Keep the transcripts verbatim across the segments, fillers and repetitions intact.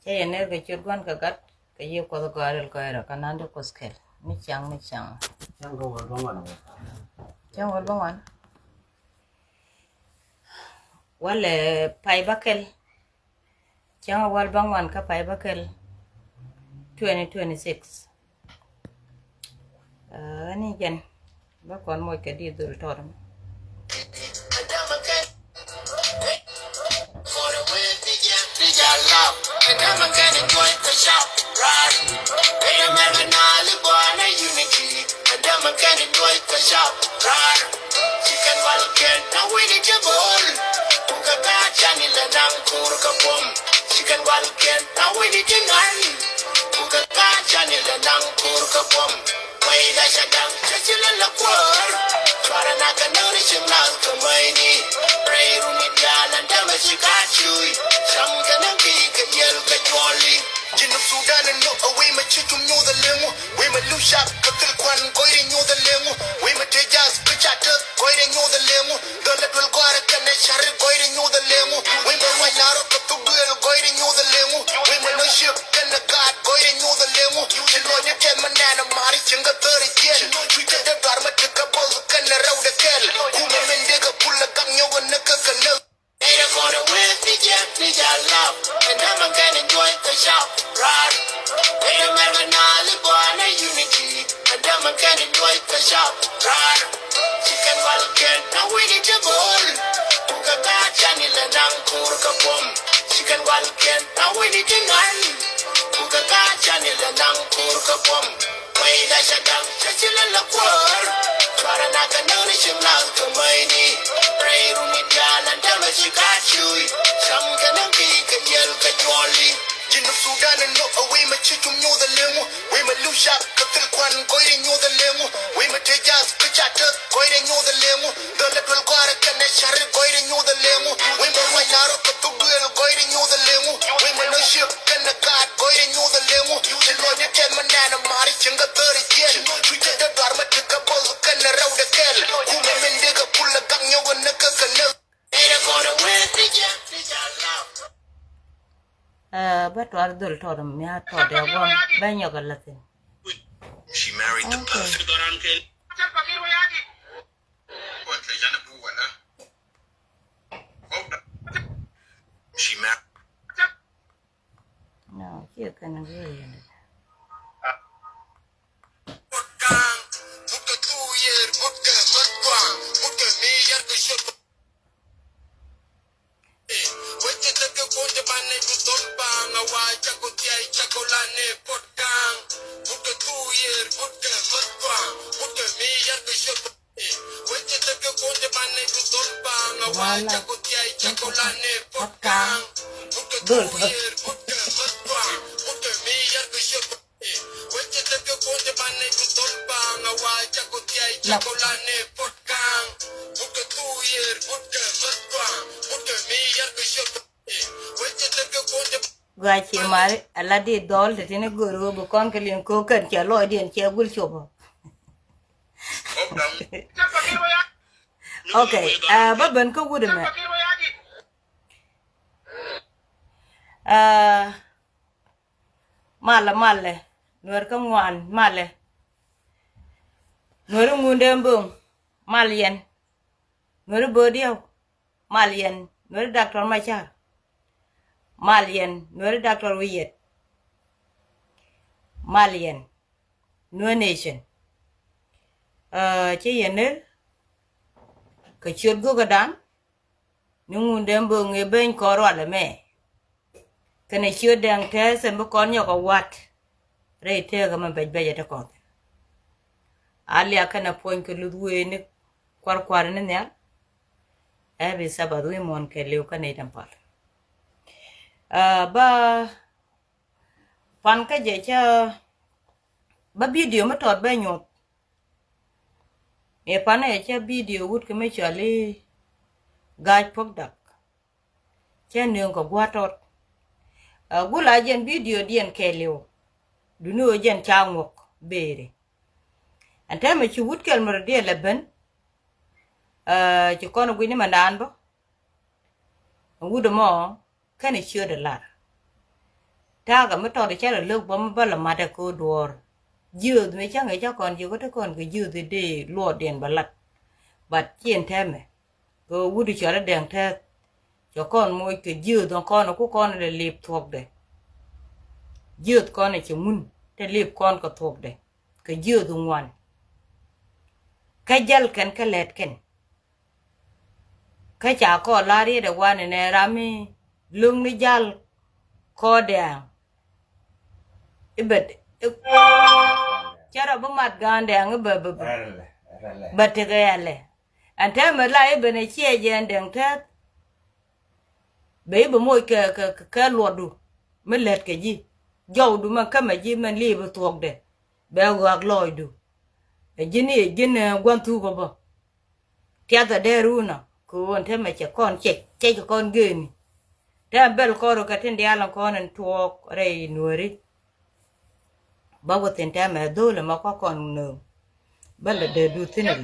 Cä yɛ ner kɛ ciöt Gua̱n kɛ Gat kɛ Yiëë Kuɔth Gɔaa Rɛl Gɔɔydɛ kɛ Nandi Kuoth Kɛl. Mi ciaŋ, mi ciaŋ. Cäŋ kɛ wäl bäŋuan. Cäŋ wäl bäŋuan. Walɛ pay bäkɛl. Cäŋ wäl bäŋuan kä pay bäkɛl twenty twenty-six. Ɛ, ni jɛn bä kɔn moc kɛ di dhol tɔt. Chicken wal ken na wini jebol. Kuka ka chani la nang kur ka bom. Chicken wal ken na wini jengan. Kuka ka chani la nang kur ka bom. Wai da shadang chachila la kuar. Chwara na ka nang ni chim na ka maini. Ray runi diala ndama chika chui. Sam ka nang ki ka yel ka jwali. Jinub Sudan no away ma chichum nyuda lengu. Wei ma Lushak ka thil kwan goyri nyuda lengu. Wei ma Tejas ka chatet goyri nyuda lengu. Dola dwel gɔara kɛnɛ shari goyri nyuda lengu. Wei ma Ruany Narok ka thuk duel goyri nyuda lengu. Wei ma Noship kɛnɛ gaat goyri nyuda lengu. Ci luɔny kɛn ma nɛn a mari cin ka thöri jiɛn. Cuc kɛ dee dɔar ma tik ka both kɛnɛ rɛw de kɛl. Kumɛ min dee ka pul a gak nyɔk a näk kä kä näk. Ira kɔn a wee ni jɛ ni jɛ lap. Ɛn dämɛ kɛn in duɔc kä shap rar. Ira mɛr mɛ na li bɔn a unity. Ɛn dämɛ kɛn in duɔc kä shap rar. Chicken wal ken na wini jɛ bol. Kuka ka chani la nang kur ka bom. Chicken wal ken na wini jɛ ngan. Kuka ka chani la nang kur ka bom. Wei da shadang chachila la kuar. Chwara na ka nang ni chim na ka maini. Ray runi diala ndama chika chui. Sam ka nang ki ka yel ka jwali. Jinub Sudan no away ma chichum nyuda lengu. Wei ma Lushak ka thil kwan goyri nyuda lengu. Wei ma Tejas ka chatet goyri nyuda lengu. Dola dwel gɔara kɛnɛ shari goyri nyuda lengu. Wei ma Ruany Narok ka thuk duel goyri nyuda lengu. Wei ma Noship kɛnɛ gaat goyri nyuda lengu. Ci luɔny kɛn ma nɛn a mari cin ka thöri jiɛn. Cuc kɛ dee dɔar ma tik ka both kɛnɛ rɛw de kɛl. Kumɛ min dee ka pul a gak nyɔk a näk kä kä näk. Ira kɔn a wee ni jɛ ni jɛ lap. Ɛ, bä tuar dhol tɔt mi a tɔt ya guam bä nyɔk a lathin. She married the perfect. She married. No, ci kɛn a guam yɛn. Gua ci mari ala di dol te tini goro bu kon ke lin ko kan ci loy dien ci gul cubo. Okay, uh, ba ben ko wude me. Uh, malɛ, malɛ, Nuɛr kä ŋuan, malɛ. Nuɛr Ŋundɛ Mboŋ, mal yɛn. Nuɛr Bodiau, mal yɛn. Nuɛr Doctor Machar, mal yɛn. Nuɛr Doctor Wi̱i̱ Yɛt, mal yɛn. Nuɛr Nation. Uh, ci yɛn ner kɛ ciöt go̱kädan. Ni Ŋundɛ Mboŋ ɛ beny kɔn rual ɛmɛ. Kɛnɛ ciöt Dɛŋ Tɛth ɛn bi kɔn nyɔk ɛ wat rɛy tëëkä mɛ bɛc bɛc ɛ ti kɔth. A liak kɛnɛ puɔ̱ny kɛ luth wee ni kuar kuar ni nhial. Ɛ bi Sabath wi̱i̱ muɔ̱ɔ̱n kɛ liw kä nɛy tɛm pal. Ɛ, ba pan kä jɛ cä ba bidio mi tɔt bɛ nyuɔth. Ɛ panɛ cä bidio wut kɛ mi cɔal i̱ Ga̱a̱c Puɔ̱k Dak. Cä nööŋ kɛ gua̱a̱r tɔt. Ɛ, gula jɛn bidio diɛn kɛɛliw. Duni ɣöö jɛn ca ŋuɔk beeri. Ɛn täämɛ ci wut kɛl mi rɔ diɛn lɛ ben. Ɛ, ci kɔn ɛ gui̱ni mɛ naan bä. Wut ɛmɔ kɛnɛ ciötdɛ lar. Ta̱a̱ kɛ mi tɔt cä lɛ lo̱k bä mi bä lɛ mat ɛ kɛ duɔ̱ɔ̱r. Jiöth mi cäŋ ɛ cä kɔn jiök kä te kɔn kɛ jiöth i̱ dee luɔɔdiɛn bɛ lat. But ciɛn tɛmɛ kɛ wut i̱ cɔal i̱ Dɛŋ Tɛth. Cɛ kɔn moc kɛ jiöth ɔ kɔn ɛ ku kɔn ɛ lɛ lip thuɔkdɛ. Jiöth kɔn ɛ cɛ mun te lip kɔn kɛ thuɔkdɛ kɛ jiöth ŋuan. Kä jäl kɛn kä lɛt kɛn. Kä ca kɔn la riet ɛ wanɛ nɛ ram mi lo̱ŋ ni jal kɔn Dɛŋ. I̱ bɛ cä rɔ bi mat gaan Dɛŋ i̱ bɛ bɛ bɛ bɛ tekɛ yalɛ. Ɛn tɛmɛ la i̱ ben ɛ ciɛ jɛ ɛn Dɛŋ Tɛth. Bɛ i̱ bɛ moc kɛ kɛ kɛ luɔtdu mi lät kɛ ji̱. Jɔwdu mɛn kämɛ ji̱ mɛn li̱i̱ bi thuɔkdɛ bɛ ɣɔak lɔɔcdu. Ɛ ji̱n i̱ ɛ ji̱n ɛ gua̱n thuk ɔ bä. Tiath ɛ dee run ɔ kɛ ɣöö ɛn tɛmɛ cɛ kɔn cɛ cɛ cɛ kɔn geeni. Tɛmɛ bɛl kɔn rɔ kɛ tin diaal ɔ kɔn ɛn tuɔɔk rɛy nuääri. Bä wä thi̱n tɛmɛ dho̱l ɛmɔ kɔkɔn nööŋ. Bä lɛ dee duut thi̱n ɛlɛ.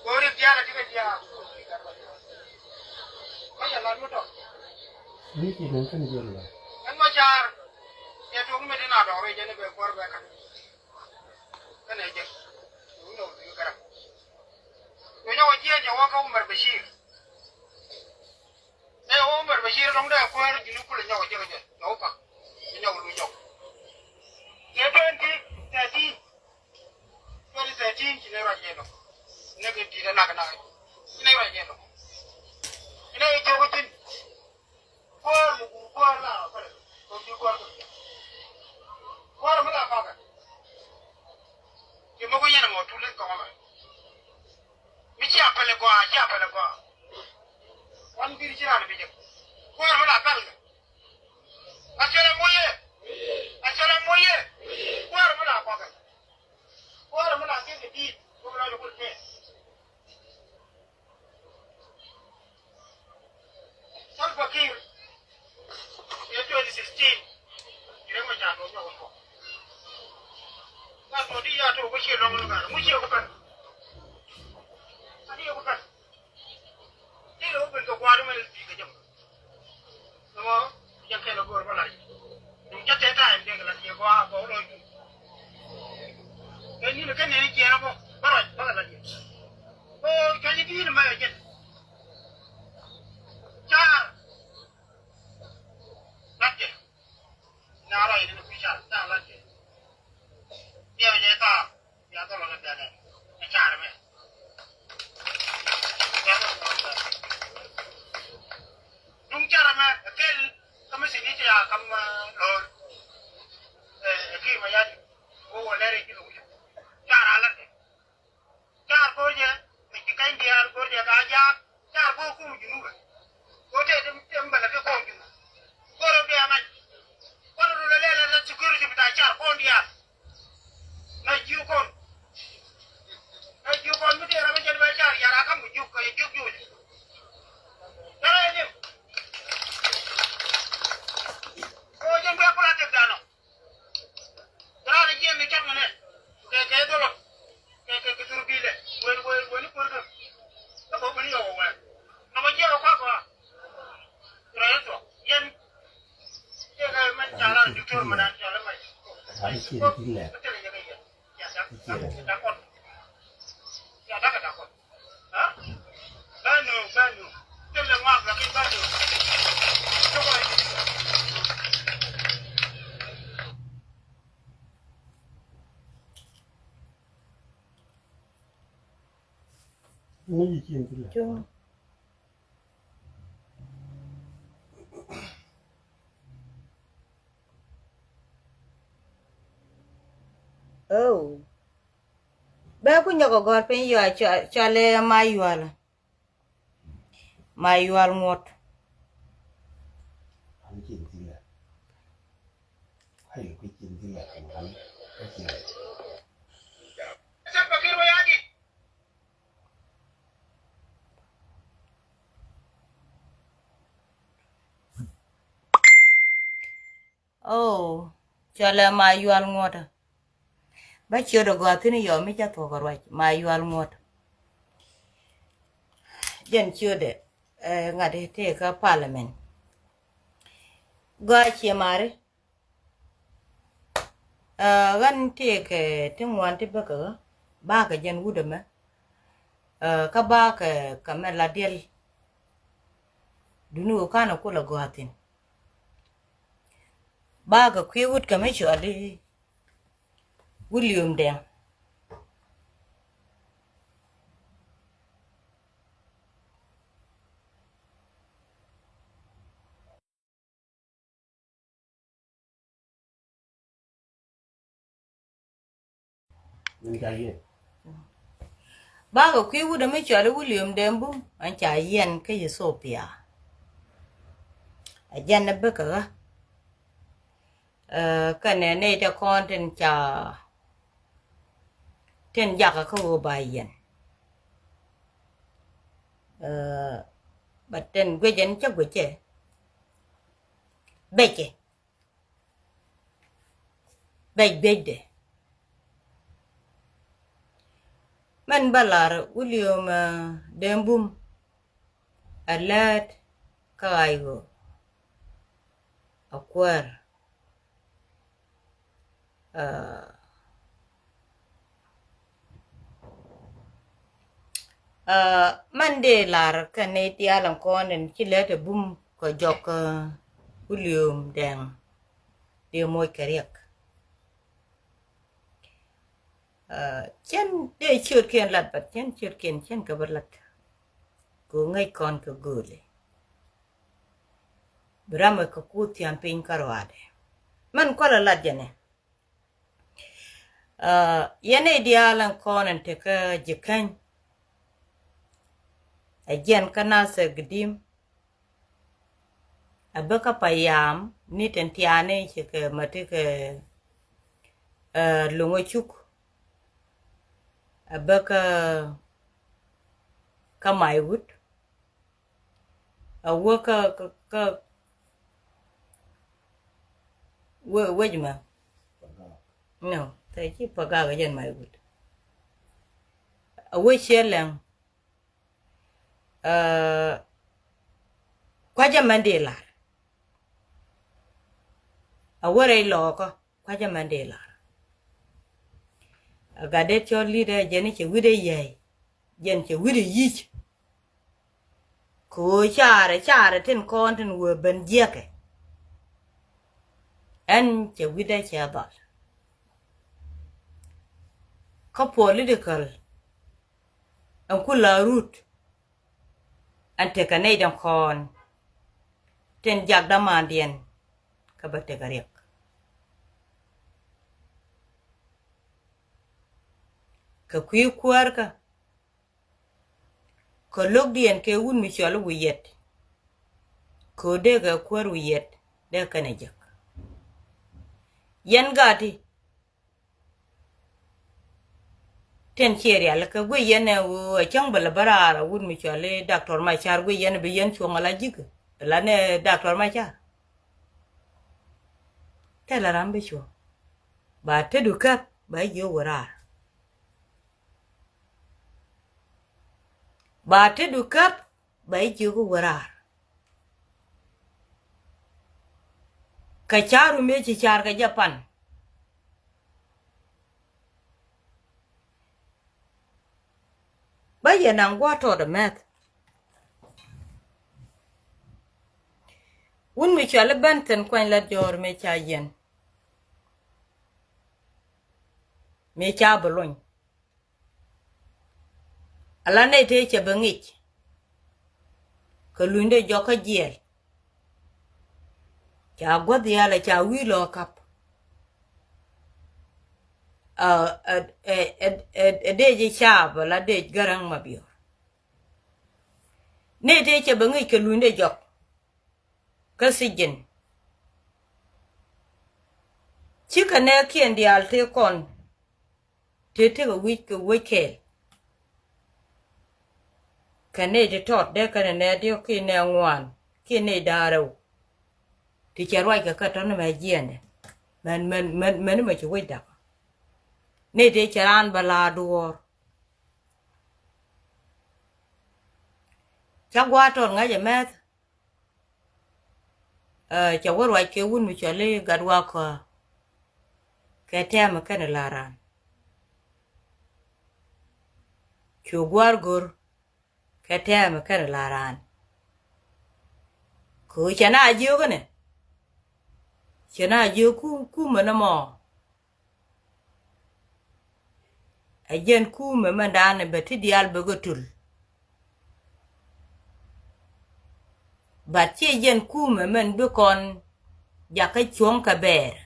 Go̱o̱ri diaal a ti kɛ diaal. Mä yɛ lat mi tɔt. Ni ci nɛn kɛn jɔl la. Ɛn Macar. Yɛ tuɔk mi ti na dɔɔri jɛn i̱ bɛ kuäär bɛ ka̱n. Kɛn ɛ jek. Tuɔk mi nɔk bi kɛ ram. Tuɔk nyɔk jiɛn jɛ wä kä Umar Bashir. Ɛ Umar Bashir dɔ̱ŋ dee kuäär ji̱n i̱ kulɛ nyɔk jek jɛ. Nyɔk pak. Nyɔk lu nyɔk. Kɛ twenty thirteen. Twenty thirteen ci nɛ ruac yɛ nɔ. Nɛ kɛ di̱t ɛ nak nak. Ci nɛ ruac yɛ nɔ. Ci nɛ jiök ji̱n. Kuäär mi guur kuäär la rɔ pɛlɛ. Kɛ ji̱ kuäär kɛ. Kuäär mi la kɔkɛ. Ci mɛ ku yɛn mɔ tuli kɔmɛ. Mi ci a pɛlɛ gɔaa, ci a pɛlɛ gɔaa. Wan bi̱r ci ran bi jɛ. Kuäär mi la pɛl kɛ. A cɛ la moyɛ. A cɛ la moyɛ. Kuäär mi la kɔkɛ. Kuäär mi la kɛ kɛ di̱i̱t. Kɛ mi la jɛ kul kɛ. Salva Kiir. Yɛ twenty sixteen. Yɛ ma ca dɔn nyɔk kɔ. Gat mɔ di ya to ko cie lɔŋ ni gat. Mu cie ko pɛn. Ani ko pɛn. Ti lo ben ko kwadu men bi ke jam. Nɔmɔ jɛ kɛn a go̱o̱r bä lac. Duŋ cä tɛt ta̱a̱ ɛn dek lac yɛ gɔaa gɔaa lɔc duŋ. Kɛ ni̱n kɛ nɛn jiɛn a bä bä rac bä kɛ lac yɛ. Kɛ cuany di̱i̱n mɛ jɛn. Car. Lac jɛ. Na rac ni kui̱ car na lac jɛ. Diɛw jɛ thaar. Bia dhɔl ɔ lɛ bia lɛ. Ɛ car mɛ. Bia dhɔl ɔ lɛ bia lɛ. Duŋ car mɛ ɛ kɛl kä mi sini ti a kam lo̱r. Ɛ ki ma yadi. Wo wä lɛr ɛ ji̱ lo̱r. Car a lɛ. Car go̱r jɛ mi ji̱ kany diaal go̱r jɛ ka jaak. Car go̱r kum Junubɛ. Go̱r tɛ tim tim bɛ lɛ kɛ kɔn Junub. Go̱r ɛ bia mac. Kɔn rulɛ lɛ lɛ lɛ security bi ta car kɔn diaal. Na jiu kɔn. Na jiu kɔn mi tëë ram mi jɛn bɛ car yara kam mi jiu kɛ jiu jiu. Tara yɛ nim. Ko jɛn bɛ kula tek danɔ. Tara ni jiɛn ni cak mɛnɛ. Kɛ kɛ dolɔ. Kɛ kɛ kɛ dur bilɛ. Wen wen wen ni kor kɛ. Kɛ bɔ bini yɔ wɛ. Nɔmɔ jiɛn kɔ kɔ. Tara yɛ tɔ. Yɛn. Ŋuci cin ti lɛ. Oh. Bɛ ku nyɔk ɔ gɔr piny yua cua cua lɛ ma yual. Ma yual ŋuɔt. An cin ti lɛ. Ai ku cin ti lɛ an an. Salva Kiir Mayardit. Oh, cɔlɛ Mayual Ŋuɔt. Bä ciötdɛ gɔaa thi̱n i̱ yɔɔ mi cä thuɔ̱k ɛ ruac, Mayual Ŋuɔt. Jɛn ciötdɛ, eh, ŋa̱t i̱ tëëkä parliament. Gɔaa ciɛ mari. Eh, ɣän tëëkɛ ti ŋuan ti bäkɛ ɣä, bakɛ jɛn wut ɛmɛ. Eh, kä bakɛ kɛ mɛ la diɛl. Duni wä kanɛ kulɛ gɔaa thi̱n. Bakɛ kui̱ wut kɛ mi cuali William Dɛŋ. Bakɛ kui̱ wut ɛmɛ cuali William Dɛŋ Bum, ɛn ca yiɛn kä Ethiopia. Ɛ jɛn ɛ bäkɛ ɣä. Eh, kɛnɛ nɛy tɛ kɔn tin ca, tin jakä kä ɣöö ba yɛn. Eh, but tin guic ɛn cä guic cɛ. Bɛcɛ. Bɛc guiecdɛ. Mɛn bä lar William, eh, Dɛŋ Bum. Ɛ lät kä ɣa̱c ɣöö a kuäär. Aa, aa, mɛn dee lar kɛn ni diaal ɛn kɔn ɛn ci lät ɛ Bum kɛ jɔk, aa, William Dɛŋ dee moc kɛ riɛk. Aa, cɛn dee ciötkiɛn lat, but cɛn ciötkiɛn cɛn kɛ bä lat. Kɛ ɣöö ŋäc kɔn kɛ gööli. Bi ram ɛ kɛ kuth thia̱a̱n piny kä ruaadɛ. Mɛn kualɛ lat jɛnɛ. Aa, yɛn nɛy diaal ɛn kɔn ɛn tekä Jikäny. Ɛ jɛn kä Nathir Gidim. Ɛ bä kä Payam ni tin tiaani ci kɛ mäti kɛ, ɛ, Luŋä Cuk. Ɛ bä kä, kä Maiwut. A wä kä, kä, kä, wä, wec mɛ. No, tɛ ci Pagak a jɛn Maiwut. A wä ciɛ lɛŋ. Aa, kuacä mɛn di lar. A wä rɛy lɔɔkä, kuacä mɛn di lar. A gat det cɔl li̱t ɛ jɛn cɛ wi̱cdɛ yɛy. Jɛn cɛ wi̱cdɛ yic. Kɛ ɣöö carɛ, carɛ tin kɔn tin wee ben jiɛkɛ. Ɛn cɛ wi̱cdɛ cɛ dhɔl. Kä political ɛn ku la rut. Ɛn tekɛ nɛy dɛn kɔn tin jak dämandiɛn kä bä tekɛ riɛk. Kɛ kui̱ kuäärkä. Kɛ lo̱kdiɛn kɛ wut mi cɔl i̱ Wi̱i̱ Yɛt. Kɛ ɣöö dee kɛ kuäär Wi̱i̱ Yɛt dee kɛnɛ jek. Yɛn gati. Tin ciɛ rial kɛ guic yɛn ɛ ɣöö ɛ cäŋ bä lɛ bä raar ɛ wut mi cɔal i̱ Doctor Macar, guic yɛn bi yɛn cuɔ̱ŋ ala ji̱k. Lanɛ Doctor Macar. Thilɛ ram bi cuɔ̱ŋ. Ba tetdu käp ba jiök wä raar. Ba tetdu käp ba jiök wä raar. Kɛ ca̱ru mëë ci car kɛ Japan. Bä yɛ naŋ gua̱a̱th tɔɔt ɛmɛth. Wut mi cɔal i̱ Benson Kuany Lat Jɔɔr mëë ca yiɛn. Mëë ca bi luny. Ala nɛy tëë cɛ bɛ ŋic. Kɛ lunyde jɔk kä jiɛɛl. Ca gua̱th yalɛ ca wi̱i̱ lɔ kap. Ɛ, ɛ, ɛ, ɛ, ɛ, ɛ dec i̱ caap ala dec Gäräŋ Mabior. Nɛy tëë cɛ bɛ ŋic kɛ lunyde jɔk. Kä thijin. Cikɛ nɛɛkiɛn diaal tëë kɔn. Tëë tekɛ wi̱c kɛ wec kɛɛl. Kɛ nɛy ti tɔt dee kɛnɛ nɛɛ diɔ̱k kiɛ nɛɛ ŋuan kiɛ nɛy da̱a̱ rɛw. Ti cɛ ruac kɛ kä tɔ̱ni mɛ jiɛndɛ. Mɛn, mɛn, mɛn, mɛn mɛ ci wec dak. Ni ti cɛ raan bɛ la duɔɔr. Ca gua̱a̱r tɔn ŋa̱c ɛmɛth. Ɛ, cɛ wä ruac kɛ wun mi cɔl i̱ Gatwa Kɔa. Kɛ tɛmɛ kɛnɛ la raan. Cu gua̱a̱r go̱r. Kɛ tɛmɛ kɛnɛ la raan. Kɛ ɣöö cɛ na jiök inɛ. Cɛ na jiök ku, kumɛ nɔmɔ. Ɛ jɛn kumɛ mɛn da̱a̱n bɛ ti diaal bɛ kɛ tul. But ciɛ jɛn kumɛ mɛn bi kɔn jakä cuɔ̱ŋ kɛ bɛɛr.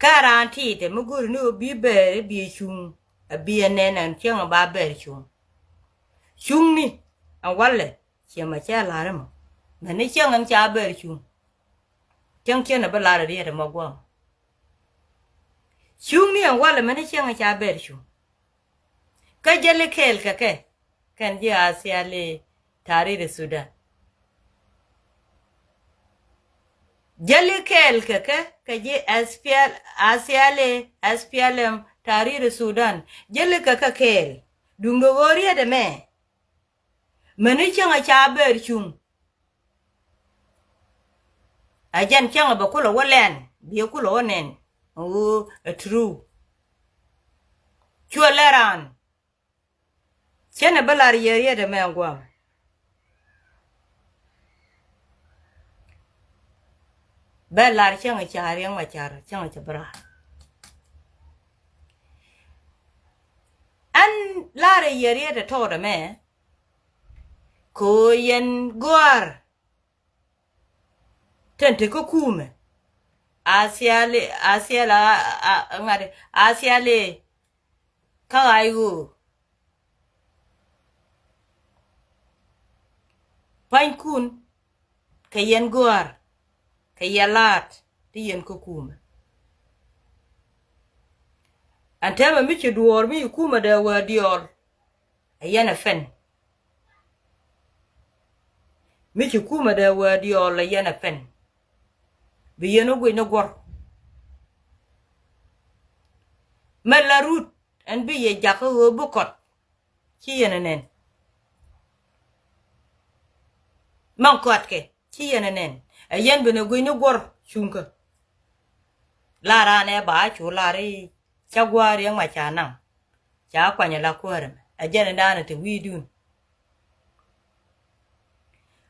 Kä raan titɛ mi go̱ri ni ɣöö bi bɛɛr i̱ bi cuŋ, a bi ɛ nɛn ɛn cieŋ a ba bɛɛr cuŋ. Cuŋni ɛn walɛ ciɛ ma cɛ la̱r ɛmɔ. Mɛn ni cieŋ ɛn ca bɛɛr cuŋ. Cäŋ cien a bi lar a riet ɛmɔ guɔ̱m. Cuŋni ɛn walɛ mɛn cäŋ ca bɛr cuŋ. Kä jäli kɛɛl kɛ kɛ kɛn ji̱ A C L A Tahrir Sudan. Jäli kɛɛl kɛ kɛ kɛ ji̱ S P L, A C L A, S P L M, Tahrir Sudan. Jäli kɛ kɛ kɛɛl. Duundɛ ɣöö riet ɛmɛ. Mɛni cäŋ a ca bɛr cuŋ. A jɛn cäŋ a bɛ kulɛ wä lɛn, bi kulɛ wä nɛn. Ɣöö ɛ true. Cuɛ lɛ raan. Cɛn ɛ bä lar yɛ riet ɛmɛ guam. Bɛ lar cäŋ a ca Riɛk Macar, cäŋ a ca bä raar. Ɛn lar yɛ riet ɛ tɔɔt ɛmɛ. Kɛ ɣöö yɛn gɔ̱a̱r. Tɛn te kä kumɛ. A C L A, A C L A, a, a, ŋa̱t, A C L A. Kä ɣa̱c ɣöö. Pua̱nykun. Kɛ yɛn gɔ̱a̱r. Kɛ yɛn laat. Ti yɛn kä kumɛ. Ɛn tɛmɛ mi ci duɔɔr mi ci kumɛ dee wä diɔɔl. Ɛ yɛn ɛ pɛn. Mi ci kumɛ dee wä diɔɔl ɛ yɛn ɛ pɛn. Bi yɛn wä guic ni guɔ̱r. Mɛ la rut ɛn bi yɛ jakä ɣöö bi kɔt. Ci yɛn ɛ nɛn. Mɛ kɔtkɛ ci yɛn ɛ nɛn. Ɛ yɛn bi ni guic ni guɔ̱r cuŋkä. La raan ɛ ba cu lar i̱ ca gua̱a̱r yɛ ŋuac ca naŋ. Ca kuany ala kuäärä mɛ. Ɛ jɛn indan ɛ te wi̱i̱dun.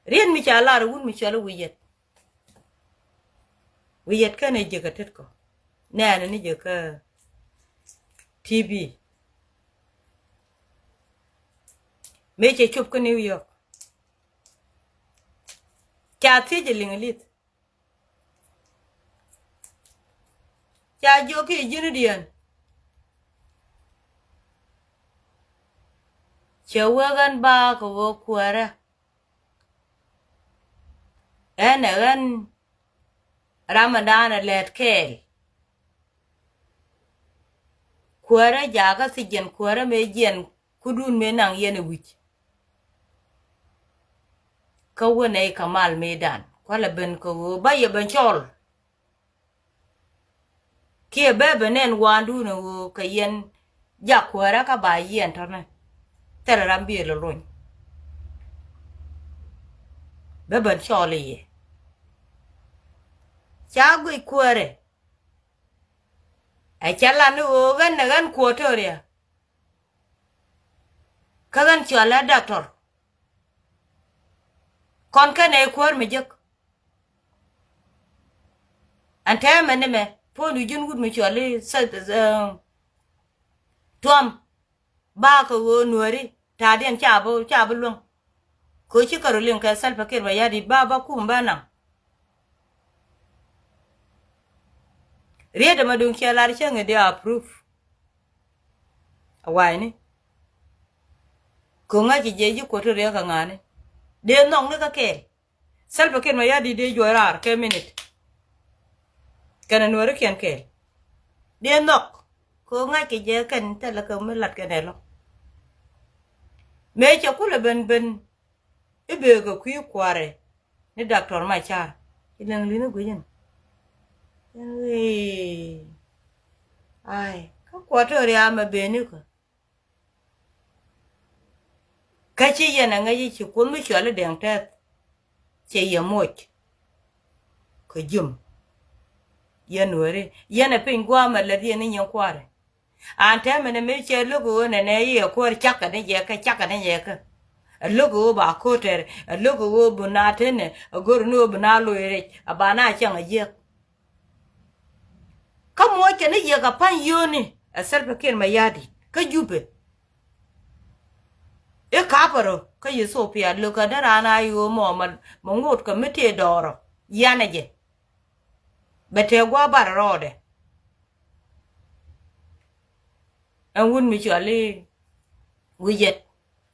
Riet mi ca lar wun mi cɔl i̱ wi̱i̱ yɛt. Wi̱i̱ yɛt kɛn ɛ jek ɛ tet kɔ. Nɛɛni ni jek kä T V. Mëë cɛ cop kä New York. Ca thiec ɛ liŋ ilith. Ca jiök i̱ ji̱n i̱ diɛn. Cɛ wek ɣän ba kɛ ɣöö kuäärä. Ɛn ɛ ɣän ram ɛ da̱a̱n ɛ lɛt kɛɛl. Kuäärä jakä thiec jiɛn kuäärä mëë jiɛn kudun mëë naŋ yɛn ɛ wi̱c. Kä wä nɛy kɛ mal mëëdan kualɛ ben kɛ ɣöö ba yɛ ben cɔl. Kiɛ bɛ ben nɛn waandun ɛ ɣöö kɛ yɛn jak kuäärä kä ba yɛn tɔ̱nɛ. Thilɛ ram biëël ɛ lony. Bɛ ben cɔl i̱ yɛ. Ca guic kuäärɛ. Ɛ cɛ lan ni ɣöö ɣän ɛ ɣän Equatoria. Kä ɣän cɔal ɛ doctor. Kɔn kɛn ɛ kuäär mi jek. Ɛn tɛmɛ ni mɛ puɔ̱ny du ji̱n wut mi cɔal i̱ Trump. Bakɛ ɣöö nuääri ta̱a̱diɛn ca bi, ca bi luäŋ. Kɛ ɣöö ci kɛ rɔ liŋ kɛ Salva Kiir Mayardit ba, ba kum ba naŋ. Riet ɛmɛ duŋ ciɛ lar cäŋ i̱ di approve. A wa̱a̱ni. Kɛ ŋa̱c i̱ jiɛ ji̱ kuɔt ti riɛk kɛ ŋa̱ni. Dee nhɔk ni kä kɛɛl. Salva Kiir Mayardit dee juɔc raar kɛ minit. Kɛnɛ nuɔ̱ɔ̱rikiɛn kɛɛl. Dee nhɔk. Kɛ ŋa̱c kɛ jɛ kɛn thilɛ kɛ mi lat kɛn ɛ lɔ. Mëë cɛ kulɛ ben ben. i̱ bëë kɛ kui̱ kua̱rɛ ni Doctor Machar. Ci liŋ li̱n i̱ gui̱cin. Ai, kä kuɔt ri amɛ bëë ni kä. Kä ci yɛn a ŋäc i̱ ci Kuoth mi cɔal i̱ Dɛŋ Tɛth cɛ yɛ moc. Kɛ jum. Yɛn weri yɛn a piny gua̱a̱mɛ lät yɛn i̱ nyin kua̱ri. An tɛmɛ ni mi cɛ lo̱k ɣöö nɛnɛ i̱ ɛ kuäär cakɛ ni jɛ kä, cakɛ ni jɛ kä. Ɛ lo̱k ɣöö ba ko̱tɛr, ɛ lo̱k ɣöö bi na tenɛ, ɛ go̱r ni ɣöö bi na loc rɛc, ɛ ba na cäŋ ɛ jiäk. Kä muɔc kɛ ni yɛ kɛ pa̱ny yio̱o̱ni ɛ Salva Kiir Mayardit kä Jubɛ. I̱ kapɛ rɔ kä Ethiopia lo̱k kɛ dee raan a ɣöö mɔ mɛ ŋot kɛ mi tëë dɔɔrɔ yanɛ jɛ. Bɛ tëë gua̱a̱ bar rɔɔdɛ. Ɛn wut mi cɔal i̱ wi̱c yɛt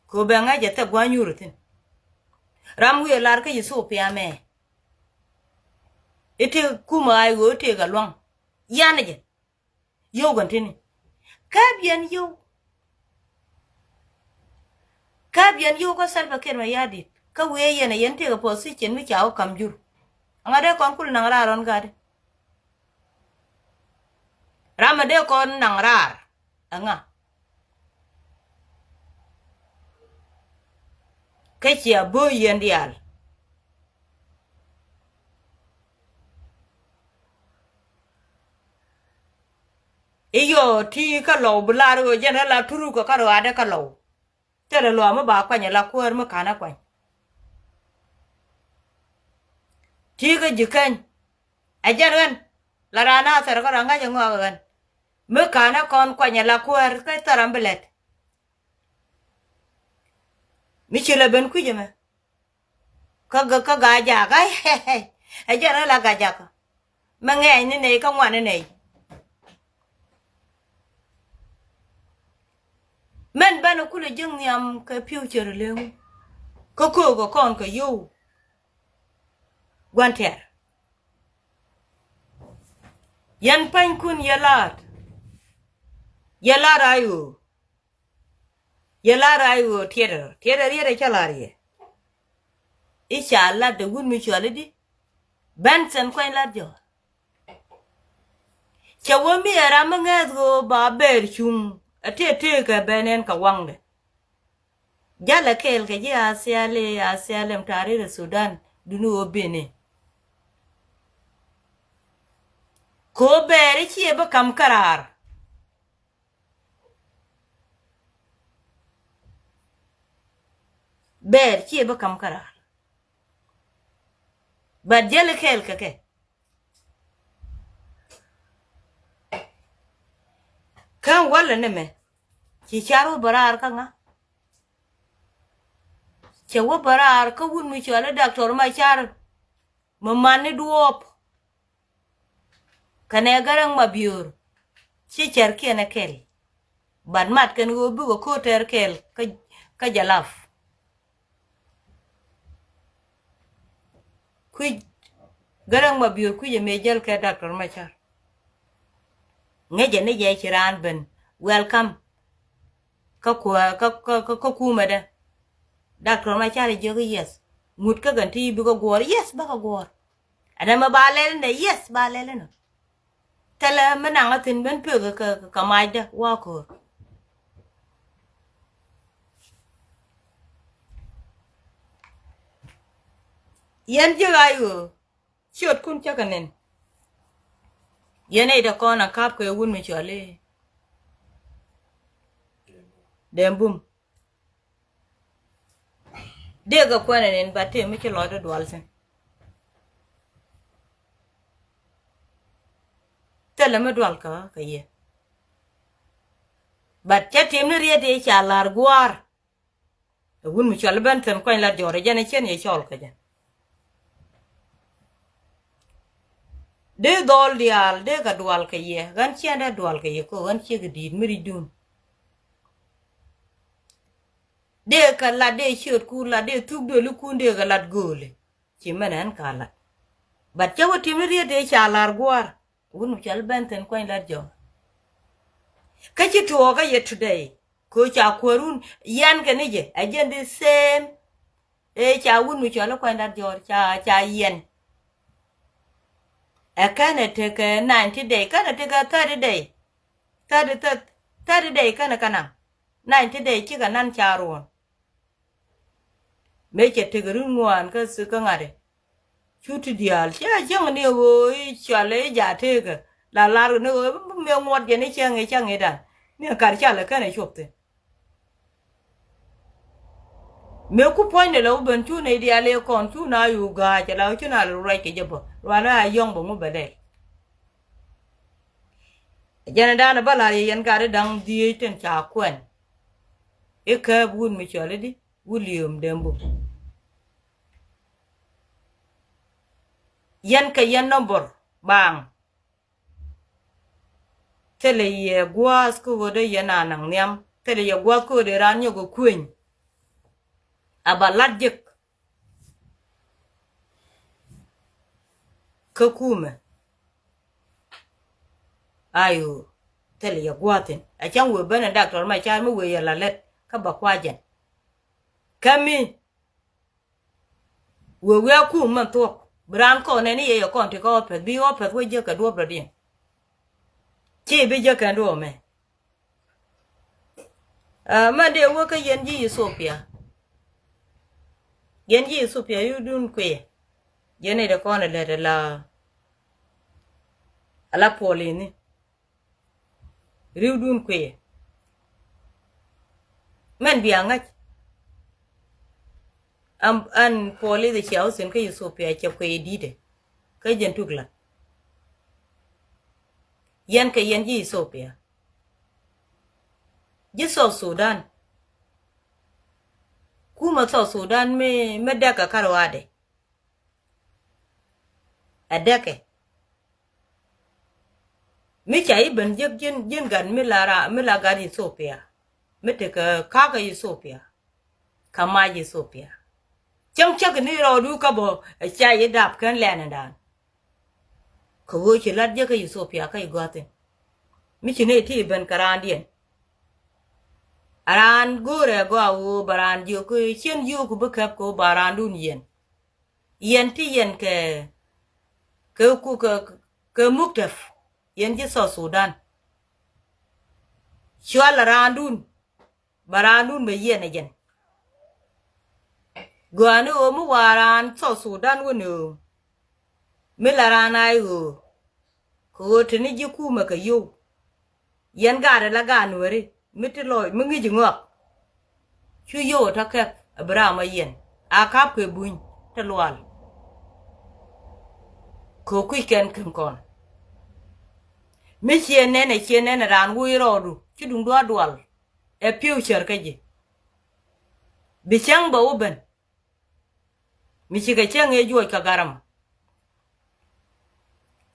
kɛ ɣöö bɛ ŋa̱c ɛ thɛk gua̱a̱ nyuur thi̱n. Ram wi̱i̱ ɛ lar kä Ethiopia mɛ. I̱ tëë kumɛ a ɣöö i̱ tëë kɛ lua̱ŋ yanɛ jɛ. Yio̱w kɛn tini. Käp yɛn yio̱w. Käp yɛn yio̱w kä Salva Kiir Mayardit. Kä wëë yɛn a yɛn tëëkɛ position mi ca wä ka̱m jur. Aŋa dee kɔn kul naŋ raar ɣän ga̱di. Ram a dee kɔn naŋ raar. Aŋa. Kä cia bo̱o̱ yɛn diaal. I̱ yɔ ti kä lɔw bi lar ɣöö jɛn rɔ la turuk kä rɔ ɣa̱dɛ kä lɔw. Thilɛ luaak mi ba kuany ala kuäär mi ka̱n ɛ kuany. Ti kä ji̱ keny ɛ jɛn ɣän la raan a thɛr kä rɔ ŋa̱c ɛ ŋɔak ɛ ɣän. Mi ka̱n ɛ kɔn kuany ala kuäär kä thɛr ram bi lɛt. Mi ci lɛ ben kui̱c ɛmɛ. Kä kä kä Gajak, ai, ai, ai. Ɛ jɛn ɛ la Gajak. Mɛ ŋɛɛc ni nɛy kä ŋuan ni nɛy. Mɛn banɛ kulɛ jiäk nhiam kɛ future leŋ. Kä köök ɛ kɔn kɛ yio̱w. Gua̱n tɛr. Yɛn panykun yɛ la̱a̱t. Yɛ la̱a̱t a ɣöö. Yɛ lar a i̱ ɣöö tiɛtɛ, tiɛtɛ riet ɛ cä lar yɛ. I̱ ca lat dee wut mi cuali di. Benson Kuany Lat Jɔɔr. Cɛ wä mi ɛ ram mi ŋäth ɣöö ba bɛɛr cuŋ ɛ tëë tëëkɛ bɛ nɛn kɛ waŋdɛ. Jalɛ kɛɛl kɛ ji̱ a thiali, a thiali mi ta̱a̱ riet ɛ Thudan duni ɣöö ben i̱. Kɛ ɣöö bɛɛr i̱ ciɛ bi ka̱m käraar. Bɛɛr ciɛ bi ka̱m käraar. But jäli kɛɛl kɛ kɛ. Kä walɛ ni mɛ ci car wä bä raar kä ŋa. Cɛ wä bä raar kä wut mi cuali Doctor Machar. Mi man ni duɔɔp. Kɛnɛ Garaŋ Mabiöör ci cärkiɛn ɛ kɛl. But mat kɛn ɣöö bikɛ ko̱o̱t tɛɛr kɛɛl kä, kä Jalaf. Kui̱c Garaŋ Mabiöör kui̱c ɛ mëë jäl kɛ Doctor Machar. Ŋäcɛ ni jɛ ci raan ben welcome. Kä kuäär kä, kä, kä, kä kumɛdɛ. Doctor Machar jiök i̱ yes. Ŋut kä kɛn ti bikɛ guɔ̱ɔ̱r, yes, bäkɛ guɔ̱ɔ̱r. Ɛn ɛmɛ ba lɛl inɛ, yes, ba lɛl inɛ. Thilɛ mi naŋ a thi̱n ben pek kɛ, kɛ, kɛ macdä wa̱a̱ ko̱o̱r. Yɛn ji̱ ɣaac ɣöö ciötkun cä kɛ nɛn. Yɛn nɛy te kɔn a ka̱p kɛ wun mi cuali Dɛm Bum. Dee kɛ kuɛn ɛ nɛn, but tëë mi ci lɔcdä dual thi̱n. Thilɛ mi dual kä kɛ yɛ. But cä tim ni riet i̱ ca la̱r gua̱a̱r. Ɛ wun mi cuali Benson Kuany Lat Jɔɔr ɛ jɛn ɛ cien yɛ cɔl kɛ jɛn. Dee dhɔl diaal dee kɛ dual kɛ yɛ, ɣän ciɛn dee dual kɛ yɛ kɛ ɣän ciek kɛ di̱i̱t mi ri̱cdun. Dee kɛ lat, dee ciötkun lat, dee thuk duelikun dee kɛ lat gööli. Ci mɛn ɛn ka lat. But cä wä tim ni riet dee ca la̱r gua̱a̱r. Wun mi cuali Benson Kuany Lat Jɔɔr. Kä ci tuɔɔkä yɛ today. Kɛ ɣöö ca kuäärun yɛn kɛ ni jɛ ɛ jɛn the same. Ëë ca wut mi cɔl i̱ Kuany Dat Jɔɔr ca, ca yiɛn. Ɛ kɛn ɛ tekɛ ninety day, kɛn ɛ tekɛ thirty day. Thirty, thirty, thirty day kɛn ɛ kɛ naŋ. Ninety day cikɛ nan ca ruɔ̱n. Mëë cɛ tekɛ rin ŋuan kä, kä ŋa̱t ɛ. Cu ti diaal cɛ cäŋ ni ɣöö i̱ cɔal i̱ jaat tekä la lar ni ɣöö mi ŋuɔt jɛ ni cäŋ i̱ cäŋ i̱ dan ni kar cal i̱ kɛn i̱ cuɔp thi̱n. Mëë ku puɔ̱nydɛ la wä ben cu nɛy diaal i̱ kɔn cu na yu ga̱a̱c la wä cu na ruac kɛ jɛ bä ruan a yɔ̱ŋ bä ŋu bɛ lɛl. Jɛn i̱ dan i̱ bä lar yɛ yɛn gat i̱ da̱ŋ dhieec tin ca kuɛn i̱ kääp wut mi cɔl i̱ di William Dembu. Yɛn kɛ yɛn nɔmbɔr baaŋ. Thilɛ yɛ gua̱a̱th kä ɣöö dee yɛn a naŋ nhiam. Thilɛ yɛ gua̱a̱th kä ɣöö dee raan nyɔk ɛ kueny. A ba lat jek kä kumɛ. Ayo, thilɛ yɛ gua̱a̱th thi̱n. A cäŋ wëë ben ɛ daktor mɛ ca̱r mi wëë yɛ la lät kä ba kua̱c jɛn. Kä mi wëë wëë a kum mɛn thuɔ̱k bi raan kɔn nɛn i̱ yɛ yɛ kɔn ti kä ɣɔ̱pɛth bi ɣɔ̱pɛth wä jiäk kɛ duɔ̱p rɔ̱diɛn. Ci bi jiäk kɛn duɔ̱ɔ̱p mɛ. Ɛ mɛn dee wä kä yɛn ji̱ Ethiopia. Yɛn ji̱ Ethiopia yudun kuiɛ. Yɛn i̱ dee kɔn ɛ lät ala, ala puɔl ini. Ri̱wdun kui̱. Mɛn bia ŋäc. An, an puɔl i̱ the cia wä thi̱n kä Ethiopia cɛ kui̱ di̱tɛ. Kä jɛn tuk la̱t. Yɛn kɛ yɛn ji̱ Ethiopia. Ji̱ South Sudan. Kumɛ South Sudan mi, mi dɛk kɛ kärɔadɛ. Ɛ dɛkɛ. Mi ca i̱ ben jiäk ji̱n, ji̱n gat mi la ra, mi la gat Ethiopia. Mi tekɛ kakä Ethiopia. Kä mac Ethiopia. Cäŋ cäk ni rɔɔdu kä bä ɛ ca i̱ dap kɛn lɛnɛ dan. Kɛ ɣöö ci lat jiäk kä Ethiopia kä i̱ gɔ̱a̱thin. Mi ci nɛy ti i̱ ben kɛ raandiɛn. A raan go̱o̱rɛ gɔaa ɣöö ba raan jiök kä cien yio̱o̱ku bi kɛp kɛ ɣöö ba raandun yiɛn. Yɛn ti yɛn kɛ, kɛ ku, kɛ, kɛ muktaf, yɛn ji̱ South Sudan. Cual a raandun, ba raandun bɛ yiɛn ɛ jɛn. Gɔaa ni ɣöö mi wa raan South Sudan wä ni ɣöö mi la raan a i̱ ɣöö kɛ ɣöö te ni ji̱ kumɛ kɛ yio̱w. Yɛn gaat ala gaat nuääri mi ti lɔc mi ŋi̱ci ŋɔak. Cu yio̱w ɛ tɔ kɛp ɛ bi ram ɔ yɛn a kap kɛ buny ti lual. Kɛ kui̱c kɛn kɛn kɔn mi ciɛ nɛn ɛ ciɛ nɛn ɛ raan woc rɔɔdu ci duŋ duaar dual. Ɛ pi̱w cär kä ji̱ bi cäŋ bɛ wä ben. Mi cikɛ cäŋ ëë juɔc kɛ garamɔ.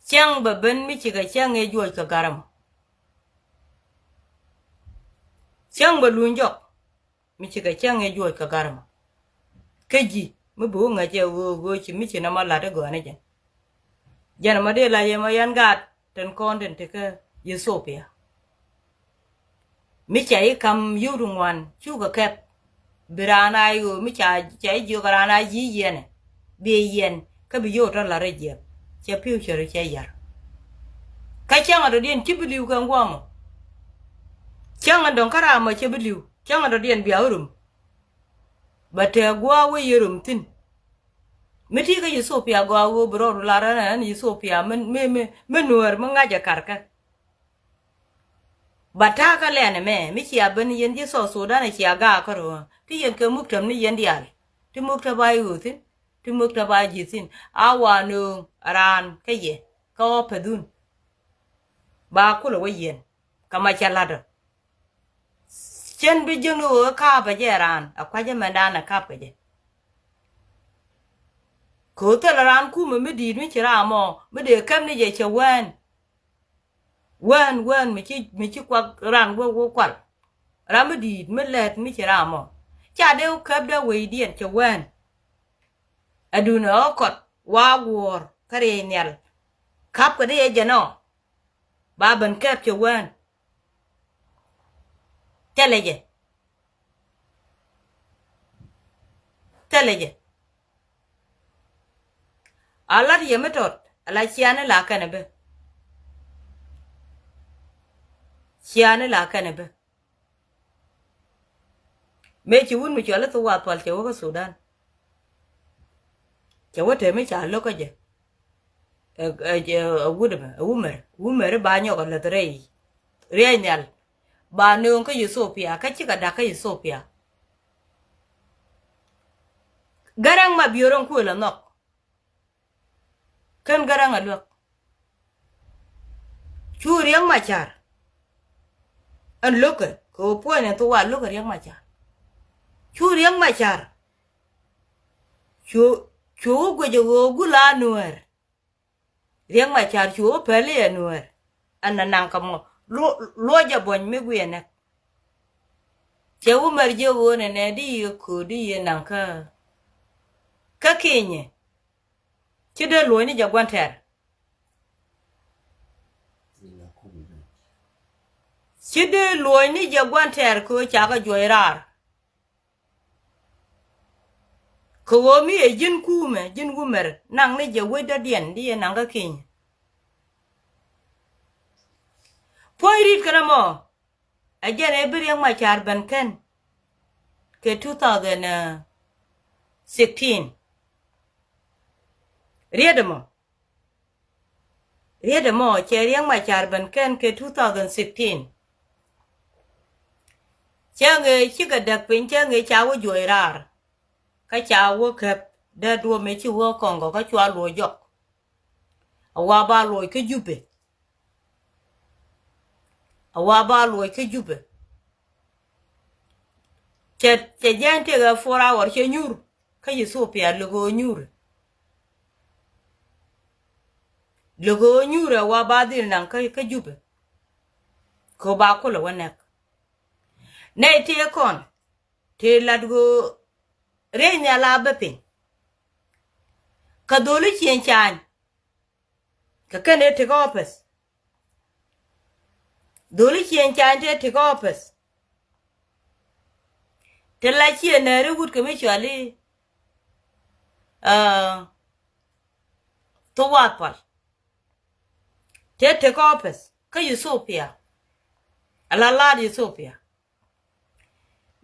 Cäŋ bɛ ben mi cikɛ cäŋ ëë juɔc kɛ garamɔ. Cäŋ bɛ luny jɔk mi cikɛ cäŋ ëë juɔc kɛ garamɔ. Kä ji̱ mi bi wä ŋäcɛ ɣöö ɣöö ci mi ci nɔmɔ la̱t i̱ gɔ̱a̱n i̱ jɛn. Jɛn ɛmɔ dee lac ɛmɔ yɛn gaat tin kɔn tin ti kä Ethiopia. Mi ca i̱ ka̱m yio̱w ti ŋuan cukɛ kɛp. Bi raan a i̱ ɣöö mi ca, ca i̱ jiök raan a ji̱ yiɛnɛ bi yɛn kä bi yio̱w tɔ la̱t rɛy jiɛk. Cɛ pi̱w cär cɛ yar. Kä cäŋ a dɔ̱diɛn ci bi li̱w kɛ ŋuɔmɔ. Cäŋ a dɔ̱ŋ kä ram mɔ cɛ bi li̱w cäŋ a dɔ̱diɛn bia wä rum. Bɛ tɛɛ gua̱a̱k wä yɛ rum thi̱n. Mi ti kä Ethiopia gɔaa ɣöö bi rɔɔdu lar ɛn, ɛn Ethiopia mi, mi, mi, mi nuäär mi ŋa̱c ɛ karkɛ. Ba ta̱a̱ kä lɛn ɛmɛ mi cia ben yɛn ji̱ South Sudan ɛ cia gaak kä röö ti yɛn kɛ muktäm ni yɛn diaal. Ti muktäm ba i̱ ɣöö thi̱n ti muktäm ba ji̱ thi̱n a wa nööŋ raan kä yɛ kä ɣɔ̱ pɛthun. Ba kulɛ wä yɛn kä ma cɛ la̱t ɔ. Cien bi jiäkni ɣöö ɛ ka̱a̱pɛ jɛ raan ɛ kua̱cä mɛndan ɛ ka̱a̱pɛ jɛ. Kɛ ɣöö thilɛ raan kumɛ mi di̱i̱t mi ci ram ɔ mi dee käm ni jɛ cɛ wään. Wään wään mi ci, mi ci kuak raan wä wä kual. Ram mi di̱i̱t mi lät mi ci ram ɔ ca dee wä käp dee wecdiɛn cɛ wään. Ɛ duundɛ ɣä kɔt wa guɔ̱ɔ̱r kä riey nhial. Ka̱pkɛ dee yɛ jɛn ɔ ba ben kɛp cɛ wään. Thilɛ jɛ. Thilɛ jɛ. A lat yɛ mi tɔt, a la ciani la kɛnɛ bi. Ciani la kɛnɛ bi. Mëë ci wut mi cɔal i̱ Thuwath Pal cɛ wä kä Sudan. Cɛ wä te mi ca lo̱k kä jɛ. Ɛ, ɛ, ɛ, ɛ wut ɛmɛ, ɛ wumɛr, wumɛr i̱ ba nyɔk ɛ läth rɛy. Riɛy nhial. Ba nööŋ kä Ethiopia, kä cikɛ da̱k kä Ethiopia. Garaŋ Mabior ɛn kuël ɛ nhɔk. Kɛn Garaŋ ɛ luäk. Cu Riɛk Macar. Ɛn lo̱kɛ, kɛ ɣöö puɔ̱ny ɛn Thuwath lo̱kɛ Riɛk Macar. Cu Riɛk Macar. Cu, cu wä guic ɛ ɣöö gul a Nuäär. Riɛk Macar cu wä päl i̱ ɛ Nuäär. Ɛn na naŋ kä mɔ. Luɔ, luɔ jɛ buɔ̱ny mi guiɛ nɛk. Cɛ wumɛr jiök ɣöö nɛnɛ di yɛ kööt di yɛ naŋ kä. Kä Kinyɛ. Ci dee luɔ̱ny ni jɛ gua̱n tɛr. Ci dee luɔ̱ny ni jɛ gua̱n tɛr kɛ ɣöö ca kɛ juɔc raar. Kɛ ɣöö mi ɛ ji̱n kuumɛ, ji̱n wumɛr, naŋ ni jɛ wec dɔ̱diɛn di yɛ naŋ kä Kinyɛ. Puɔ̱ny ri̱t kɛn ɛmɔ, ɛ jɛn ɛ bi Riɛk Macar ben kɛn kɛ two thousand sixteen. Riet ɛmɔ. Riet ɛmɔ cɛ Riɛk Macar ben kɛn kɛ two thousand sixteen. Cɛ ŋee cikɛ däk piny, cɛ ŋee ca wä juɔc raar. Kä ca wä käp dee duɔ̱ɔ̱p mëë ci wä Kɔŋgɔ kä cua luɔc jɔk. A wa ba luɔc kä Jubɛ. A wa ba luɔc kä Jubɛ. Cɛ, cɛ jɛn tëëkɛ four hour cɛ nyuur. Kä Ethiopia lɛ ɣöö nyuur. Lɛ ɣöö nyuur a wa ba dhil naŋ kä, kä Jubɛ. Kɛ ɣöö ba kulɛ wä nɛk. Nɛy tëë kɔn, tëë lat ɣöö riɛy nhial a bä piny. Kä dholi Cieŋ Cany. Kɛ kɛn ëë tekɛ office. Dholi Cieŋ Cany tëë tekɛ office. Te la ciɛ nääri wut kɛ mi cuali, ah, Thuwath Pal. Tëë tekɛ office kä Ethiopia. Ala laat Ethiopia.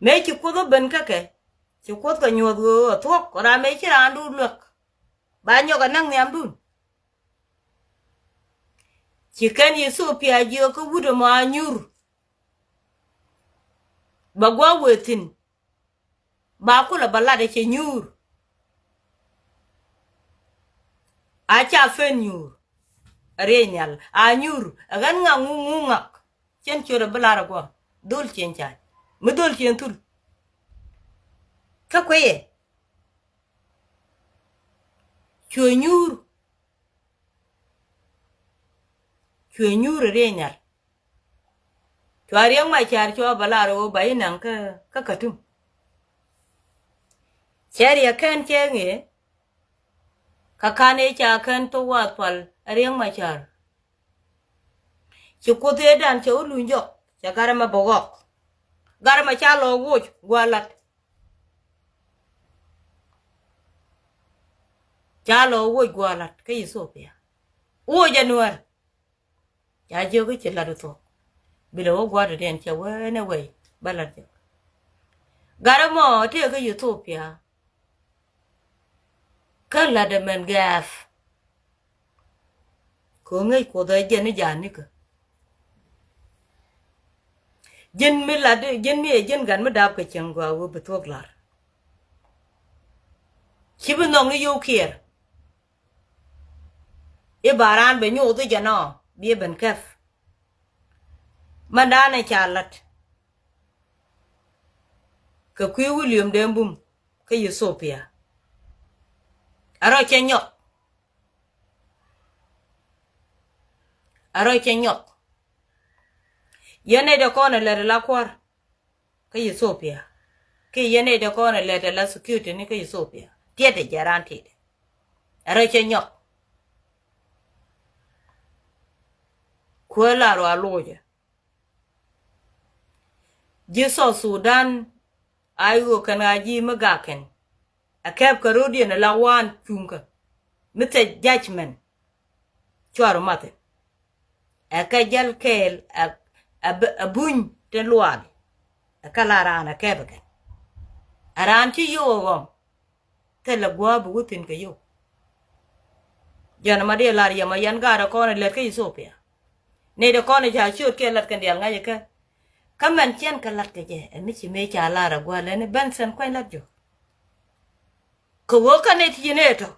Mëë ci Kuoth ɔ ben kä kɛ, ci Kuoth kɛ nyuɔth ɣöö ɛ thuɔ̱k, ram mëë ci raandu luäk. Ba nyɔk ɛ näk nhiamdun. Ci kɛn Ethiopia jiök kä wut ɛmɔ a nyuur. Bɛ gua̱a̱k wëë thi̱n. Ba kulɛ bä lat ɛ cɛ nyuur. A ca fen nyuur. Riey nhial a nyuur. Ɛ ɣän ŋak ŋu ŋu ŋak. Cɛn ciöt ɛ bi lar ɛ guɔ. Dhol cieŋ ca̱a̱c. Mi dhol cieŋ thul. Kä kueyɛ. Cuɛ nyuur. Cuɛ nyuur ɛ riey nhial. Cua Riɛk Macar cua bä lar ɣöö ba inaŋ kä, kä Katum. Cɛ riɛk kɛn cɛ ŋee. Kä kan ëë ca kɛn thok wath pal ɛ Riɛk Macar. Ci Kuoth ëëdan cɛ wä luny jɔk, cɛ gat ɛmɛ bä ɣɔk. Gat ɛmɛ ca lɔ woc gua̱a̱ lat. Ca lɔ woc gua̱a̱ lat kä Ethiopia. Woc ɛ Nuäär. Ca jiök i̱ ci lat i̱ thuɔ̱k. Bilɛ wä gua̱a̱r dɔ̱diɛn cɛ wee ni wei bä lat jek. Gat ɛmɔ tëë kä Ethiopia. Kä lat ɛmɛn gɛɛth. Kɛ ɣöö ŋäc Kuoth ɛ jɛn i̱ ja̱a̱n nikä. Ji̱n mi lat, ji̱n mi ɛ ji̱n gat mi dap kɛ cieŋ gɔaa ɣöö bi thuɔ̱k la̱r. Ci bi nhɔk ni yio̱w kiɛɛr. I̱ ba raan bɛ nyoth i̱ jɛn ɔ bi ɛ ben kɛp. Mɛn daanɛ ca la̱t. Kɛ kui̱ William Dee Bum kä Ethiopia. Ɛ rɔ cɛ nyɔk. Ɛ rɔ cɛ nyɔk. Yɛn nɛy dee kɔn ɛ lɛt ɛ la kua̱r kä Ethiopia. Kiɛ yɛn nɛy dee kɔn ɛ lɛt ɛ la security ni kä Ethiopia. Tiɛt ɛ jɛ raan ti̱i̱t. Ɛ rɔ cɛ nyɔk. Kuäär la rɔ a loc ɛ. Ji̱ South Sudan a i̱ ɣöö kɛn a ji̱ mi gak kɛn. Ɛ kɛp kɛ ro̱diɛn ɛ la waan cuŋkä mi thɛ judgment. Cuarɛ math in ɛ kɛ jäl kɛɛl ɛ, ɛ, ɛ buny tin luaal. Ɛ kɛ la raan ɛ kɛp ɛ kɛn ɛ raan ci yio̱w ɛ ɣɔm. Thilɛ gua̱a̱p bi wä thi̱n kɛ yio̱w. Jɛn ma diɛ lar yɛ ma yɛn gaat ɛ kɔn ɛ lät kä Ethiopia. Nɛy dɛ kɔn ɛ ca ciöt kiɛ lat kɛn diaal ŋa̱c ɛ kɛ. Kä mɛn cɛn kɛ lat kɛ jɛ ɛ mi ci mëë ca lar ɛ gua̱a̱l ɛn i̱ Benson kuany lat jɔk. Kɛ ɣöö kä nɛy ti ci nɛy tɔ̱.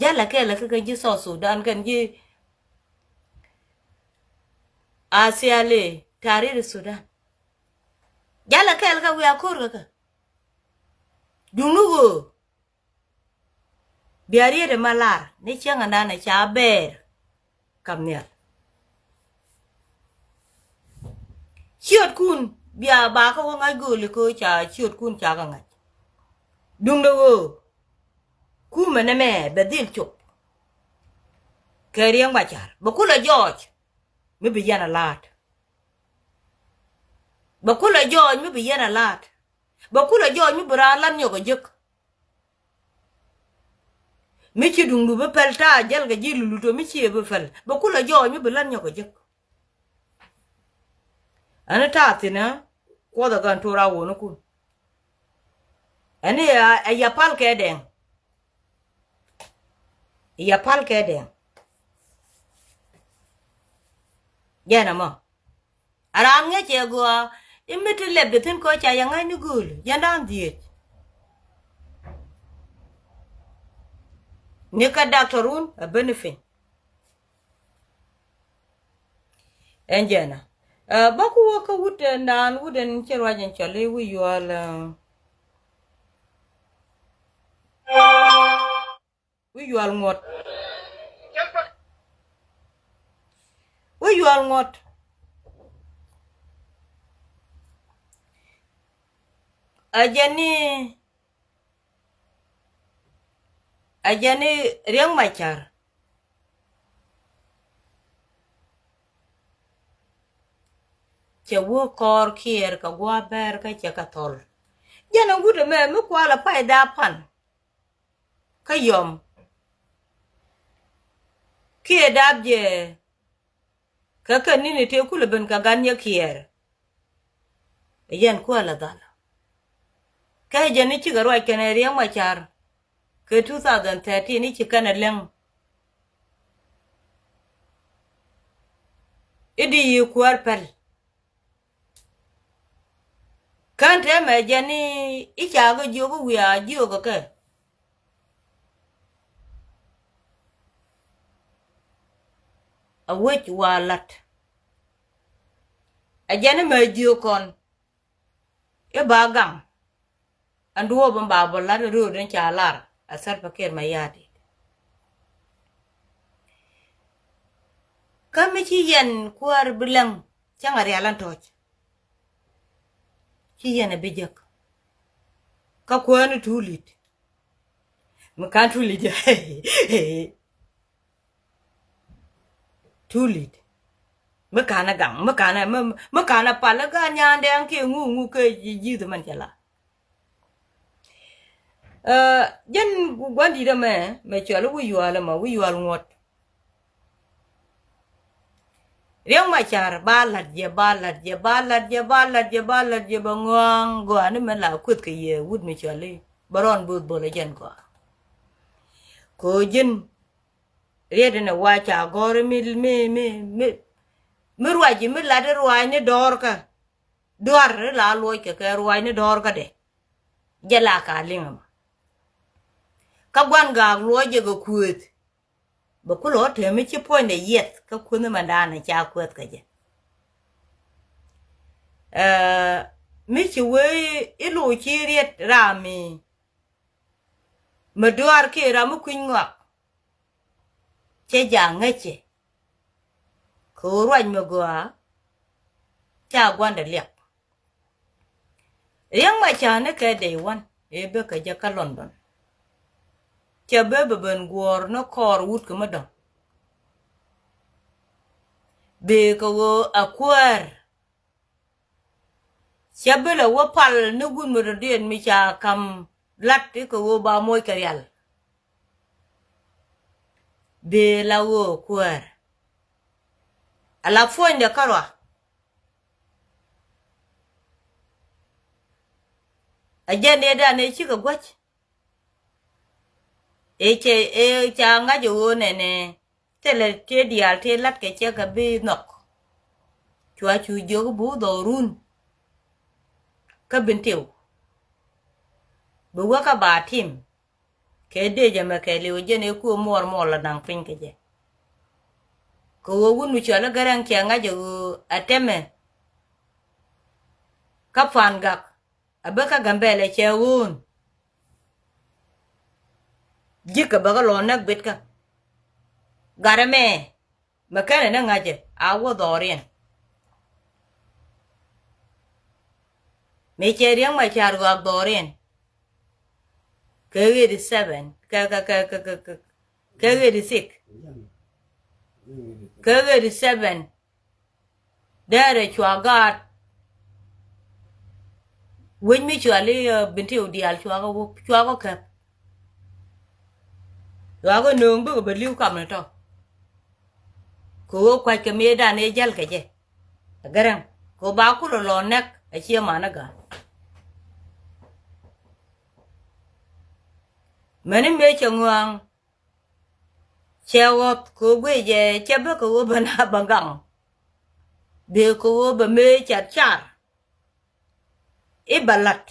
Jalɛ kɛɛl kä kɛn ji̱ South Sudan kɛn ji̱ Asiali Tahrir Sudan. Jalɛ kɛɛl kä wiaa ko̱r kä kä. Duŋni ɣöö bia riet ɛmɛ lar ni cäŋ ɛndan ɛ ca bɛɛr. Kam nhial. Ciötkun bia ba kä wä ŋa̱c gööli kä ca ciötkun ca kä ŋa̱c. Duŋdɛ ɣöö kumɛ nɛmɛ bɛ dhil cop. Kɛ Riek Machar bɛ kulɛ jɔɔc mi bi yɛn a la̱a̱t. Bɛ kulɛ jɔɔc mi bi yɛn a la̱a̱t. Bɛ kulɛ jɔɔc mi bi raan lat nyɔk a jek. Mi ci duŋdu bi pɛl ta̱a̱ jäl kɛ ji̱ luluto mi ci bi pɛl bɛ kulɛ jɔɔc mi bi lat nyɔk a jek. Ɛn ta̱a̱ thi̱n ɛ kuɔth ɛ gän tor a wonäkun. Ɛn ɛ ya pal kɛ dɛŋ. Ya pal kɛ dɛŋ. Jɛn ɛmɔ. A raan ŋäcɛ gɔaa i̱ mi ti lɛp di thi̱n kɔ ca yɛ ŋa̱cni gööl yɛn da̱a̱n dhieec. Ni kä doctor wun a benefit. Ɛn jɛn a bä ku wä kä wut ɛn daan wut ɛn ci ruac ɛn cɔl i̱ wi̱c yuɔl. Wi̱c yual ŋuɔ̱t. Wi̱c yual ŋuɔ̱t. A jɛn ni, a jɛn ni Riek Machar. Cɛ wä kɔɔr Kiir kɛ gua̱a̱ bɛr kä cɛ kɛ thɔl. Jɛn a wut ɛmɛ mi kual a pay da pan. Kä yɔm kiɛ dap jɛ. Kä kɛ ni̱ni tëë kulɛ ben kɛ gan yɛ Kiir. Ɛ yɛn kuäär lɛ dhal. Kɛ jɛ ni cikɛ ruac kɛnɛ Riek Machar kɛ two thousand thirteen i̱ ci kɛnɛ leŋ. I̱ di yi kuäär pɛl. Kän tɛmɛ jɛn i̱ ca kɛ jiök i̱ wiaa jiök kɛ. A wec wa la̱t. A jɛn imɛ jiök kɔn i̱ ba gaŋ. Ɛn duɔ̱ɔ̱p in ba bä la̱t rööd in ca lar a Salva Kiir Mayardit. Kä mi ci yɛn kuäär bi lɛŋ cäŋ a rial ɛn tɔ̱ɔ̱c. Ci yɛn a bi jek. Kä kuäär ni tuulit. Mi ka̱n tuulit. Tuulit. Mi ka̱n a gaŋ, mi ka̱n a, mi, mi ka̱n a pal a ga̱a̱n nyandɛ ɛn kiɛ ŋu, ŋu kɛ ji̱, ji̱th mɛn cɛ la. Ɛ, jɛn gua̱n di̱t ɛmɛ, mɛ cual wi̱i̱ yual ɛmɛ, wi̱i̱ yual ŋuɔ̱t. Riek Machar ba la̱t jɛ, ba la̱t jɛ, ba la̱t jɛ, ba la̱t jɛ, ba la̱t jɛ, ba ŋɔaŋ gɔaa ni mɛ la kueth kɛ yɛ wut mi cual i̱ bä rɔn bo̱o̱th bo̱l ɛ jɛn gɔaa. Kɛ ɣöö ji̱n riet inɛ wa ca gɔ̱r mi, mi, mi, mi, mi ruac ji̱ mi lat i̱ ruac ni dɔ̱ɔ̱rkä. Duar i̱ la luɔc kɛ kɛ ruac ni dɔ̱ɔ̱rkädɛ. Jɛ la ka liŋ ɛmɔ. Kä gua̱n gaak luɔc jɛ kɛ kuëëth. Bɛ kulɛ ɣä tɛm mi ci puɔ̱nydɛ yiɛth kä kuänh mɛndan ca kuɛth kä jɛ. Ɛ, mi ci wee i̱ loc ci riet ram mi, mi duaar kiɛ ram mi kui̱ny ŋɔak. Cɛ ja̱ ŋäcɛ kɛ ɣöö ruac mi gɔaa ca gua̱ndɛ liak. Riek Machar ni kɛ day one ëë bek kɛ jɛ kä London. Cɛ bee bɛ ben guɔ̱ɔ̱r ni kɔɔr wut kɛ mi dɔ̱ŋ. Bee kɛ ɣöö a kuäär. Cɛ bi lɛ wä pal ni wut mi dɔ̱diɛn mi ca ka̱m lat i̱ kɛ ɣöö ba moc kɛ rial. Bëë la ɣöö kuäär a la puɔ̱nydɛ kärɔa. A jɛn ëëdan ëë cikɛ guäc. Ëë cɛ ëë ca ŋa̱c ɛ ɣöö nɛnɛ thilɛ tëë diaal tëë la̱t kɛ cɛ kɛ bi nhɔk. Cua cu jiök bi wä dhɔrun. Kä Bentiu bi wä kä ba tim. Kɛ dee jɛ mɛ kɛ liw jɛn ëë kuë muɔɔr muɔɔr la naŋ piny kɛ jɛ. Kɛ ɣöö wun mi cual i̱ Gɛrɛŋ cɛ ŋa̱c ɛ ɣöö a tɛmɛ kä Pan Gak. A bä kä Gambɛlɛ cɛ ɣöön. Ji̱kɛ bä kä lɔ näk bitkä. Gat ɛmɛ mɛ kɛnɛ ni ŋa̱cɛ a wä dhɔriɛn. Mëë cɛ Riɛk Macar ɣɔak dhɔriɛn. Kɛ eighty seven kɛ kɛ kɛ kɛ kɛ kɛ eighty six. Kɛ eighty seven. Dɛrɛ cua gaat. Wec mi cua li Bentiu diaal cua kɛ wä cua kɛ kɛp. Cua kɛ nööŋ bikɛ bɛ li̱w kamni tɔ. Kɛ ɣöö kua̱c kɛ mëëdan ëë jäl kɛ jɛ. Ɛ Gɛrɛŋ kɛ ɣöö ba kulɛ lɔ nɛk a ciɛ man ɛ ga̱a̱n. Mäni mëë cɛ ŋɔaŋ. Cɛ ɣɔth kɛ ɣöö guic jɛ cɛ bä kɛ ɣöö bä na bä gaŋ. Bëë kɛ ɣöö bä mëë cɛ car. I̱ bä la̱t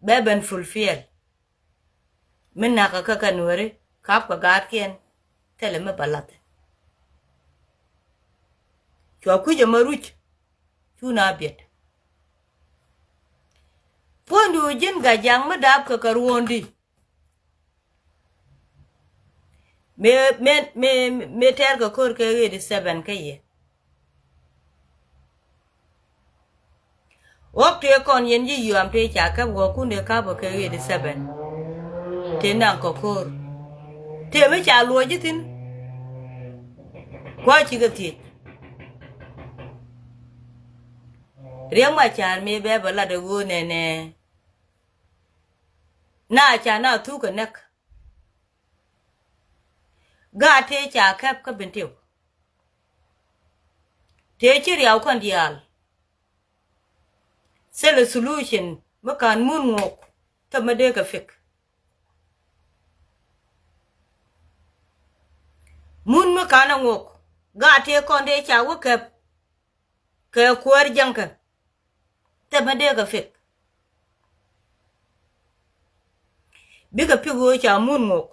bɛ ben fulfill. Mi nakä kä kɛ Nuääri kap kɛ gaatkiɛn thilɛ mi bä la̱t. Cua kui̱c ɛmɛ ruc. Cu na biɛt. Puɔ̱nydu ji̱n Gatjaŋ mi daap kɛ kɛ ruɔ̱ɔ̱ndi. Mëë mëë mëë mëë tɛɛr kɛ ko̱r kɛ eighty seven kä yɛ. Ɣɔ̱k tëë kɔn yɛn ji̱ yuam tëë ca käp ɣɔ̱kun dee ka̱pä kɛ eighty seven. Tëë naŋ kɛ ko̱r tëë mi ca luɔ̱c ji̱ thi̱n. Kua̱c cikɛ thiec. Riɛk Macar mëë bɛ bɛ lat ɛ ɣöö nɛnɛ. Na ca na thuk kɛ näk. Gaat tëë ca käp kä Bentiu. Tëë ci riaw kɔn diaal. Thilɛ solution mi ka̱n mun ŋok kä mi dee kɛ fik. Mun mi ka̱n a ŋok gaat tëë kɔn dee ca wä käp. Kɛ kuäär jäŋkä. Thɛmɛ dee kɛ fik. Bikɛ pik ɣöö ca mun ŋok.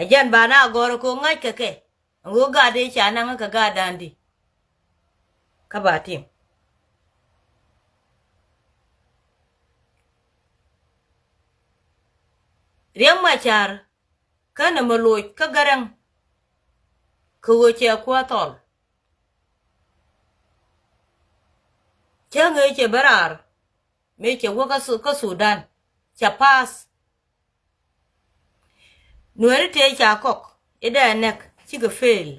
Ɛ jɛn ba na gɔ̱r kɛ ŋa̱c kɛ kɛ ɛn ɣöö gaat dee ca naŋ kɛ gaat da̱a̱n di. Kä ba tim. Riɛk Macar känɛ mɛ loc kä Gɛrɛŋ. Kɛ ɣöö cɛ kuäär thɔl. Cä ŋee cɛ bä raar mëë cɛ wä kä Su-, kä Sudan cɛ pass. Nuɛri tëë ca kɔk i̱ dee nɛk cikɛ fail.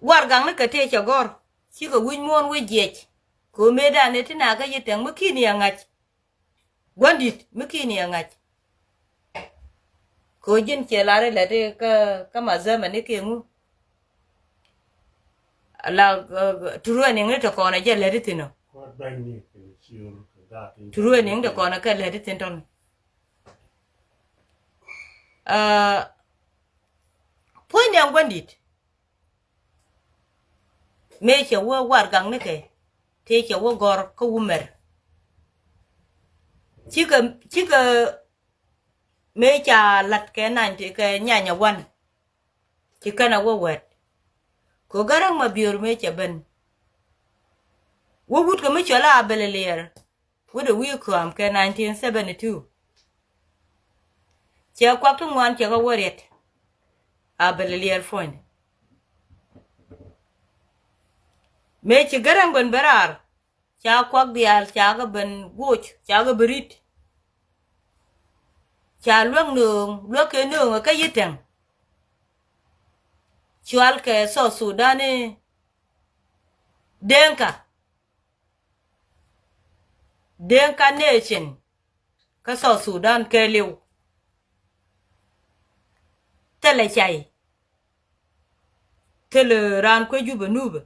Warɛgakni kɛ tëë cɛ gɔ̱r cikɛ wi̱c muɔ̱ɔ̱n wi̱c jiɛc. Kɛ ɣöö mëëdan ëë ti naath kä Yietɛŋ mi ki̱ni ɛ ŋa̱c. Gua̱ndit mi ki̱ni ɛ ŋa̱c. Kɛ ɣöö ji̱n cɛ lar i̱ lɛt i̱ kä, kä ma zämani kiɛ ŋu. La, ɛ, training ni te kɔn ɛ jɛ lɛt i̱ thi̱n ɔ. Training te kɔn ɛ kɛ lɛt i̱ thi̱n tɔn. Ɛ, puɔ̱ny ni ɛn gua̱ndit. Mëë cɛ wä warɛgaknikɛ tëë cɛ wä gɔ̱r kä Wumɛr. Cikɛ, cikɛ mëë ca la̱t kɛ nany ti kɛ nyanya wan. Ci kɛn a wä wɛt. Kɛ ɣöö Garaŋ Mabiör mëë cɛ ben. Wä wut kɛ mi cɔl a Abel Liɛr. Wut ɛ wi̱i̱ kɔam kɛ nineteen seventy two. Cɛ kuak ti ŋuan cɛ kɛ wä riɛt. Abel Liɛr puɔ̱ny. Mëë ci Garaŋ ben ben raar. Ca kuak diaal ca kɛ ben guɔc ca kɛ ben ri̱t. Ca luäk nööŋ luäk kɛ nööŋ kä Yietɛŋ. Cual kɛ South Sudan i̱ Denka. Dinka Nation kä South Sudan kɛɛliw. Thilɛ cay. Thilɛ raan kuec Jubɛ Nubɛ.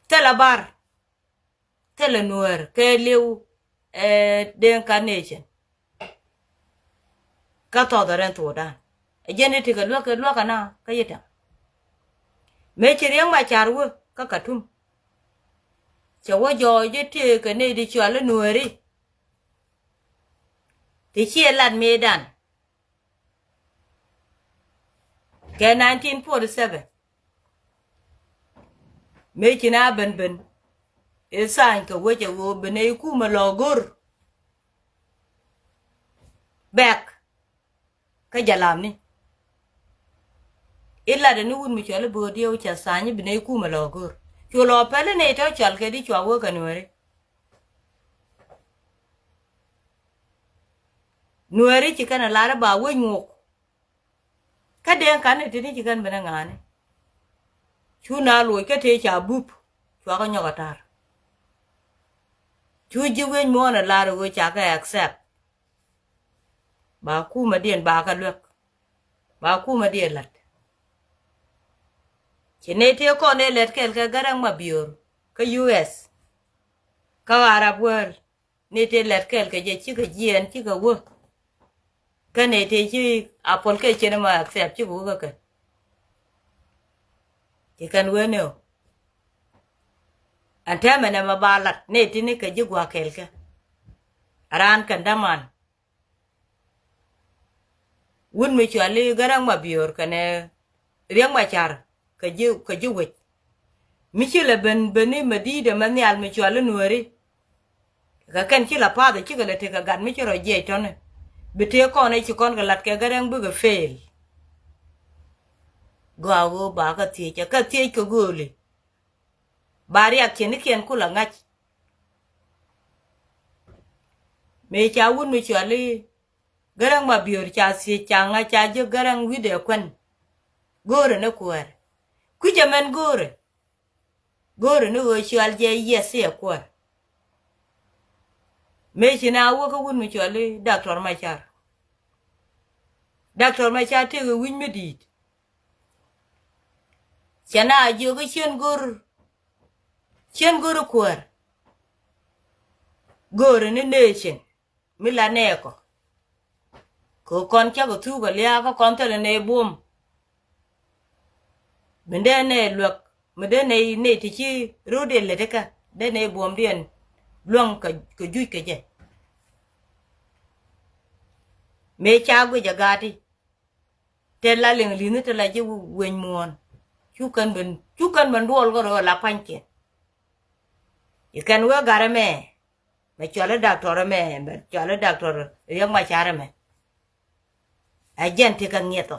Thilɛ Bar. Thilɛ Nuäär kɛɛliw, eh, Dinka Nation kä Southern Sudan. Ɛ jɛn i̱ ti kɛ luäk kɛ luäk kɛ na kä yi tɛm. Mëë ci Riek Machar wä kä Khartoum. Cɛ wä jɔɔc i̱ ti kɛ nɛy ti cɔal i̱ Nuääri. Ti ciɛ lat mëëdan. Kɛ nineteen forty-seven. Mëë ci na ben ben. Ɛ tha̱a̱ny kɛ wec ɛ ɣöö ben ɛ i̱ kumɛ lɔ go̱r. Bɛk. Kä jalamni. I̱ latdɛ ni wut mi cɔl i̱ bo̱o̱diɛw ca tha̱a̱ny i̱ ben ɛ i̱ kumɛ lɔ go̱r. Cu lɔ pɛl i̱ nɛy tɔ̱ cɔal kɛ di cua wee kɛ Nuääri. Nuääri ci kɛn a lar i̱ ba wec ŋuɔk. Kä Dinka ni tini ci kɛn ben a ŋa̱a̱ni. Cu na luɔc kä tëë ca bup, cua kä nyɔk a tar. Cu ji̱ wi̱c muɔ̱ɔ̱n a lar i̱ ɣöö ca kɛ accept. Ba kumɛ diɛn ba kä luäk. Ba kumɛ diɛn la̱t. Ci nɛy tëë kɔn ëë lät kɛl kɛ Garaŋ Mabior kä U S. Kä Arab world. Ni tëë lät kɛɛl kɛ jɛ cikɛ jiɛɛn cikɛ wä. Kä ni tëë ci application mɔ accept cikɛ wä kä kɛ. Ci kɛn wen ni ɔ. Ɛn täämɛ nɛmɛ ba lat ni ti ni kɛ ji̱ gua̱a̱k kɛɛl kɛ. Raan kɛn däman. Wut mi cuali Garaŋ Mabior kɛnɛ Riek Machar kɛ ji̱, kɛ ji̱ wec. Mi ci lɛ ben, ben i̱ mɛ di̱i̱t ɛmɛ nhial mi cual i̱ Nuääri. Kɛ kɛn ci la path ɛ cikɛ lɛ tekɛ gat mi ci rɔ jiɛc tɔ̱ni. Bi tëë kɔn ɛ ci kɔn kɛ lat kɛ Garaŋ bikɛ fail. Gɔaa ɣöö ba kä thiec, ɛ kä thiec kɛ gööli. Ba riak cienikiɛn ku la ŋa̱c. Mëë ca wut mi cuali Garaŋ Mabior ca thiec ca ŋa̱c ca jiök Garaŋ wi̱cdɛ kuän. Go̱o̱rɛ ni kuäär. Kui̱cɛ mɛn go̱o̱rɛ. Go̱o̱rɛ ni ɣöö cual jɛ yiɛth i̱ ɛ kuäär. Mëë ci na wä kä wut mi cuali Doctor Machar. Doctor Machar tëëkɛ wi̱c mi di̱i̱t. Cɛ na jiök i̱ cien go̱r, cien go̱r i̱ kuäär. Go̱o̱rɛ ni nation. Mi la nɛɛkɔ. Kɛ kɔn cakɔ thuk ɛ lia̱a̱ kä kɔn thilɛ nɛy buɔ̱m. Mi dee nɛy luäk, mi dee nɛy, nɛy ti ci ro̱o̱diɛn lät ikä, dee nɛy buɔ̱mdiɛn luäŋ kɛ, kɛ juc kɛ jɛ. Mëë ca guic ɛ gaati. Tɛ la liŋ li̱ni tɛ la ji̱ weny muɔ̱ɔ̱n. Cu kɛn ben, cu kɛn ben duɔl kärɔ̱ la pa̱nykiɛn. I̱ kɛn wee gat ɛmɛ. Mɛ cuali Doctor ɛmɛ, mɛ cuali Doctor Riek Machar ɛmɛ. Ɛ jɛn tekɛ ŋiɛth ɔ.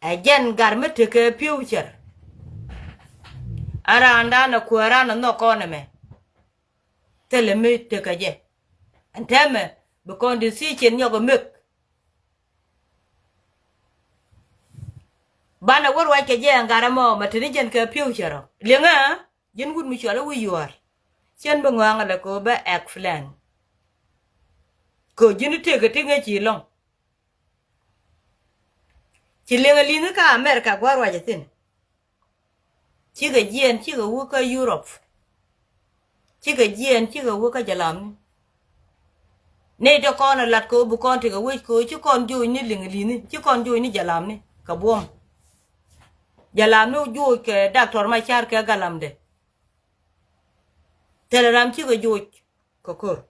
Ɛ jɛn gat mi tekɛ future. Ɛ raandan ɛ kuääran ɛ nhɔk kɔn ɛmɛ. Thilɛ mi tekɛ jɛ. Ɛn täämɛ bi kɔn decision nyɔk ɛ mek. Banɛ wä ruac kɛ jɛ ɛn gat ɛmɔ mɛ teni jɛn kɛ future ɔ. Liŋä, ji̱n wut mi cuali wi̱i̱ yuɔ̱ɔ̱r. Cien bi ŋɔaŋ ɛlɛ kɛ ɣöö bä explain. Kɛ ɣöö ji̱n i̱ tëëkɛ ti ŋäc ci lɔ̱ŋ. Ci liŋ ɛ li̱ŋi kä America gua̱r ruac ɛ thi̱n. Cikɛ jiɛɛn cikɛ wä kä Europe. Cikɛ jiɛɛn cikɛ wä kä jalamni. Nɛy tɔ kɔn ɛ lat kɛ wä bi kɔn tekɛ wec kɛ wä ci kɔn joc ni liŋ li̱ni, ci kɔn joc ni jalamni kɛ buɔ̱m. Jalamni joc kɛ Doctor Machar kɛ galamdɛ. Thilɛ ram cikɛ joc kɛ ko̱r.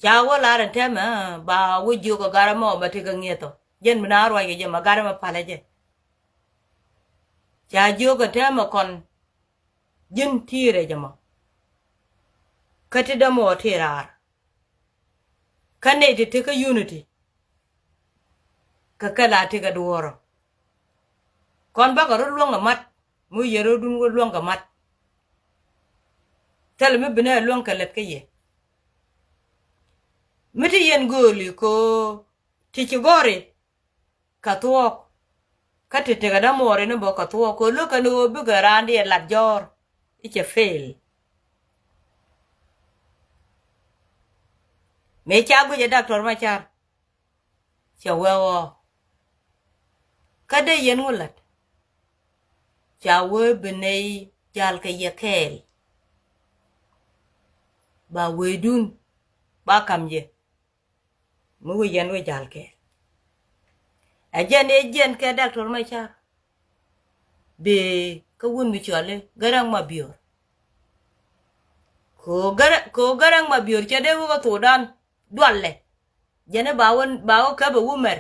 Ca wä lar ɛn tɛmɛ, ba wä jiök kɛ gat ɛmɔ mɛ tekɛ ŋi̱eth ɔ. Jɛn mi na ruac kɛ jɛ mɛ gat ɛmɛ palɛ jɛ. Ca jiök ɛn tɛmɛ kɔn ji̱n ti̱i̱rɛ jɛ mɔ. Kä ti dämɔ ti raar. Kä nɛy ti tekɛ unity. Kɛ kɛ la tekɛ duɔ̱ɔ̱rɔ. Kɔn bakɛ rɔ luäŋ kɛ mat. Mi wi̱i̱ yɛ rɔ̱dun wä luäŋ kɛ mat. Thilɛ mi binɛ luäŋ kɛ lät kä yɛ. Mi ti yɛn gööli kɛ ɣöö ti ci gɔ̱ri kɛ thuɔ̱k. Kä ti tekɛ dämuɔɔri ni bä kɛ thuɔɔk kɛ lo̱kɛ ni ɣöö bikɛ raan diɛ lat jɔ̱ɔ̱r. I̱ cɛ fail. Mëë ca guic ɛ Doctor Macar. Cɛ wee ɣɔɔ. Kä dee yɛn ŋu la̱t. Ca wee bi nɛy jal kɛ yɛ kɛɛl. Ba weydun ba kam yɛ. Mi wi̱c yɛn wi̱c jal kɛɛl. Ɛ jɛn ëë jiɛn kɛ Doctor Macar. Bi kä wun mi cɔali Gäräŋ Mabiör. Kɛ ɣöö Gäräŋ, kɛ ɣöö Gäräŋ Mabiör cɛ dee wä kä thokdan dualɛ. Jɛn i̱ ba wä, ba wä käp ɛ wumɛr.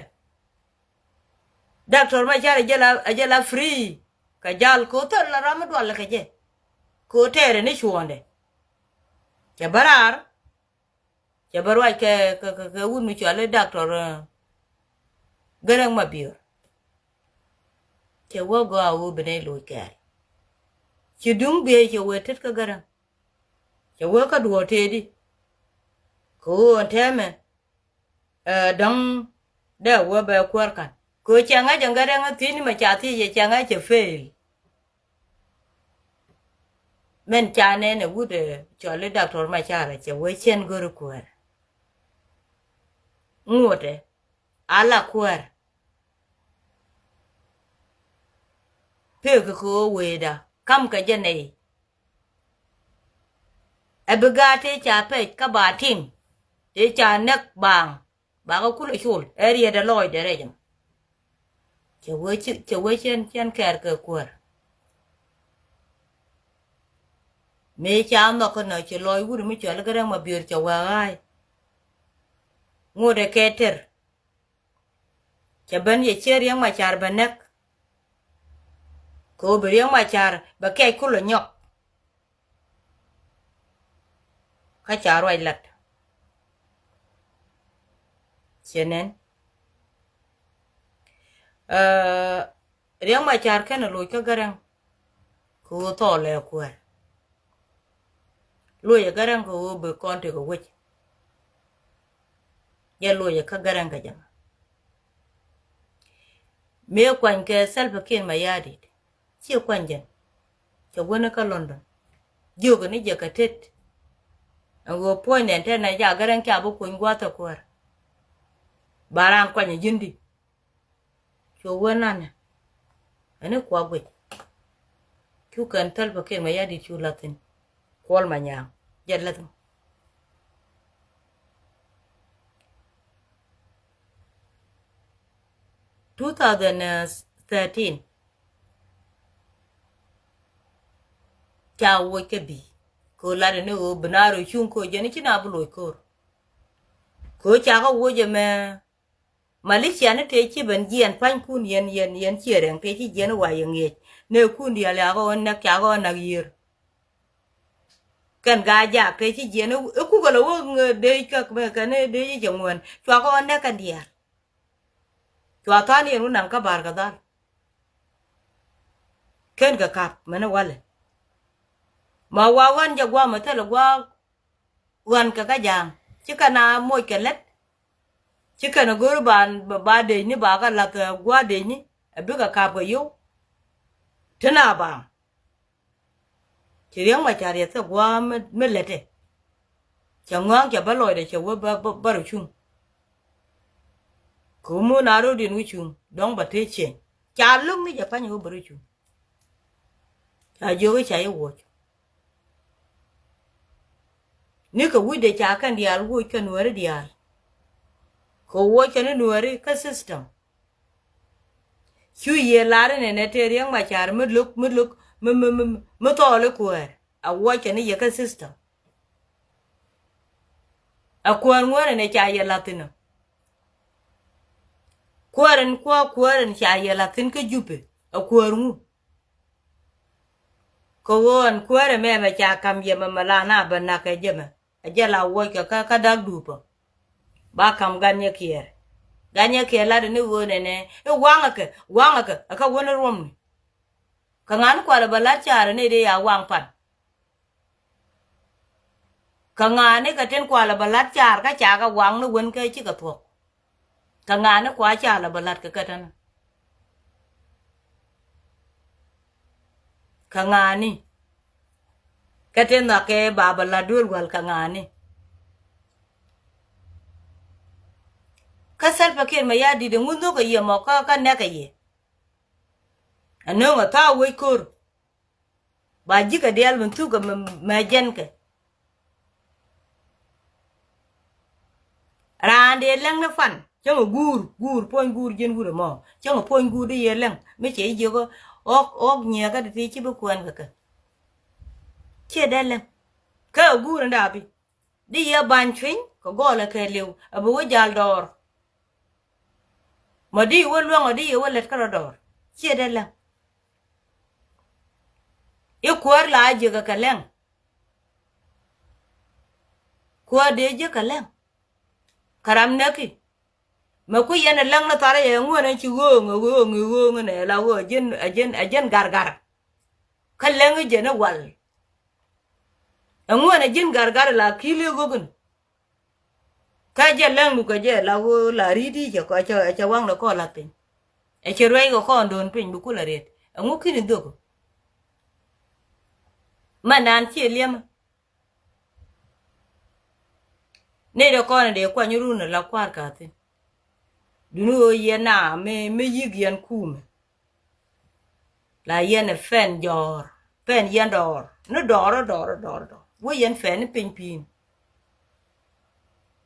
Doctor Macar ɛ jɛ la, ɛ jɛ la free. Kɛ jal kɛ ɣöö thil la ram mi dualɛ kɛ jɛ. Kɛ ɣöö tɛɛrɛ ni cuɔ̱ɔ̱ŋdɛ. Cɛ bä raar. Cɛ bä ruac kɛ, kɛ, kɛ, kɛ wut mi cɔal i̱ Doctor, eh, Gäräŋ Mabiör. Cɛ wä gɔaa ɣöö bi nɛy loc kɛɛl. Ci duŋ biey cɛ wee tet kä Gäräŋ. Cɛ wee kä duɔ̱ɔ̱r tëëdi. Kɛ ɣöö ɛn tɛmɛ, eh, dɔ̱ŋ dee wee bɛ kuäär ka̱n. Kɛ ɣöö cɛ ŋa̱c ɛn Gäräŋ ɛ thiecni mɛ ca thiec ɛ cɛ ŋa̱c cɛ fail. Min ca nɛn ɛ wut, eh, cɔl i̱ Doctor Macar ɛ cɛ wee cɛn go̱ri kuäär. Ŋuɔ̱tɛ ala kuäär. Pek kɛ ɣöö weeda kam kɛ jɛ nɛy. Ɛ bi gaat tëë ca pɛc kä ba tim tëë ca näk baaŋ. Bakɛ kulɛ col ɛ riɛt ɛ lɔɔcdɛ rɛc ɛmɔ. Cɛ wee ci, cɛ wee cɛn, cɛn kɛɛr kɛ kuäär. Mëë ca nhɔk kä nɔ ci lɔc wut mi cɔl i̱ Gäräŋ Mabiör cɛ wee ɣa̱a̱c. Ŋot ɛ kɛ tɛr. Cɛ ben yɛ ciɛ Riɛk Macar bɛ näk. Kɛ ɣöö bi Riɛk Macar bɛ kɛc kulɛ nyɔk. Kä ca ruac lat. Ciɛ nɛn. Eh, Riɛk Macar kɛnɛ loc kä Gäräŋ. Kɛ ɣöö thɔɔlɛ kuäär. Locɛ Gäräŋ kɛ ɣöö bi kɔn tekɛ wec. Jɛ locɛ kä Gäräŋ kɛ jɛ mɔ. Mëë kuany kɛ Salva Kiir Mayardit. Ciɛ kuany jɛn. Cɛ wä ni kä London. Jiök ni jɛ kɛ tet. Ɛn ɣöö puɔ̱ny nɛn tɛn nɛ ca Gäräŋ ca bi kuny gua̱a̱th ɛ kuäär. Ba raan kuany ɛ ji̱n di. Cu wä nanɛ. Ɛn i̱ kua guic. Cu kɛn Salva Kiir Mayardit cu la̱th thi̱n. Kuɔl Manyaŋ. Jɛ la̱th thi̱n. Two thousand thirteen. Ca woc kɛ bi̱i̱. Kɛ ɣöö latdɛ ni ɣöö bi na rɔ cuŋ kɛ ɣöö jɛn i̱ ci na bi loc ko̱r. Kɛ ɣöö ca kɛ woc ɛmɛ. Malicia ni tëë ci ben jiɛn pa̱nykun yɛn, yɛn, yɛn ciɛ rɛŋ tëë ci jiɛn i̱ wa yɛ ŋiɛc. Nɛ kun diaal ca kɛ ɣän näk, ca kɛ ɣän näk yiër. Kɛn Gaa-jaak tëë ci jiɛn i̱ kukɛ lɛ wä dee käk mɛ kɛn i̱ dee ci cɛ ŋuɛn. Cua kɛ ɣän näk kɛn diaal. Cua tha̱a̱n yɛn wä naŋ kä Ba̱r kɛ dhal. Kɛn kɛ kap mɛn i̱ walɛ. Ma wa ɣän jɛ gua̱a̱ mɛ thilɛ gua̱a̱ ɣän kɛ kä ja̱a̱ŋ. Ci kɛn a moc kɛ lät. Ci kɛn a go̱r ba, ba decni ba kɛ lath, eh, gua̱a̱ decni. Ɛ bikɛ kap kɛ yio̱w. Ti na baaŋ. Ci Riɛk Macar yɛ thil gua̱a̱ mi, mi lätdɛ. Cɛ ŋɔ̱a̱ŋ cɛ bä lɔcdɛ cɛ wä bä, bä, bä rɔ cuŋ. Kɛ wä mo̱o̱n a ro̱diɛn wä cuŋ dɔ̱ŋ bä tëë cieny. Ca lo̱k ni jɛ pa̱ny wä bä rɔ cuŋ. Ca jiök i̱ ca i̱ wuɔc. Ni kɛ wi̱cdɛ ca kɛn diaal wuɔc kɛ Nuääri diaal. Kɛ wuɔc kɛ ni Nuääri kä system. Cu yiëë lar inɛnɛ tëë Riɛk Macar mi lo̱k, mi lo̱k, mi, mi, mi, mi thɔɔl i̱ kuäär. A wuɔc kɛ ni yɛ kä system. A kuäär ŋuäär ɛn ɛ ca yɛ la̱th thi̱n ɔ. Kuäär ɛn kuäär, kuäär ɛn ca yɛ la̱th thi̱n kä Jupɛ. A kuäär ŋu. Kɛ ɣöö ɛn kuäär ɛmɛ mɛ ca ka̱m yɛ mɛ mɛ la na bɛ nak kɛ jɛ mɛ. Ɛ jɛ la wuɔc kɛ kä, kä da̱k duupä. Ba ka̱m gan nyɛ kiɛɛr. Gan nyɛ kiɛɛr lat ni ɣöö nɛnɛ i̱ waŋɛ kɛ, waŋɛ kɛ, ɛ kä wäni ruɔ̱mni. Kɛ ŋa̱ni kualɛ bɛ la̱t ca̱a̱r ni dee ya waŋ pan. Kɛ ŋa̱ni kɛ tin kualɛ bɛ la̱t ca̱a̱r kä ca kɛ waŋ ni wen kä cikɛ thuɔ̱k. Kɛ ŋa̱ni kua ca lɛ bɛ la̱t kɛ kɛ tɛn. Kɛ ŋa̱a̱ni. Kä tin nhɔakɛ ba bɛ la duel wal kɛ ŋa̱a̱ni. Kä Salva Kiir Mayardit ɛŋu nhökɛ yɛ mɔ kä, kä nɛkɛ yɛ. Ɛ nööŋ ɛ thaak wec ko̱r. Ba ji̱ kɛ diaal min thuk kɛ mɛ, mɛ jɛn kɛ. Raan dee läŋ ni fan cäŋ ɛ guur, guur, puɔ̱ny guur ji̱n wut ɛmɔ. Cäŋ ɛ puɔ̱ny guur di yɛ läŋ mi cɛ ji̱ jiök ɣɔk, ɣɔk nyiɛɛkä ti ti ci bi kuɛn kɛ kɛ. Ciɛ dee läŋ. Kä ɛ guur in da̱a̱ bi di yɛ ba̱ny cuiny kɛ gɔɔlɛ kɛ liw ɛ bi wä jal dɔɔr. Mɔ di wä luäŋ ɔ di yɛ wä lät kä rɔ dɔɔr. Ciɛ dee läŋ. I̱ kuäär la a jiäkä kɛ läŋ. Kuäär dee jiäkä läŋ. Kä ram näki. Mɛ ku yɛn ɛ läŋ ni tharɛ yɛ ŋuän ɛn ci ɣööŋ ɛ ɣööŋ ɛ ɣööŋ ɛnɛ la ɣöö ɛ ji̱n, ɛ ji̱n, ɛ ji̱n gargar. Kä läŋ i̱ jɛn i̱ wal. Ɛŋu ɛn ɛ ji̱n gargar la ki̱i̱l i̱ ɣökän. Kä jɛ läŋdu kɛ jɛ la ɣöö la ri̱t i̱ cɛ kɔ, cɛ, cɛ waŋdɛ kɔn la̱th piny. Ɛ cɛ ruɛy kɛ kɔn do̱n piny bi kulɛ riet. Ɛŋu ki̱n i̱ dhök. Mɛ naan ciɛ liɛmä. Nɛy dee kɔn dee kuany run ala kua̱r ka thi̱n. Duni ɣöö yɛn na mi, mi yi̱k yɛn kumɛ. La yɛn ɛ pɛn jɔ̱ɔ̱r, pɛn yɛn dɔɔr. Ni dɔɔr, dɔɔr, dɔɔr, dɔɔr. Wä yɛn pɛn ni piny pi̱i̱n.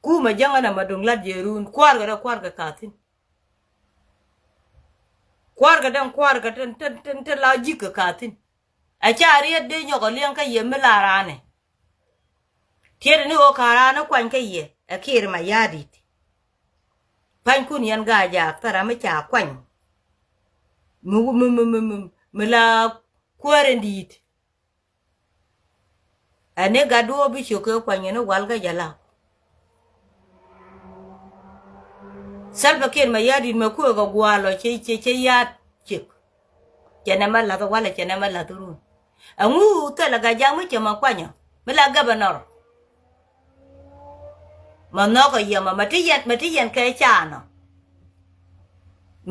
Kumɛ jäŋä na ma duŋ lat jɛ run. Kua̱r kɛ dee kua̱r kɛ ka thi̱n. Kua̱r kɛ dee kua̱r kɛ tin, tin, tin, tin la ji̱k kɛ ka thi̱n. A ca riet dee nyɔk a liɛŋ kä yɛ mi la raanɛ. Tiɛt ni ɣöö ka raan ni kuany kä yɛ ɛ Kiir Mayardit. Pa̱nykun yɛn Gaajaak thara mi ca kuany. Mi, mi, mi, mi, mi, mi la kuäär in di̱i̱t. Ɛn ni gat duɔ̱ɔ̱p bi ciök kɛ kuany kɛ ni wal kä jɛ la. Salva Kiir Mayardit mɛ kuëë kɛ gua̱a̱l ɔ cɛ, cɛ, cɛ ya̱a̱t ciek. Cɛ nɛmɛ la̱th walɛ cɛ nɛmɛ la̱th run. Ɛŋu thilɛ Gaajaak mi cɛ mɛ kuanyɔ mi la governor. Mɛ nhɔkɛ yɛ mɛ, mɛ ti yɛn, mɛ ti yɛn kɛ canɔ.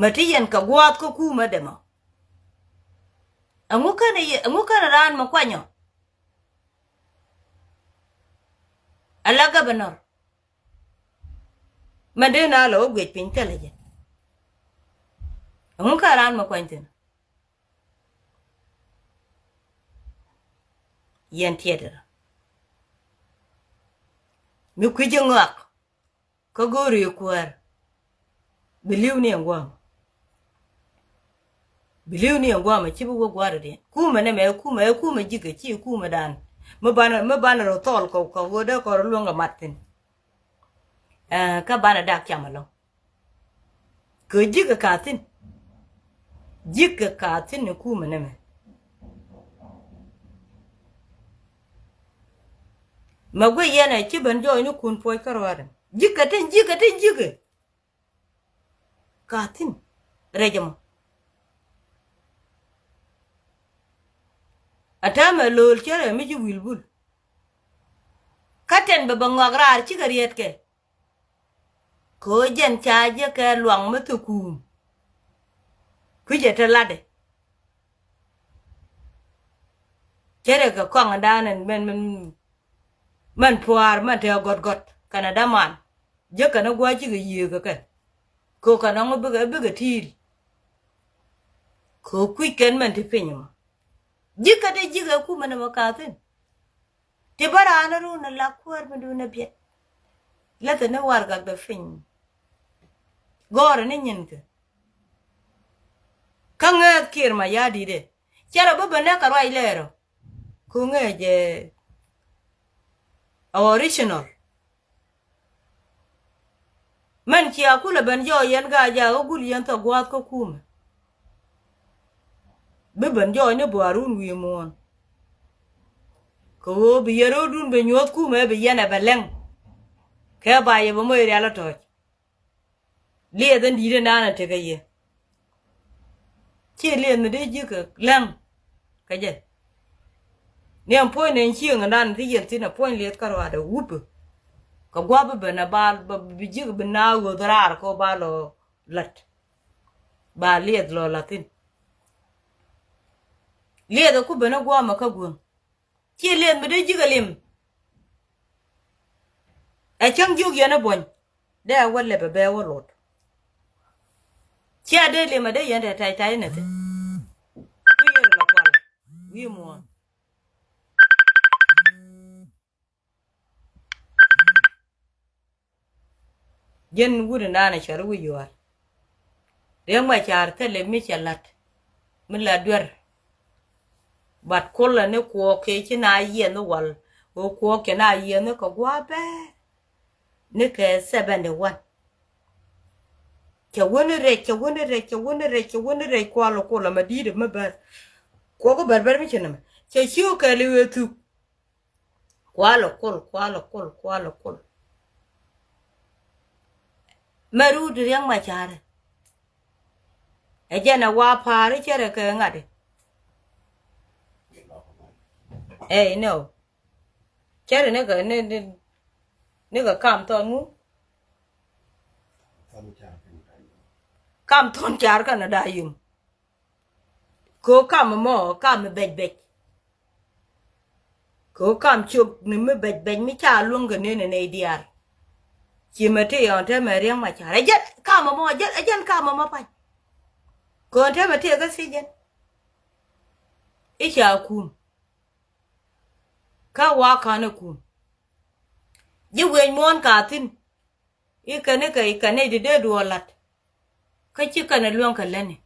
Mɛ ti yɛn kɛ gua̱a̱th kä kumä dɛmɔ. Ɛŋu känɛ yɛ, ɛŋu känɛ raan mɛ kuanyɔ. Ala governor. Mɛ dee na lɔ wä guic piny thilɛ jɛ. Ɛŋu känɛ raan mɛ kuany thi̱n. Yɛn tiɛt rɔ. Mi kui̱c iŋɔak. Kä go̱o̱ri kuäär. Bi li̱w ni ɛn gua̱a̱m. Bi li̱w ni ɛn gua̱a̱m a ci bi wä gua̱a̱r diɛn. Kumɛ nɛmɛ ɛ kumɛ, ɛ kumɛ ji̱kɛ ci kumɛ dan. Mi banɛ, mi banɛ rɔ thɔɔl kɔ, kɔ ɣöö dee kɔ rɔ luäŋ kɛ mat thi̱n. Ɛ, kä banɛ dak cam ɛlɔ̱ŋ. Kɛ ji̱kɛ ka thi̱n. Ji̱kɛ ka thi̱n ni kumɛ nɛmɛ. Mɛ guic yɛn ɛ ci ben jɔɔc ni kun puɔc kä ruaadɛ. Ji̱kɛ tin, ji̱kɛ tin, ji̱kɛ. Ka thi̱n rɛc ɛmɔ. A täämɛ lo̱o̱l cärɛ mi ci wi̱i̱l bul. Kä tɛn bɛ bɛ ŋɔak raar cikɛ riet kɛ. Kɛ ɣöö jɛn ca jɛ kɛ luaŋ mi thok kuum. Kui̱cɛ te latdɛ. Cärɛ kɛ kɔaŋdan ɛn mɛn, mɛn, mɛn pua̱a̱r mɛn te gɔ̱t gɔ̱t kɛnɛ däman. Jek kɛn a gua̱a̱c cikɛ yiëëk kɛ kɛ. Kɛ ɣöö kɛn ɔŋ bikɛ, bikɛ ti̱i̱l. Kɛ ɣöö kui̱c kɛn mɛn ti piny ɛmɔ. Ji̱kɛ ti ji̱kɛ kumɛ ni mɛ ka thi̱n. Ti bä raan run a la kuäär mi duun a biɛt. Läthɛ ni warɛgak dɔ piny. Gɔ̱rɛ ni nyinkɛ. Kä ŋääth Kiir Mayardit ɛ. Cɛ rɔ bä ben nɛ kɛ ruac lɛɛr ɔ. Ku ŋäc ɛ original. Mɛn cia kulɛ ben jɔɔc yɛn Gaajaak ɣä gul yɛn thok gua̱a̱th kä kumɛ. Bi ben jɔɔc ni buaarun wi̱i̱ muɔ̱ɔ̱n. Kɛ ɣöö bi yɛn ro̱o̱dun ben nyuɔ̱th kumɛ bi yɛn ɛ bɛ lɛŋ. Kɛ ba yɛ bɛ moc rial ɛ tɔ̱ɔ̱c. Liɛth in di̱i̱t in naan a tekɛ yɛ. Ciɛ liɛth mi dee ji̱ kɛ läŋ. Kä jɛ. Ni ɛn puɔ̱ny nɛn cieŋ in naan ti yɛn thi̱n ɛ puɔ̱ny liɛth kä ruaadɛ wupä. Kɛ gua̱p bi ben a ba, ba bi ji̱ kɛ bi naath ɣöth raar kɛ ba lɔ la̱t. Ba liɛth lɔ la̱t thi̱n. Liɛth ɛ ku ben ɛ guɔ̱ɔ̱mɛ kä guäŋ. Ci liɛth mi dee ji̱ kɛ lim. Ɛ cäŋ jiök yɛn ɛ buɔ̱ny. Dee ɛ wä lɛp ɛ bɛ wä lot. Cia dee lim ɛ dee yɛn tɛ̈ ta̱c ta̱c nɛ thi̱n. Ku yɛn lɔ kual wi̱i̱ muɔ̱ɔ̱n. Jɛn wut in da̱a̱n ɛ cɔr wi̱c yual. Riɛk Macar thilɛ mi cɛ la̱t mi la duer. But kulɛ ni kuɔɔk kɛ ci na yiɛn ni wal. Ɣöö kuɔɔk kɛ na yiɛn ni kɛ gua̱a̱ bɛɛ. Ni kɛ seventy one. Cɛ wä ni rɛc, cɛ wä ni rɛc, cɛ wä ni rɛc, cɛ wä ni rɛc, kual kulɛ mɛ di̱i̱t mɛ bär. Kuɔɔk bär bär mi cɛ nɛmɛ. Cɛ ciö kɛɛl i̱ wee thuk. Kual kul, kual kul, kual kul. Mɛ ruut Riɛk Macar. Ɛ jɛn ɛ wa pa̱a̱ri cɛ rɛ kɛ ŋa̱t. Ɛ inɔ. Cɛ rɛ ni kɛ ni ni ni kɛ kam thɔn ŋu. Kam thɔn car kɛn ɛ da̱a̱ yum. Kɛ ɣöö kam ɛmɔ kam mi bɛc bɛc. Kɛ ɣöö kam ciök ni mi bɛc bɛc mi ca luäŋ kɛ nën ɛ nɛy diaal. Ci mɛ tëë ɣɔn te mɛ Riɛk Macar ɛ jɛn kam ɛmɔ ɛ jɛn kam ɛmɔ pa̱ny. Kɛ ɣöö te mɛ tëë kä thiec jɛn. I̱ ca kum. Kä wa ka̱n ɛ kum. Ji̱ wi̱i̱ muɔ̱ɔ̱n ka thi̱n. I̱ kɛn i̱ kɛ i̱ kɛn i̱ di dee duɔɔr la̱t. Kä ci kɛn ɛ luäŋ kɛ lätni.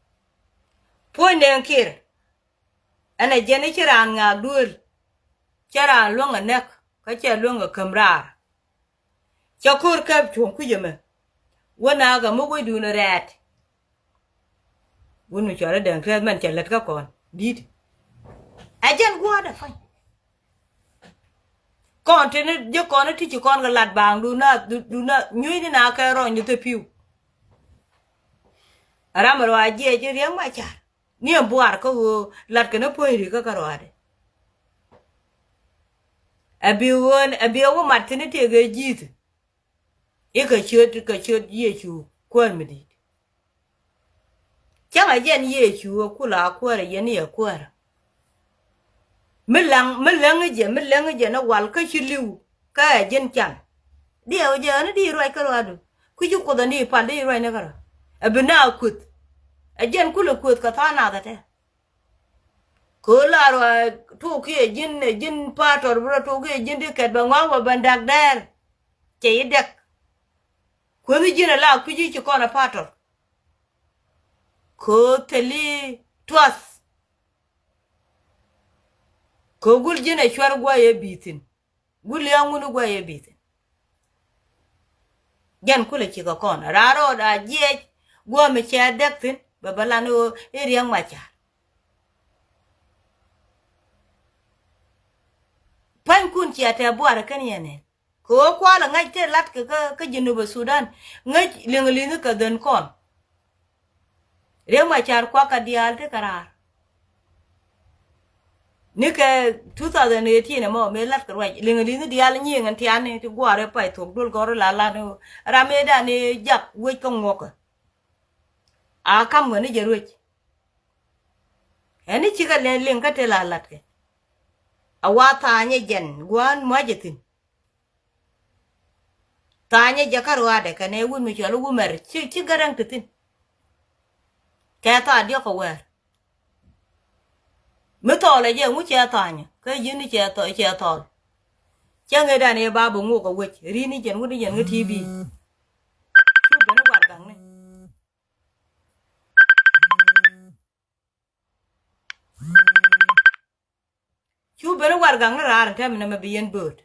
Puɔ̱ny Dɛŋ Kiir. Ɛn ɛ jɛn i̱ ci raan ŋaak duëël. Cɛ raan luäŋ ɛ näk kä cɛ luäŋ ɛ käm raar. Cɛ ko̱r kɛp cuɔ̱ŋ kui̱c ɛmɛ. Wä naak ɛ mi wecdun ɛ rɛɛt. Wun mi cuarɛ Dɛŋ Tɛth mɛn cɛ lät kä kɔn di̱t. Ɛ jɛn gua̱a̱dɛ pa̱ny. Kɔn tini ji̱ kɔn i̱ ti ci kɔn kɛ lat baaŋ dun na dun na nyui̱ni na kɛ rɔny ni thil pi̱w. Ɛ ram ɛ ruac jiɛc i̱ Riɛk Macar ni ɛn buar kä ɣöö lat kɛn i̱ puɔ̱ny ri̱kä kä ruaadɛ. Ɛ bi ɣöö ɛ bi ɛ wä mat tini tëëk ɛ ji̱th. I̱ kɛ ciöt kɛ ciöt Yecu kuäär mi di̱i̱t. Cäŋ a jɛn Yecu ɛ kula kuäärä yɛn i̱ ɛ kuäärä. Mi läŋ mi läŋ i̱ jɛ mi läŋ i̱ jɛ ni wal kä ci li̱w kä ɛ ji̱n can. Diɛw jɛ ɣän i̱ di ruac kä ruaadu. Kui̱ci Kuoth ɛ ni pal di ruac ni kä ruaadu. Ɛ bi na kueth. Ɛ jɛn kulɛ kueth kɛ tha̱a̱ŋ nath ɛ tɛ. Kɛ ɣöö la ruac tok kiɛ ji̱n ɛ ji̱n pa̱a̱tɔr bi rɔ tok kiɛ ji̱n di kɛt bɛ ŋɔak bɛ ben da̱k dɛɛr. Cɛ yi dɛk. Kuäthi ji̱n ala kui̱ci ci kɔn a pa̱a̱tɔr. Kɛ ɣöö thili tuath. Kɛ ɣöö gul ji̱n a cuar guay ɛ bi̱i̱ thi̱n. Gul lia̱a̱ ŋun guay ɛ bi̱i̱ thi̱n. Jɛn kulɛ cikɛ kɔn. Raar rɔɔd a jiɛc gua̱a̱ mi cɛ dɛk thi̱n. Bɛ bä lan i̱ ɣöö i̱ Riɛk Macar. Pa̱nykun cia tɛ buarɛ kɛn yɛn ɛn. Kɛ ɣöö kualɛ ŋäc tëë latkɛ kä, kä Jinubä Sudan. Ŋäc liŋ li̱ŋ kɛ dhön kɔn. Riɛk Macar kuakä diaal ti kɛ raar. Ni kɛ two thousand eighteen ɛmɔ mëë latkɛ ruac liŋ li̱ŋ diaal nyiŋ ɛn tiani ti gua̱a̱r ɛ pay thuɔ̱k duel gɔ̱r la lat ni ɣöö ram mëë dan ni jak wec kä ŋuɔ̱kä. A kam ŋäni jɛ ruec. Ɛn ni cikɛ liŋ kä tëë la latkɛ. A wa tha̱a̱nyɛ jɛn gua̱a̱n mua̱cɛ thi̱n. Tha̱a̱nyɛ jɛ kä ruaadɛ kɛnɛ wut mi cɔl i̱ wumɛr ci, ci gäräŋ ti thi̱n. Kɛ tha̱a̱ diɔ̱k kɛ wɛɛr. Mi thɔɔl ɛ jɛ ŋu cɛ tha̱a̱nyɛ kä yi̱n ni cɛ thɔɔl, cɛ thɔɔl. Cä ŋetdan ëë ba bi ŋuk kɛ wec ri̱n ni jɛn wut ni jɛn ŋä ti bi. Cu ben i̱ warɛgakni. Cu ben i̱ warɛgakni raar in tɛm in ɛmɛ bi yɛn bööt.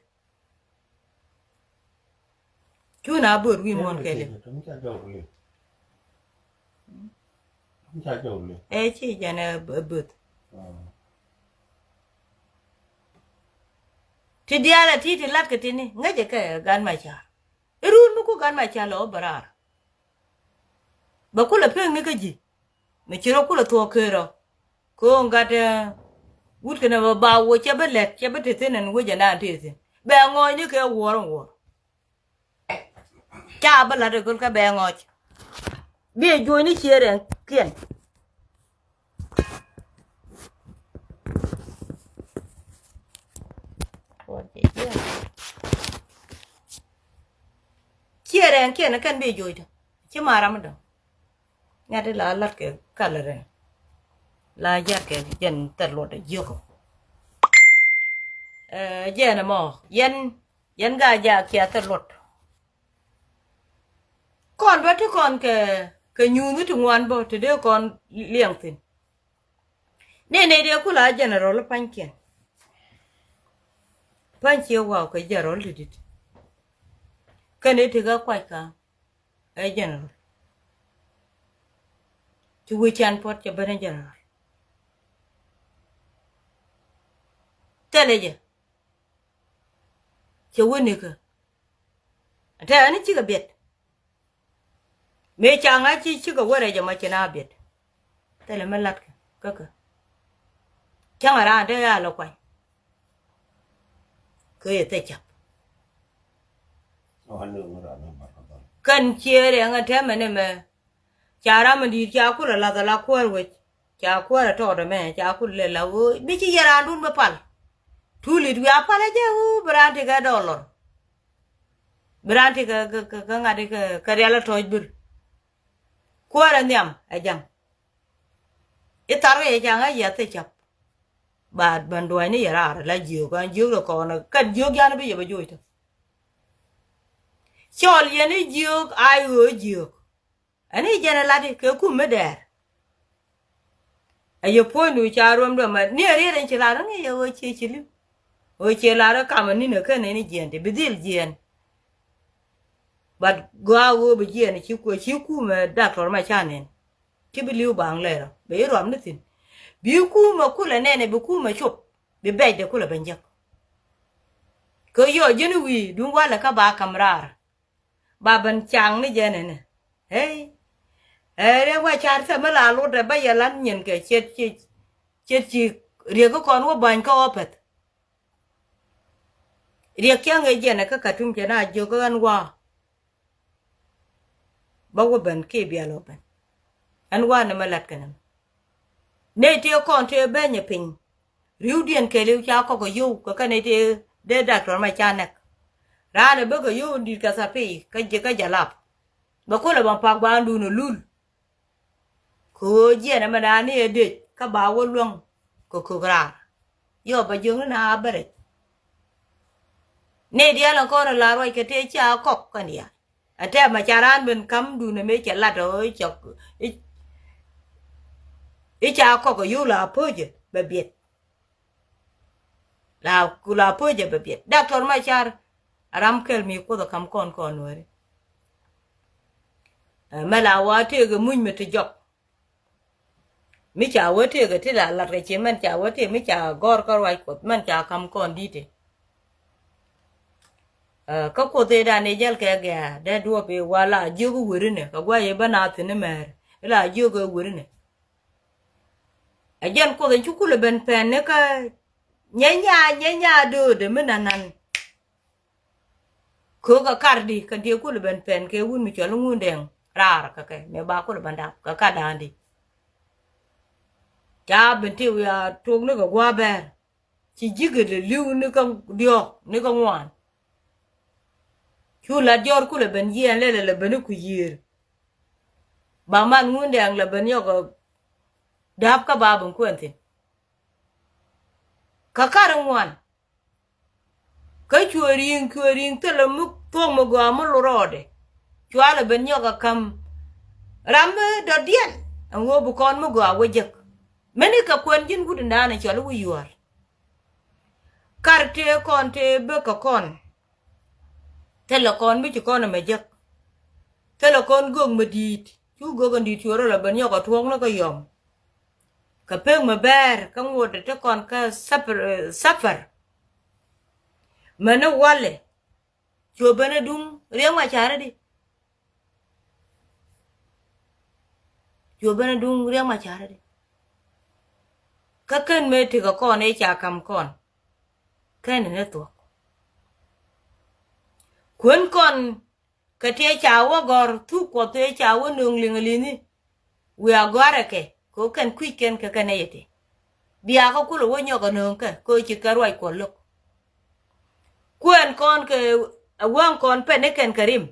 Cu na bööt wi̱i̱ muɔ̱ɔ̱n kɛɛliw. Ɛ ci jɛn ɛ bööt. Ti diaal ɛ ti ti latkɛ tini ŋäcɛ kɛ gan ma ca̱r. I̱ ruun mi ku gan ma ca̱r lɛ wä bɛ raar. Bɛ kulɛ pek ni kä ji̱. Mi ci rɔ kulɛ thuɔ̱k ker rɔ. Ko̱o̱ŋ gat, eh, wut kɛnɛ bɛ ba wä cɛ bä lɛt cɛ bä te thi̱n ɛn wecɛ naan te thi̱n. Bɛ ŋɔɔc ni kɛ wuɔ̱r ɛn wuɔ̱r. Ca bä la̱t ɛ göl kä bɛ ŋɔɔc. Bi ɛ juɔ̱ɔ̱ny ni ciëër ɛn kiɛn. Ɛn kiɛn kɛn bi joc tɔ. Ci ma ram dɔ̱ŋ. Ŋɛt la lat kɛ kalɛ rɛn. La jat kɛ jɛn thɛl luɔt a jiök. Ɛ, jɛn ɛmɔ. Yɛn, yɛn ga ja kia thɛl luɔt. Kɔn bä ti kɔn kɛ, kɛ nyuuth ti ŋuan bä ti dee kɔn liɛŋ thin. Ni ni dee kula general pa̱nykiɛn. Pa̱ny cie waw kɛ general ti dit. Kɛn iti kɛ kuac ka ɛ general. Ci wi̱c can puɔt cɛ ben ɛ general. Thilɛ jɛ. Cɛ wä nikä. Tɛ ɛn cikɛ biɛt. Mëë ca ŋa̱c ci cikɛ wä rɛc ɛmɔ ci na biɛt. Thilɛ mi latkɛ kä kä. Cäŋ a raan dee a lɔ kuany. Kɛ yɛ thil cap. Kɛn ciëër ɛŋɛ tɛmɛ ni mɛ. Ca ram mi di̱i̱t ca kulɛ lath ala kuäär wec. Ca kuäär ɛ tɔɔt ɛmɛ ca kulɛ lɛ la ɣöö bi ci yɛ raandun bä pal. Tulit wiaa pal ɛ jɛ ɣöö bi raan ti kɛ dɔɔlɔr. Bi raan ti kɛ, kɛ, kɛ, kɛ ŋa̱t kɛ, kɛ rial ɛ tɔ̱ɔ̱c bir. Kuäär ɛ nhiam ɛ ja̱ŋ. I̱ thar kɛ yɛ ca ŋa̱c yɛ thil cap. Ba bän duɔ̱ɔ̱cni yɛ raar la jiök an jiök rɛ kɔn kɛn jiök yan bi yɛ bä joc tɔ. Cɔl yɛn i̱ jiök a i̱ ɣöö jiök. Ɛn i̱ jɛn ɛ lat i̱ kɛ kum mi dɛɛr. Ɛ yɛ puɔ̱nydu ca ruɔmdu ɛmɛ ni ɛ riet ɛn ci lar ŋi̱ yɛ ɣöö cie ci li̱w. Ɣöö cie lar ɛ kam ɛ ni̱n ɛ kɛn ɛn i̱ jiɛn ti bi dhil jiɛn. But gɔaa ɣöö bi jiɛn ci kuɛ ci kum ɛ daktɔr ma ca nɛn. Ci bi li̱w baŋ lɛrɔ bɛ i̱ ruam ni thi̱n. Bi kum ɛ kulɛ nɛn ɛ bi kum ɛ cop bi bɛcdɛ kulɛ ben jek. Kɛ yɔ ji̱n wi̱i̱ duŋ walɛ kä ba ka̱m raar. Ba ben caŋ ni jɛ nɛnɛ. Hey. Ɛ Riɛk Macar thɛmɛ la lotdɛ bä yɛ lan nyin kɛ ciet ci ciet ci Riɛk kä kɔn wä ba̱ny kä ɣɔ̱pɛth. Riɛk cäŋ ɛ jiɛn ɛ kä Katum cɛ na jiök kä ɣän wa̱a̱. Bä wä ben kiɛ biɛl wä ben. Ɛn wa̱a̱ ni mɛ lat kɛ nɛmɛ. Nɛy tëë kɔn tëë ben nyɛ piny. Ri̱wdiɛn kɛɛliw ca kɔk kɛ yio̱w kɛ kɛn i̱ ti dee daktɔr ma ca nɛk. Raan ɛ bä kɛ yio̱w in di̱t kɛ thapiy kä ji̱ kä jalap. Bɛ kulɛ bä pak ba andun ɛ lul. Kɛ ɣöö jiɛn ɛmɛ daani ɛ dec kä ba wä luäŋ kɛ kök raar. Yɔ bɛ jiökni na a bärɛc. Nɛy diaal ɛn kɔn ɛ la ruac kɛ tëë ca kɔk kɛn ya. Ɛ tɛmɛ ca raan ben ka̱mdun ɛ mëë cɛ lat ɛ ɣöö i̱ cɔk i̱, i̱ ca kɔk ɛ yio̱w la apo̱cɛ bɛ biɛt. La, la apo̱cɛ bɛ biɛt. Daktɔr Macar a ram kɛl mi Kuoth ɛ ka̱m kɔn kɔn nuääri. Ɛ, mɛ la wa tëëk ɛ muc mi ti jɔk. Mi ca wä tëëk ɛ ti la lat kɛ ci mɛn ca wä tëëk mi ca gɔ̱r kä ruac Kuɔth mɛn ca ka̱m kɔn di̱t ɛ. Ɛ, kä Kuoth ëëdan ëë jäl kɛ gɛ̈ɛ̈ dee duɔ̱ɔ̱p ëë wa la jiök i̱ weri nɛ kɛ gua̱c ëë bä naath thi̱n imɛɛr i̱ la jiök ëë weri nɛ. Ɛ jɛn Kuoth ɛn ci kulɛ ben pɛn ni kä nyɛ nya nyɛ nya döödɛ mi nanan. Köök ɛ kardi kɛn ti kulɛ ben pɛn kɛ wun mi cɔl i̱ Ŋundɛŋ raar kɛ kɛ mɛ ba kulɛ ben dap kɛ kardaandi. Ca ben ti wiaa tok ni kɛ gua̱a̱ bɛɛr. Ci ji̱kɛ lɛ li̱w ni kä diɔ̱ɔ̱k ni kä ŋuan. Cu lat jɔr kulɛ ben yiɛn lɛlɛ lɛ ben i̱ ku yiër. Ba man Ŋundɛŋ lɛ ben yɔk ɛ dap kä ba ben kuɛn thi̱n. Kä kar i̱ ŋuan. Kä cuɛ ri̱i̱ŋ cuɛ ri̱i̱ŋ thilɛ mi thuɔ̱k mi gɔaa mi lo rɔɔdɛ. Cualɛ ben nyɔk a ka̱m. Ram mi dɔ̱diɛn ɛn ɣöö bi kɔn mi gɔaa wä jek. Mini kɛ kuɛn ji̱n wut in da̱a̱n in cɔl i̱ wi̱i̱ yua̱a̱r. Kar tëë kɔn tëë bek kɛ kɔn. Thilɛ kɔn mi ci kɔn ɛmɛ jek. Thilɛ kɔn göök mi di̱i̱t cu göök in di̱i̱t cuɛ rɔ lɛ ben nyɔk a tuɔ̱ɔ̱k ni kä yɔm. Kɛ pek mi bɛɛr kä ŋuɔ̱t ti kɔn kä thapar, thapar. Mɛn ni walɛ. Cuɛ ben a duŋ Riɛk Macar di. Cuɛ ben a duŋ Riɛk Macar di. Kä ken mëë tekɛ kɔn ëë ca ka̱m kɔn. Ken ni thuɔ̱k. Kuën kɔn kɛ tëë ca wä gɔ̱r thuk Kuɔth tëë ca wä nööŋ liŋ li̱ni. Wiaa gɔ̱a̱rɛ kɛ kɛ ɣöö kɛn kui̱c kɛn kɛ kɛn nɛy ɛ tëë. Bia kä kulɛ wä nyɔk ɛ nööŋ kɛ kɛ ɣöö ci kɛ ruac Kuɔth lo̱k. Kuɛn kɔn kɛ ɛ wäŋ kɔn pɛn ni kɛn kɛ rim.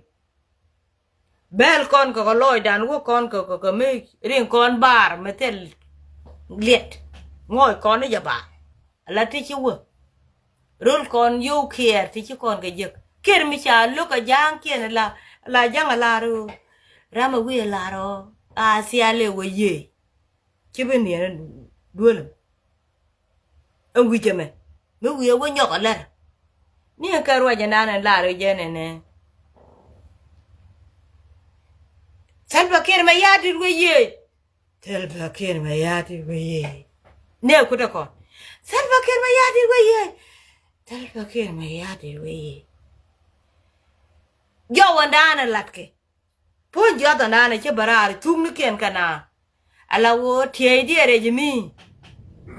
Bɛl kɔn kɛ kɛ lɔcdan wä kɔn kɛ kɛ kɛ mi riŋ kɔn bar mi thil liɛt. Ŋɔc kɔn ni jɛ bar. Ala ti ci wä. Rol kɔn yow kiɛɛr ti ci kɔn kɛ jek. Kiɛɛr mi ca lo̱k kɛ ja̱a̱ŋ kiɛn la, la ja̱ŋ a lar ɣöö. Ram a wi̱i̱ a lar ɣöö a thial ɛ wä yee. Ci bi niɛn duel. Ɛn wi̱c ɛmɛ mi wi̱i̱ ɛ wä nyɔk ɛ lɛr. Ni ɛn kɛ ruac ɛnan ɛn lar ɛ jɛn ɛnɛ. Salva Kiir Mayardit wee yee. Salva Kiir Mayardit wee yee. Nɛ kutɛ kɔn. Salva Kiir Mayardit wee yee. Salva Kiir Mayardit wee yee. Jɔwändan ɛ latkɛ. Puɔ̱ny jiɔth ɔndan ɛ ci bä raar thuk ni kiɛn kɛ na. Ala woo tiey diɛ rɛc mi.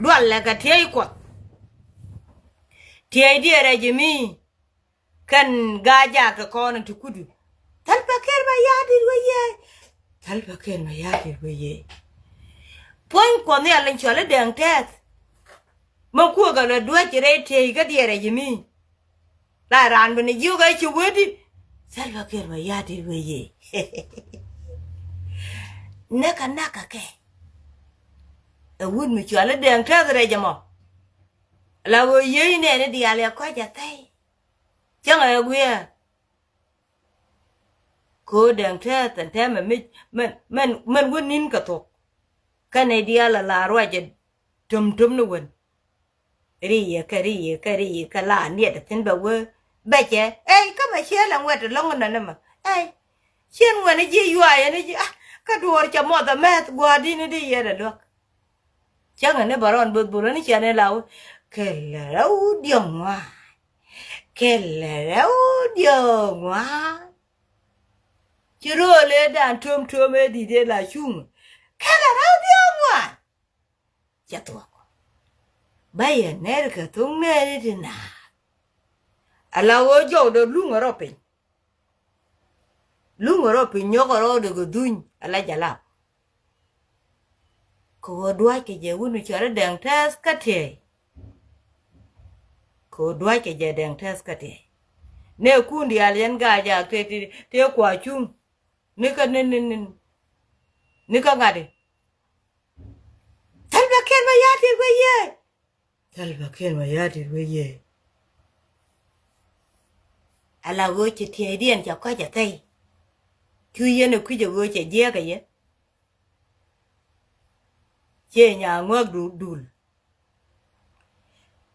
Dual lɛ kɛ tiey kuɔth. Tiey diɛ rɛc mi. Kɛn gaa jaak kɛ kɔn ti kudu. Salva Kiir Mayardit wee yee. Salva Kiir Mayardit wee yee. Puɔ̱ny kuɔth ni aliny cɔl i̱ Dɛŋ Tɛth. Mä kuäk alɔ duäc rɛy tiey kä diɛ rɛc mi. La raan bi ni jiök ɛ ci wee di. Salva Kiir Mayardit wee yee. Näkä näkä kɛ. Ɛ wut mi cual i̱ Dɛŋ Tɛth rɛc ɛmɔ. La ɣöö yee inɛɛni diaal yɛ kɔc ɛ thɛy. Cäŋ ɛ guiɛ. Kɛ ɣöö Dɛŋ Tɛth ɛn tɛmɛ mi mɛn mɛn mɛn wä ni̱n kɛ thok. Kɛn ɛ diaal a la ruacɛ töm töm ni wän. Riyɛ kɛ riyɛ kɛ riyɛ kɛ la niɛt thi̱n bɛ wee bɛcɛ. Ey kä mɛ ciɛ lɛ ŋuɛt lɔ̱ŋ nɔ ni mɛ ey. Ciɛn ŋuɛn ji̱ yuayɛ ni ji̱ a kä duɔɔr cɛ muɔth ɛ mɛth gua̱a̱r di̱n ni di yɛ lɛ luäk. Cäŋɛ ni bɛ rɔn both bol ni ciɛ ni la wee kɛ lɛ rɛw diɔ̱ŋ ŋuan. Kɛ lɛ rɛw diɔ̱ŋ ŋuan. Ci ro̱o̱l ëë dan tuɔ̱m tuɔ̱m ëë di̱t ëë la cuŋ. Kɛ lɛ rɛw diɔ̱ŋ ŋuan. Cɛ thuɔ̱k. Ba yɛ nɛr kɛ thoŋ nɛɛri ti naath. Ala ɣöö jɔwdɛ luŋ ɛ rɔ piny. Luŋ ɛ rɔ piny nyɔk ɛ rɔ dee kɛ dhuny ala jalap. Kɛ ɣöö dua̱ckɛ jɛ wun cɔal i̱ Dɛŋ Tɛth kä tiɛɛy. Kɛ ɣöö dua̱ckɛ jɛ Dɛŋ Tɛth kä tiɛɛy. Nɛ kun diaal yɛn ga̱a̱c jaak tëë tëë kua cuŋ. Ni kä ni ni ni ni kä ŋa̱ti. Salva Kiir Mayardit wee yee. Salva Kiir Mayardit wee yee. Ala ɣöö ci tiɛɛdiɛn ca kɔc a thɛy. Cu yɛn ɛ kui̱c ɛ ɣöö cɛ jiɛɛk ɛ yɛ. Ciɛ nya ŋuäk du dul.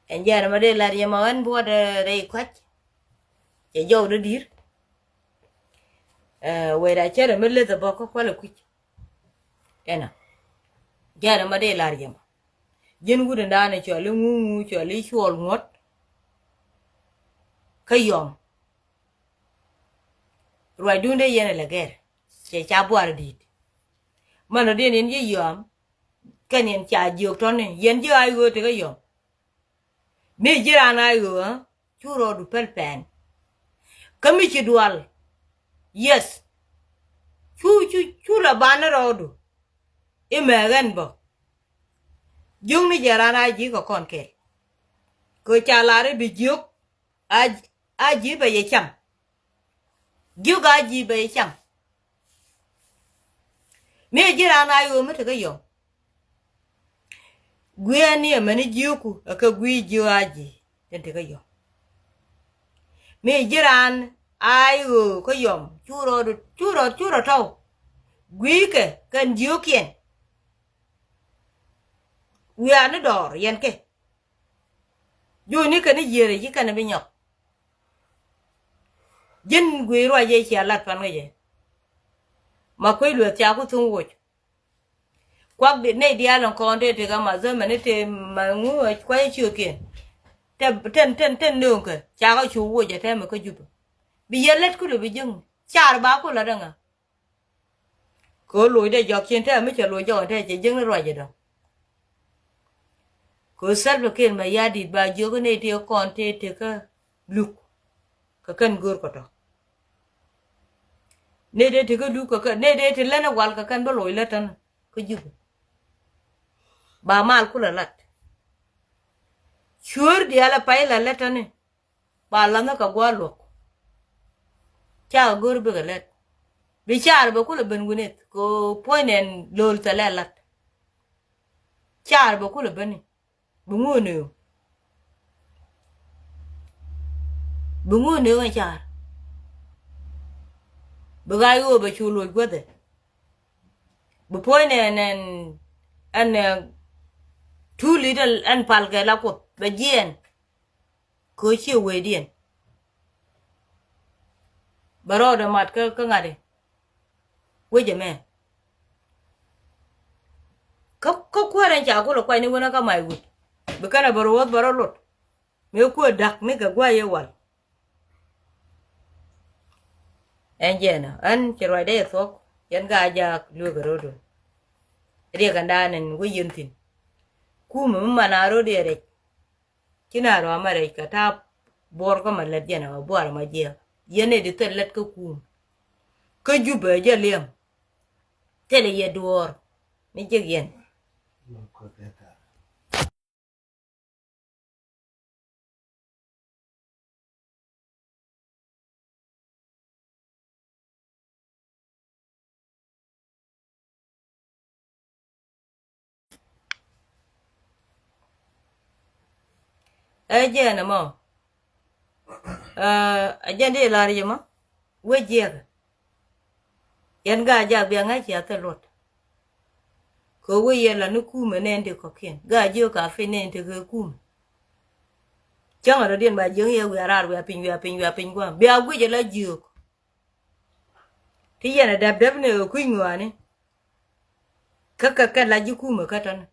Ɛn jɛɛr ma dee lar yɛ ma ɣän buɔt rɛy kuac. Cɛ jɔw dee di̱r. Wee da cɛrɛ mi leth ɛ bɔk kä kual ɛ kui̱c. Ɛnɔ jɛɛr ma dee lar yɛ ma ji̱n wut in daanɛ cɔal i̱ ŋuŋu cɔal i̱ cuɔl ŋuɔ̱t. Kä yɔm ruacdun dee yɛn ɛ lɛ gɛr cɛ ca buar di̱i̱t. Män ɔ diɛn in ji̱ yɔm. Kɛn yɛn ca jiök tɔ̱ni yɛn ji̱ ay ɣöö tekä yɔm. Mi ji̱ raan ay ɣöö cu rɔɔdu päl pɛn. Kä mi ci dual. Yes. Cu cu cu la banä rɔɔdu. Imɛ ɣɛn bä. Jiök ni jɛ raan a ji̱ kɛ kɔn kɛl. Kɛ ca lar i̱ bi jiök. A ji̱ bɛ yɛ cam. Jiök a ji̱ bɛ yɛ cam. Mi ji̱ raan a yo̱o̱ mi tekä yɔm. Guiɛni ɛmɛni jiöku ɛ kɛ gui̱i̱ jiök a ji̱ tin tekä yɔm. Mi ji̱ raan a yo̱o̱ kä yɔm cu rɔɔd cu rɔɔd cu rɔɔd tɔw. Gui̱i̱kɛ kɛn jiökiɛn. Wiaa ni dɔɔr yɛn kɛ. Juuni kɛn i̱ yiëër ɛ ci kɛn bi nyɔk. Ji̱n guiy ruac yɛ cia lat pan ŋäcɛ. Ma kuec lueth ca ku thuŋ woc. Kuak nɛy diaal in kɔn tëë tëë kä ma dhämɛ ni tëë ma ŋu kuac ciötkiɛn. Tɛn tɛn tɛn nööŋkɛ ca kä cu woc ɛ tɛmɛ kä Jupä. Bi yɛ lät kulɛ bi jiäŋ car ba ku lat ɛŋa. Kɛ ɣöö loc dee jɔk cin tɛmɛ mi cɛ loc jɔk ɛn tɛmɛ cɛ jiäŋ ni ruac ɛ dɔ̱ŋ. Kɛ ɣöö Salva Kiir Mayardit ba jiök ni tëë kɔn tëë tëë kä luk. Kɛ kɛn go̱o̱r kɛ tɔ. Ni dee tëë kä luk kɛ kɛn ni dee tëë län ɛ wal kɛ kɛn bä loc lät tän kä Jupä. Ba mal kulɛ lat. Cuäär diaal ɛ pay la lät täni. Ba la̱thni kɛ gua̱a̱r luɔ̱k. Cakɛ go̱r bikɛ lät. Bi car bɛ kulɛ ben wi̱nith kɛ puɔ̱ny nɛn lo̱l thilɛ lat. Car bɛ kulɛ beni. Bi ŋu ni ɣöö, bi ŋu ni ɣöö car. Bi ɣa̱c ɣöö bɛ cu loc guäthɛ. Bi puɔ̱ny nɛn ɛn, ɛn, ɛn, tuuli dɛ ɛn pal kɛ la Kuoth bɛ jiɛɛn. Kɛ ɣöö ciɛ wecdiɛn. Bɛ rɔɔdɛ mat kä, kä ŋa̱t i̱ wec ɛmɛ. Kä, kä kuäär ɛn ca kulɛ kuany ni wen kä mac wut. Bi kɛn ɛ bɛ ruɔ̱th bɛ rɔ lot. Mëë kuäär da̱k ni kɛ gua̱a̱c ëë wal. Ɛn jɛɛn ɔ, ɛn ci ruacdä yɛ thuɔ̱k, yɛn ka jaak lueek ɛ ro̱dun. Riɛk ɛn da̱a̱n ɛn wec yɛn thi̱n. Kumɛ mi man a ro̱d yɛ rɛc. Ci na rɔa ma rɛc kɛ ta̱a̱ buɔr kä ma lät jɛn ɛ buar ma jiɛk. Yɛn ɛ di thil lät kä kum. Kä Jubɛ jɛ liɛm. Thilɛ yɛ duɔɔr. Mi jiɛk yɛn. Ɛ jɛn ɛmɔ. Ɛ jɛn di lar yɛ mɔ. Wec jiɛkɛ. Yɛn gaa jak bia ŋa̱c cia thil luɔt. Kɛ wec yɛn la ni kumɛ nɛn ti kɔ̱kiɛn gaa jiök ka piny nɛn ti kɛ kumɛ. Cäŋ a dɔ̱diɛn ba jiäŋ yɛ wiaa raar wiaa piny wiaa piny wiaa piny gua̱a̱m bia guic ala jiök. Ti yɛn a däp däp ni kɛ kui̱ ŋɔaani. Kä kɛ kɛn la ji̱ kumɛ kä tɔ̱ni.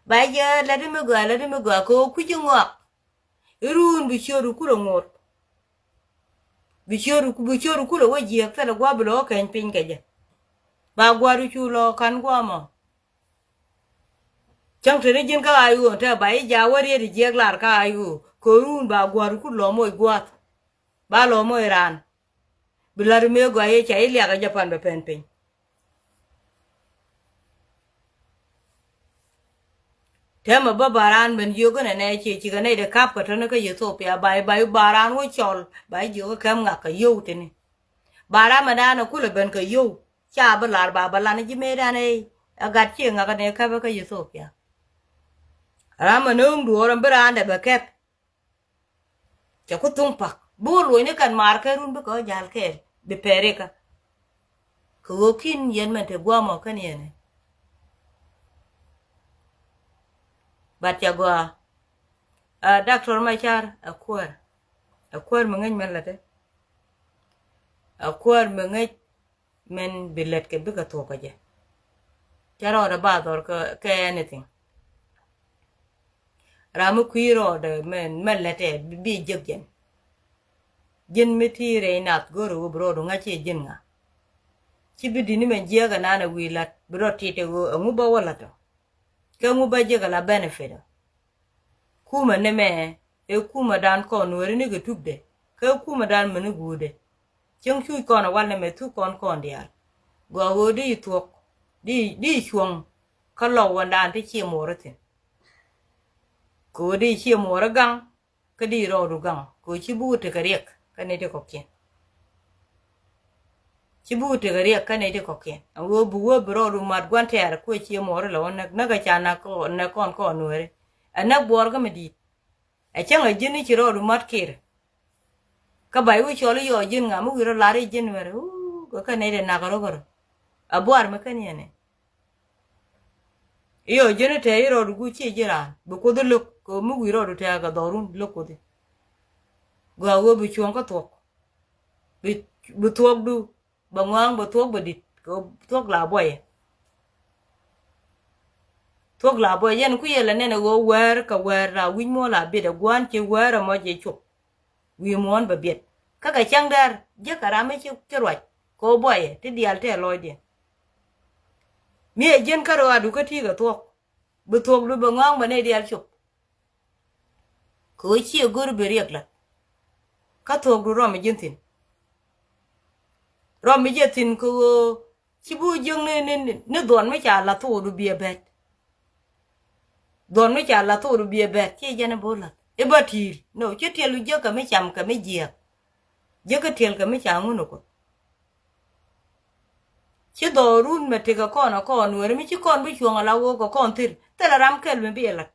Ba jɛ läti mi gɔaa läti mi gɔaa kɛ ɣöö kui̱ci ŋɔak. Iruun bi ciööri kulɛ ŋot. Bi ciööri, bi ciööri kulɛ wä jiɛk thilɛ gua̱a̱p bi lɔ wä kɛny piny kɛ jɛ. Ba gua̱a̱r cu lɔ ka̱n gua̱a̱mɔ. Cäŋ teni ji̱n kä a yo̱o̱n te ba i̱ jaak wä riet i̱ jiɛk lar kä a yo̱o̱ kɛ ruun ba gua̱a̱r ku lɔ moc gua̱a̱th. Ba lɔ moc raan. Bi la̱t mëë gɔaa yee ca i̱ liak a jɛ pan bɛ pɛn piny. Tɛmɛ bä ba raan ben yio̱k inɛ nɛ ci cikɛ nɛy dee kap kɛ tɔ̱ni kä Ethiopia ba i̱ ba i̱ ba raan wä cɔl ba i̱ jiök kä kɛm ŋak kɛ yio̱w tini. Ba raan mɛ daan ɛ kulɛ ben kɛ yio̱w ca bi lar ba bä lan ji̱ mëëdan ɛ gat ci ŋak inɛ käpä kä Ethiopia. Raan mɛ nööŋ duɔɔr ɛn bi raan dɛ bɛ kɛp. Cɛ ku thuŋ pak bi wä luɔ̱cni kɛn maar kɛ run bikɛ wä jal kɛɛl bi pɛɛrikä. Kɛ ɣöö ki̱n yɛn mɛn te gua̱a̱mɔ kɛn yɛn ɛ. But cɛ gɔaa. A Doctor Machar a kuäär. A kuäär mi ŋäc mɛn lätɛ. A kuäär mi ŋäc mɛn bi lät kɛ bikɛ thuɔ̱k kɛ jɛ. Cɛ rɔɔdɛ ba dhɔr kɛ, kɛ anything. Ram mi kui̱ rɔɔdɛ mɛn, mɛn lät ɛ bi, bi jek jɛn. Ji̱n mi ti rɛy nath go̱o̱rɛ ɣöö bi rɔɔdu ŋa̱c i̱ ji̱n ŋa. Ci bi di̱t ni mɛn jiääk ɛnan ɛ wi̱i̱ la̱t bi rɔ ti̱t ɛ ɣöö ɛŋu bä wä la̱t ɔ. Kä ɛŋu bä jek ɛ la benefit ɔ. Kumɛ ni mɛ ɛ kumɛ dan kɔn nueeri ni kɛ tukdɛ kä kumɛ dan mɛ ni guudɛ. Cieŋ cuc kɔn ɛ wal ni mɛ thuk kɔn kɔn diaal. Gɔaa ɣöö di thuɔ̱k di, di cuɔ̱ŋ kä lɔw wändan ti cie muɔɔri thi̱n. Kɛ ɣöö di cie muɔɔri gaŋ kä di rɔɔdu gaŋ kɛ ɣöö ci bi wut tekɛ riɛk kä ni ti kɔ̱kiɛn. Ci bi wut tekɛ riɛk kä ni ti kɔ̱kiɛn ɛn ɣöö bi wee bi rɔɔdu mat gua̱n tɛɛr kuɛ cie muɔɔri lɔ wä näk näk ɛ ca näk kɔn kɔn nueeri. Ɛ näk buɔɔr kä mi di̱i̱t. Ɛ cäŋ ɛ ji̱n i̱ ci rɔɔdu mat kir. Kä ba̱c wi̱c cɔl i̱ yɔɔ ji̱n ŋa mi wi̱i̱ rɔ lar i̱ ji̱n wɛr i̱ kɛ kɛn nɛy dee nak rɔ kärɔ. A buar mi kɛn yɛn ɛ i̱ yɔɔ ji̱n i̱ tɛɛ i̱ rɔɔdu guc ci ji̱ raan bi kuoth i̱ lo̱k kɛ mi wi̱i̱ rɔɔdu tɛɛ kɛ dhɔrun lo̱k kuoth i̱. Gɔaa ɣöö bi cuɔ̱ŋ kä thuɔ̱k bi, bi thuɔ̱kdu. Bɛ ŋɔaŋ bɛ thuɔ̱k bɛ di̱t kɛ thuɔ̱k la buɔyɛ. Thuɔ̱k la buɔyɛ yɛn ku yɛ lɛ nɛn ɛ ɣöö wäär kɛ wäär la wi̱c muɔ̱ɔ̱n la biɛt ɛ gua̱a̱n ci wäär ɛmɔ jɛ cop. Wi̱i̱ muɔ̱ɔ̱n bɛ biɛt kä kɛ cäŋ dɛr jiäk kɛ ram mi ci, ci ruac kɛ ɣöö buɔyɛ ti diaal tɛɛ lɔcdiɛn. Mi ɛ ji̱n kä rɔaadu kä ti̱i̱ kɛ thuɔ̱k bi thuɔ̱kdu bɛ ŋɔaŋ bɛ nɛy diaal cop. Kɛ ɣöö ciɛ go̱r bi riɛk la̱t. Kä thuɔ̱kdu rɔm mi ji̱n thi̱n. Rɔm mi jɛ thi̱n kɛ ɣöö ci bi wä jiäk ni, ni, ni dhuɔn mi ca la̱th thokdu biɛ bɛt. Dhuɔn mi ca la̱th thokdu biɛ bɛt ci jɛn i̱ bi wä la̱th i̱ ba ti̱i̱l nɔ ci tiɛl wi̱c jiäk kɛ mi cam kɛ mi jiɛɛk. Jiäk kä tiɛl kɛ mi ca ŋun i̱ kuoth. Ci dhɔɔrun mɛ tekɛ kɔn ɛ kɔn Nuɛɛri mi ci kɔn bi cuɔ̱ŋ ala ɣöö kɛ kɔn thil. Thilɛ ram kɛl mi bi ɛ la̱t.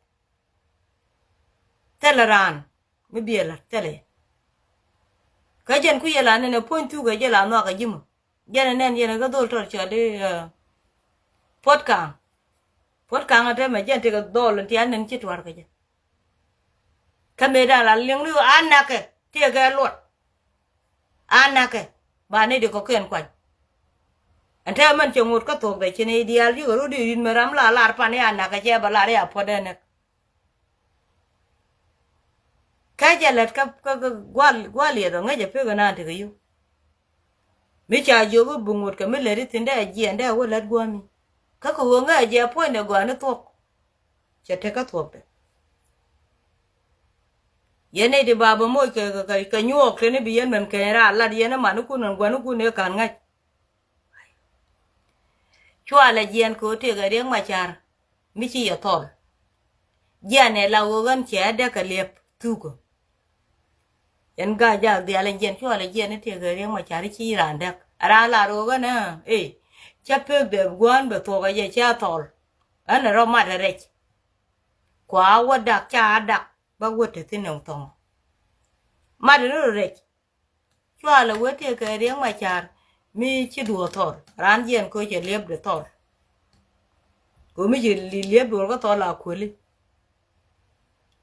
Thilɛ raan mi bi ɛ la̱t thilɛ. Kä jɛn ku yɛ la nɛn ɛ puɔ̱ny thuk ɛ jɛ la nhɔak ɛ ji̱ mɔ. Jɛn ɛ nɛn yɛn ɛ kä dhol tɔt cɔl i̱, eh, Puɔt Kaŋ. Puɔt Kaŋ ɛ tɛmɛ jɛn tekɛ dhɔl in ti a nɛn ci tuar kɛ jɛ. Kä mëëdan la liŋ ni ɣöö a nakɛ tëëkɛ luɔt. A nakɛ ba nɛy ti kɔ̱kiɛn kuany. Ɛn tɛmɛ mɛn cɛ ŋot kä thuɔ̱kdɛ ci nɛy diaal yikɛ rot i̱ ri̱t mɛ ram la lar pan i̱ a nakɛ cɛ bɛ lar i̱ a puɔ̱t ɛ näk. Kä jɛ lät kä, kä, kä gua̱l, gua̱l yɛth ɔ ŋäcɛ pek ɛnan tekɛ yio̱w. Mi ca jiök i̱ bi ŋot kɛ mi lät i̱ thi̱n dee jiɛn dee wä lät gua̱a̱mi. Kä kɛ ɣöö ŋäcɛ jɛ puɔ̱nydɛ gɔaa ni thuɔ̱k. Cɛ tek kä thuɔ̱kdɛ. Yɛn nɛy ti ba bä moc kɛ, kɛ, kɛ, kɛ nyuɔɔk teni bi yɛn mɛn keny raar lat yɛn ɛ manikun ɛn gua̱nikun ëë ka̱n ŋa̱c. Cua lɛ jiɛn kɛ ɣöö tëëkɛ Riek Macar mi ci yɛ thɔl. Jiɛn ɛ la ɣöö ɣän cɛ däk kɛ liɛp thukä. Ɛn ga̱a̱c jaak dhial ɛn jiɛn cua lɛ jiɛn i̱ tëëkɛ Riek Macar i̱ ci raan däk. Raan lar ɣöö ɣän ɛ, ëë, cä pek dee gua̱a̱n bɛ thuɔ̱k ɛ jɛ cä thɔl. Ɣän ɛ rɔ mat ɛ rɛc. Kua wä dak ca dak bä wä te thi̱n ɛn thɔŋ. Mat ɛ rɔ rɛc. Cua lɛ wee tëëkɛ Riek Macar mi ci duɔ̱ɔ̱r thɔr. Raan jiɛn koc cɛ liepdɛ thɔr. Go̱o̱mi ci li liep duɔ̱ɔ̱r kä thɔr la kueli.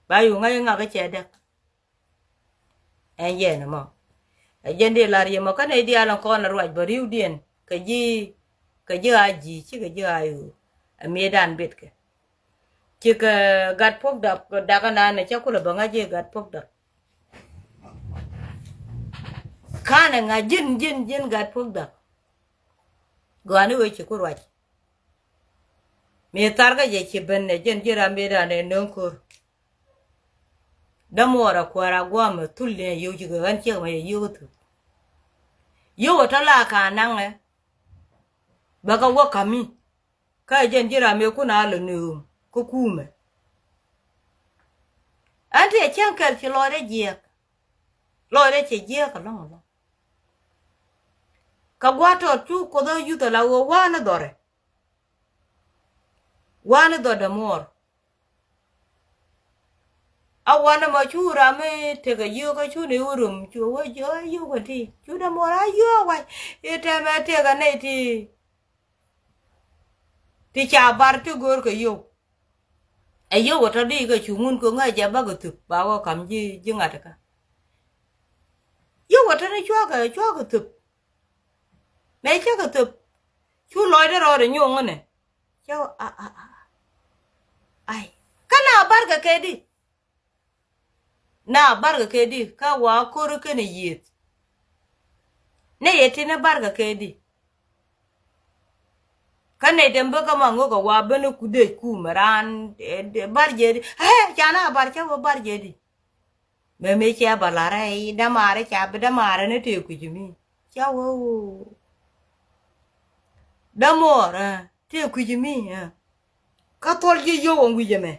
Ba yuk ŋa̱c i̱ ŋa̱k i̱ cɛ däk. Ɛn jɛn ɛmɔ. Ɛ jɛn dee lar yɛ mɔ kä nɛy diaal ɛn kɔn ɛ ruac bä ri̱wdiɛn kɛ ji̱, kɛ ji̱ a ji̱ cikɛ ji̱ a yuu. Ɛ mëëdan betkɛ. Cikɛ gat puɔ̱k dak, dak ɛnan ɛ cä kulɛ bä ŋa̱c i̱ gat puɔ̱k dak. Ka̱n ɛ ŋa̱c ji̱n, ji̱n, ji̱n gat puɔ̱k dak. Gɔaa ni wee ci ku ruac. Mi tharkä jɛ ci ben ɛ jɛn ji̱ ram mëëdan ɛ nööŋ ko̱r. Dämuɔɔr a kuäär a gua̱a̱m ɛ thul ni a yio̱w cikɛ ɣän ciek mɛ yɛ yio̱w kä thuk. Yio̱w ɛ tɔ la ka̱n naŋɛ. Bɛ kɛ wä ka̱mi. Kä jɛn ji̱ ram mëë kun a lɔ nööŋ kä kumɛ. Ɛn ti ɛ cäŋ kɛl ci lɔcdɛ jiɛk. Lɔcdɛ cɛ jiɛk ɛlɔ̱ŋ ɛlɔ̱ŋ. Kɛ gua̱a̱th tɔt cu Kuoth ɛ yuth ala ɣöö wa̱a̱ ni dhɔrɛ. Wa̱a̱ ni dhɔr Dämuɔɔr. A wanɛ mɔ cu ram mi tekɛ yio̱o̱k kä cu ni wä rum cu wä jiök a yio̱o̱k ɛ ti cu Dämuɔɔr a yio̱o̱k wac. I̱ tɛmɛ tekɛ nɛy ti, ti ca bar ti go̱o̱r kɛ yio̱o̱k. Ɛ yio̱o̱k ɛ tɔ di kɛ cu ŋun kɛ ŋäc jɛ bakɛ thöp ba wä ka̱m ji̱, ji̱ ŋa̱t kä. Yio̱o̱k ɛ tɔ ni cuakɛ, cuakɛ thöp. Mëë cä kɛ thöp cu lɔcdä rɔɔdɛ nyoŋ inɛ. Cä a a a ai. Kä na barkɛ kɛ di. Na barkɛ kɛ di kä wa ko̱r kɛnɛ yiëth. Nɛ yɛ ti ni barkɛ kɛ di. Kä nɛ dɛm bä kä ma ŋo̱k kɛ wa ben ni ku dec kumɛ raan, eh, bar jɛ di. Eh, ca na bar cä wä bar jɛ di. Mɛ mëë cɛ bä la̱rä i̱ dämaarä ca bi dämaarä ni tëë kui̱c mi. Ca wä wä. Dämuɔɔr, eh, tëë kui̱c mi, eh. Kä thuɔl ji̱ yio̱w ɛn wi̱c ɛmɛ.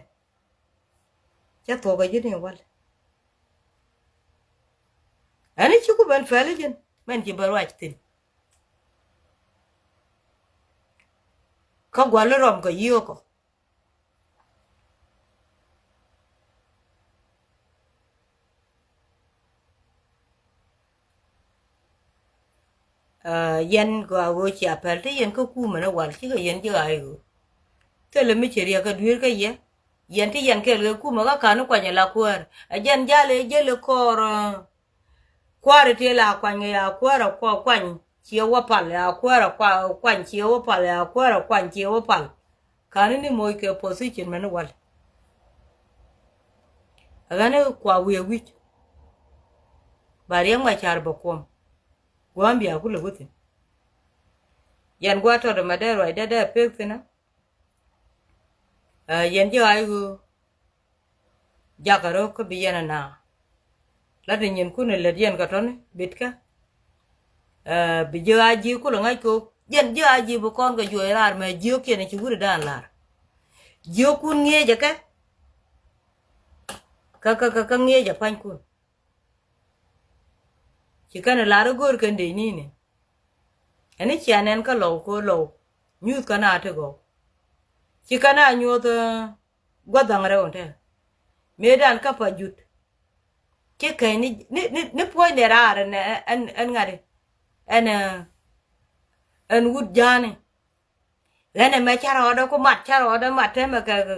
Cä thuɔ̱k ɛ ji̱ ni wal. Ɛn i̱ ci ku ben pɛl i̱ ji̱n mɛn ci bä ruac thi̱n. Kä gua̱l i̱ rɔm kɛ yio̱o̱k ɔ. Aa, yɛn gɔaa ɣöö cia pɛl ti yɛn kä kumɛ ni wal cikɛ yɛn ji̱ ɣaac ɣöö thilɛ mi ci riɛk kɛ dueer kä yɛ. Yɛn ti yɛn kɛɛl kɛ kumɛ kä ka̱n ni kuany ala kuäär. Ɛ jɛn jal ɛ jäl ɛ kɔɔr, aa, kuäär ɛ tëë la kuany kɛ ya kuäär ɛ kuany. Ciɛ wä pal ya kuäär ɛ kua-, kuany ciɛ wä pal ya kuäär ɛ kuany ciɛ wä pal. Ka̱n ni moc kɛ position mɛn wal. Ɛ ɣän kua wiɛ wi̱c. Ba Riɛk Macar bɛ kuɔm. Gua̱a̱m bia kulɛ wä thi̱n. Yɛn gua̱a̱ tɔt ɛmɛ dee ruacdɛ dee pek thi̱n ɛ. Ɛ, yɛn ji̱ ɣaac ɣöö jakä rɔ kä bi yɛn ɛ naa. La ti nyinkun ɛ lät yɛn kɛ tɔ̱ni bitkä. Ɛ, bi ji̱ ɣaac ji̱ kulɛ ŋa̱c kɛ ɣöö yɛn ji̱ ɣaac ji̱ bi kɔn kɛ juɔc raar mɛ jiöökiɛn ɛ ci wut ɛ daan la̱r. Jiöökun ŋi̱eecɛ kɛ. Kä, kä, kä, kä ŋi̱eecɛ pa̱nykun. Ci kɛn ɛ la̱r i̱ go̱o̱r kɛn dee ni̱ni. Ɛn i̱ cia nɛn kä Lɔw kɛ ɣöö Lɔw nyuuth kä na ti gɔw. Ci kä na nyuɔth, eh, gua̱th dhaŋ rɛw ɛn tɛ. Mëëdan kä pa jut. Ci kɛn ni, ni, ni, ni puɔ̱nydɛ raar ɛn, ɛn, ɛn ŋa̱t i̱. Ɛn, eh, ɛn wut ja̱a̱ni. Ɣän ɛmɛ ca rɔɔdɛ ku mat, ca rɔɔdɛ mat tɛmɛ kɛ, kɛ,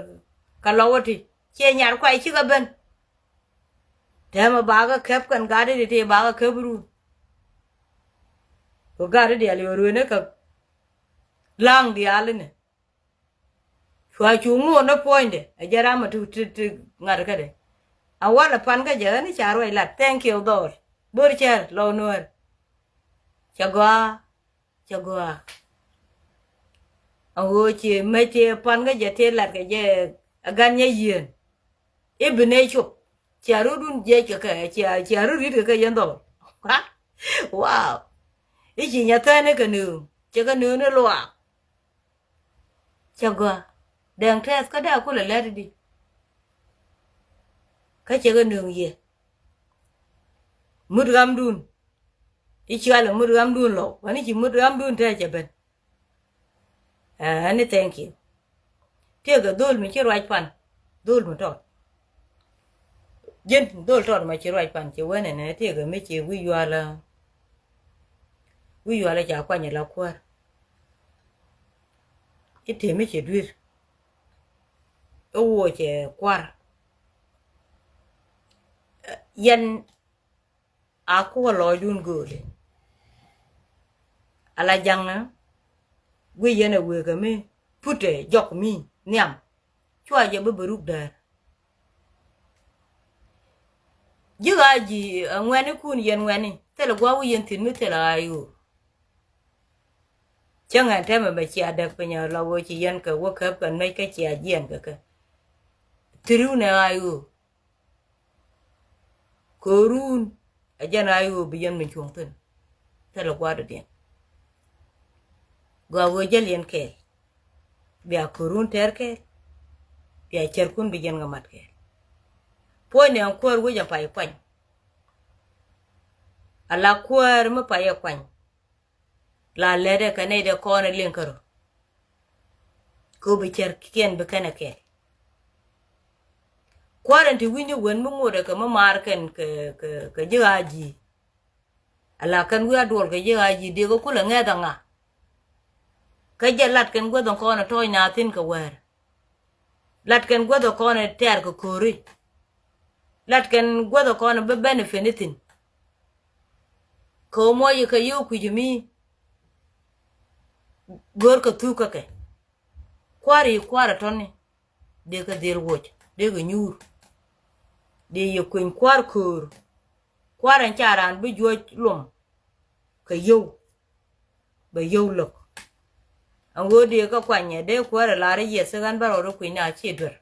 kɛ Lɔw ɛ ti. Ciɛ nyar kuay cikɛ ben. Tɛmɛ bakɛ kɛp kɛn gat i̱ ti bakɛ kɛp run. Kɛ gat i̱ diaal yɛ ruënɛ kɛ la̱a̱ŋ diaal inɛ. Cua cu ŋuɔ̱ɔ̱n ni puɔ̱nydɛ ɛ jɛ ram ɛ ti, ti, ti ŋa̱t kädɛ. A walɛ pan kä jɛ ɣän i̱ ca ruac lat. Thank you dhɔɔl. Bo̱r cɛr Lɔw Nuäär. Cɛ gɔaa. Cɛ gɔaa. A ɣöö ci mec ti pan kä jɛ ti lat kɛ jɛ a gan nyɛ yieen. I̱ bi nɛy cop. Cia rut wun jiɛc kɛ kɛ, cia, cia rut ri̱t kɛ kɛ yɛn dhɔl. Wow. I̱ ci nyɛ thɛn i̱ kɛ nööŋ. Cɛ kɛ nööŋ ni luaak. Cɛ gɔaa. Dɛŋ tɛth kä dee a kulɛ lɛt i̱di. Kä cɛ kɛ nööŋ yɛ. Mut ɣamdun. I̱ cualɛ mut ɣamdun Lɔw. Wani ci mut ɣamdun tɛ cɛ ben. Ɛni thank you. Tiekɛ dhol mi ci ruac pan. Dhol mi tɔt. Ji̱n dhol tɔt ma ci ruac pan ci wen ɛnɛ tiekɛ mi ci wi̱i̱ yual. Wi̱i̱ yual ca kuany la kuäär. I̱ tëë mi ci dui̱r. I̱ wuɔ cɛ kuar. Yɛn a kuɔ lɔɔcdun gööli. Ala jaŋä guic yɛn ɛ wëëkä mi putɛ jɔk mi nhiam. Cua jɛ bi bi ruk däär. Ji̱ ɣaa ji̱ ɛ ŋuɛnikun yɛn ŋuɛni thilɛ gua̱a̱k wi̱i̱ yɛn thi̱n mi thilɛ ɣaa yo̱o̱. Cäŋ ɛn tɛmɛ bɛ cia däk piny ɛ la wee ci yɛn kɛ wä käp kɛn mec kä cia jiɛn kɛ kɛ. Thiriw nɛ ɣaa yo̱o̱. Köörun ɛ jɛn a i̱ ɣöö bi yɛn min cuɔ̱ŋ thi̱n. Thilɛ gua̱a̱r dɔ̱diɛn. Gɔaa ɣöö jäl yɛn kɛɛl. Bia köörun tɛɛr kɛɛl. Bia cärkun bi yɛn kɛ mat kɛɛl. Puɔ̱nyni ɛn kuäär wec ɛn pay kuany. Ala kuäär mi pay ɛ kuany. La lɛtdɛ kɛ nɛy dee kɔn ɛ liŋ kärɔ. Kɛ ɣöö bi cärkiɛn bi kɛn ɛ kɛɛl. Kuäär ɛn ti wi̱ny ni wen mi ŋotdɛ kɛ mi maar kɛn kɛ, kɛ, kɛ ji̱ ɣaa ji̱. Ala kɛn wi̱i̱ a duɔl kɛ ji̱ ɣaa ji̱ diek ɛ kulɛ ŋɛth aŋa. Kä jɛ lat kɛn guäth ɛn kɔn ɛ tɔ̱ɔ̱c na thi̱n kɛ wäär. Lat kɛn guäth ɛ kɔn ɛ tɛ̈r kɛ kööri. Lat kɛn guäth ɛ kɔn ɛ bi benefit ni thi̱n. Kɛ ɣöö muɔc kɛ yio̱w kui̱c mi gör kɛ thuk kä kɛ. Kua̱r i̱ kua̱r ɛ tɔ̱ni. Dee kɛ dhil woc, dee kɛ nyuur. Dee yɛ kueny kua̱r köör. Kua̱r ɛn ca raan bi juɔc luɔm kɛ yio̱w. Bɛ yio̱w lo̱k. Ɛn ɣöö dee kä kuanyɛ dee kuäär ɛ lar i̱ yɛ thik ɣän bä rɔɔd i̱ kui̱ny na ci duer.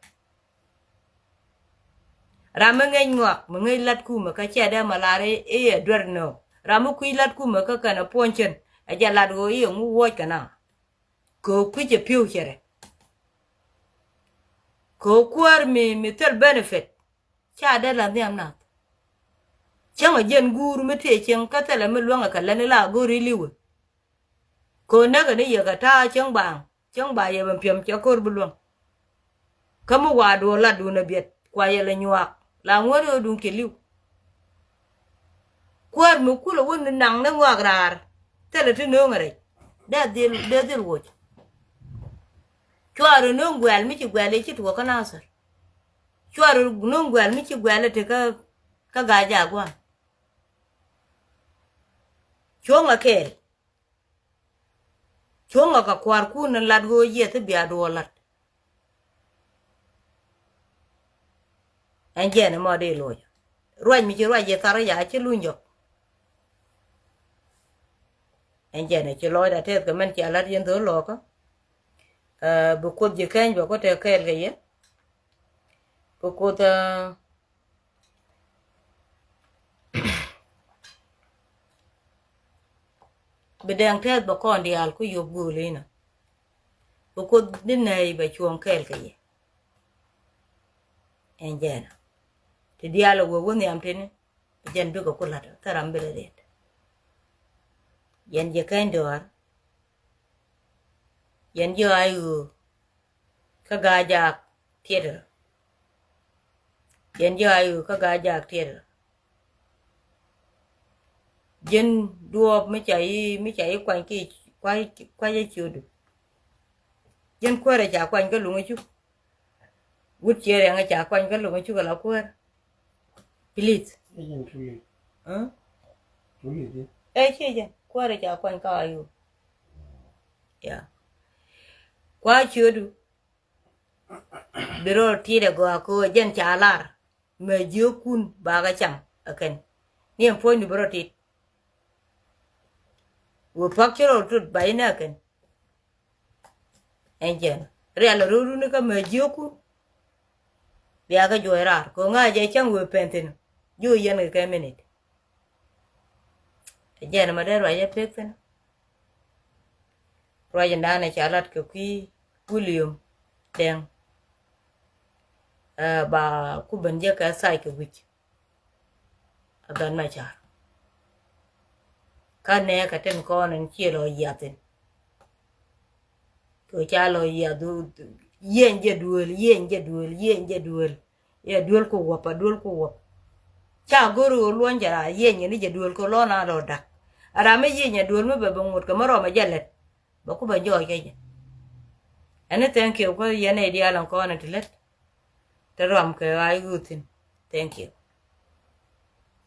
Ram mi ŋäc ŋɔak mi ŋäc lat kumɛ kä ciɛ dee mɛ lar i̱, i̱ yɛ duer nöö. Ram mi kui̱ lat kumɛ kä kɛn ɛ puɔ̱ny cän ɛ jɛ lat ɣöö i̱ yɛ ŋu wuɔc kɛ na. Kɛ ɣöö kui̱c ɛ pi̱w cɛ rɛ. Kɛ ɣöö kuäär mi, mi thil benefit. Ca dee la nhiam nath. Cäŋ a jiɛn guur mi tëë cieŋ kä thilɛ mi luäŋɛ kɛ lɛn ila go̱o̱ri li̱wɛ. Kɛ ɣöö näkɛ ni yɛ kɛ ta̱a̱ cäŋ baaŋ, cäŋ baaŋ yɛ ben piɛm cɛ ko̱r bi luäŋ. Kä mi wa̱a̱ duɔ̱ɔ̱r lat duundɛ biɛt kua yɛ lɛ nyuaak la ŋuäär ɣöö duŋ cɛ li̱w. Kuäär mi kulɛ wä ni naŋ ni ŋɔak raar thilɛ ti nööŋɛ rɛc. Dee dhil, dee dhil woc. Cuarɛ nööŋ guɛl mi ci guɛl i̱ ci tuɔɔk kä Nathir. Cuarɛ nööŋ guɛl mi ci guɛl i̱ ti kä, kä Ga̱a̱c Jaguar. Cuɔ̱ŋɛ kɛɛl. Cuɔ̱ŋɛ kɛ kua̱rkun ni lat ɣöö yieth i̱ bia duɔɔr la̱t. Ɛn jɛn ɛmɔ dee loc. Ruac mi ci ruac yɛ thar ya ci luny jɔk. Ɛn jɛn ɛ ci lɔcda tɛth kɛ mɛn cia la̱t yɛn dho̱r lɔɔkä. Ɛ, bi Kuoth ji̱ kɛny bɛ ku tɛk kɛɛl kɛ yɛ. Bi Kuoth, ɛ, bi dɛŋ tɛth bɛ kɔn diaal ku yop gööl inɔ. Bi Kuoth di nɛy bɛ cuɔ̱ŋ kɛɛl kɛ yɛ. Ɛn jɛn ɛ ti diaal ɛ wee wä nhiam tini. Jɛn bikɛ ku la̱t kä ram bi rɛ riɛt. Yɛn jiɛ kɛny dɔaar. Yɛn ji̱ a ɣöö kä Gaa-jaak tiɛtdɛ rɔ. Yɛn ji̱ a ɣöö kä Gaa-jaak tiɛtdɛ rɔ. Ji̱n duɔɔp mi ca yi, mi ca yi kuany ki kua̱c, kua̱c ɛ ciötdu. Ji̱n kuäärɛ ca kuany kä Luŋ ɛ cuk. Wut ciɛ riɛŋ ɛ ca kuany kä Luŋ ɛ cuk ɛ la kuäär. Please. Ɛ jɛn too late. Huh? Too late, eh? Ɛ ciɛ jɛn kuäärɛ ca kuany kä Ayup. Yeah. Kua ciötdu. Bi rɔ tit ɛ gɔaa kɛ ɣöö jɛn ca lar. Mɛ jiökun bakɛ cam ɛ kɛn. Ni ɛn puɔ̱nydu bi rɔ tit. Wee pak ci rɔ tut ba inɛ ɛ kɛn. Ɛn jɛn rial rɔ̱dun kä mɛ jiökun. Bia kɛ juɔc raar kɛ ɣöö ŋa̱c ɛ cäŋ wee pɛn thi̱n. Jiök yɛn kɛ kɛ minit. Ɛ jɛn mɛ dee ruac ɛ pek thi̱n. Ruac in da̱a̱n ɛ ca lat kɛ kui̱ William Dɛŋ. Ɛ ba ku ben jɛ kɛ thac kɛ wi̱c. Ɛ Gat Macar. Kä nɛɛkɛ tin kɔn in ciɛ lɔ yiath in. Kɛ ca lɔ yiath, yieny jɛ duel, yieny jɛ duel, yieny jɛ duel. Yɛ duel ku wäp, a duel ku wäp. Ca go̱r ɣöö luɔ̱ny jɛ raa yieny ni jɛ duel kɛ lɔn a lɔ da̱k. A ram mi yieny a duel mi bɛ bɛ ŋot kɛ mi rɔm a jɛ lɛt. Bɛ ku bɛ jɔɔc kɛ jɛ. Ɛn ni thank you kä yɛn nɛy diaal ɛn kɔn in ti lät. Te rɔm kɛ ɣa̱c ɣöö thi̱n. Thank you.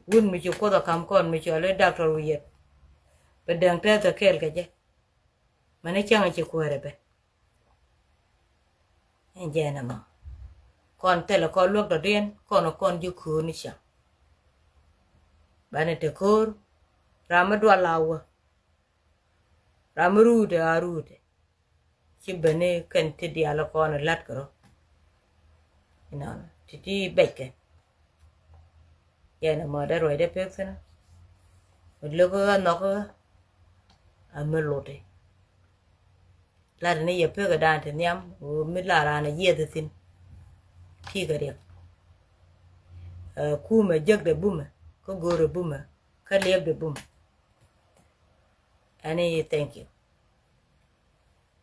Wut mi ci Kuoth a ka̱m kɔn mi cɔl i̱ Doctor Wi̱i̱ Yɛt. Bɛ däŋ tɛth ɛ kɛɛl kɛ jɛ. Mɛn i̱ cäŋ i̱ ci kuäärɛ ben. Ɛn jɛn ɛmɔ. Kɔn thilɛ kɔn luäk dɔ̱diɛn kɔn kɔn ji̱ köör ni cäŋ. Banɛ te köör. Ram mi dual a wä. Ram mi ruutɛ a ruutɛ. Ci beni kɛn ti diaal kɔn la̱t kɛ rɔ. Inɔnɔ ti ti bɛckɛ. Yɛn ɛmɔ dee ruacdɛ pek thi̱n. Mi lo̱k kä ɣä nhɔk kä ɣä. A mi loti. Lat ni yɛ pek ɛ dan ti nhiam ɣöö mi la raan a yiɛth thi̱n. Ti kɛ riɛk. Ɛ kumɛ jek dee bumɛ kä go̱o̱rɛ bumɛ kä liɛp dee bumɛ. Ɛn i̱ thank you.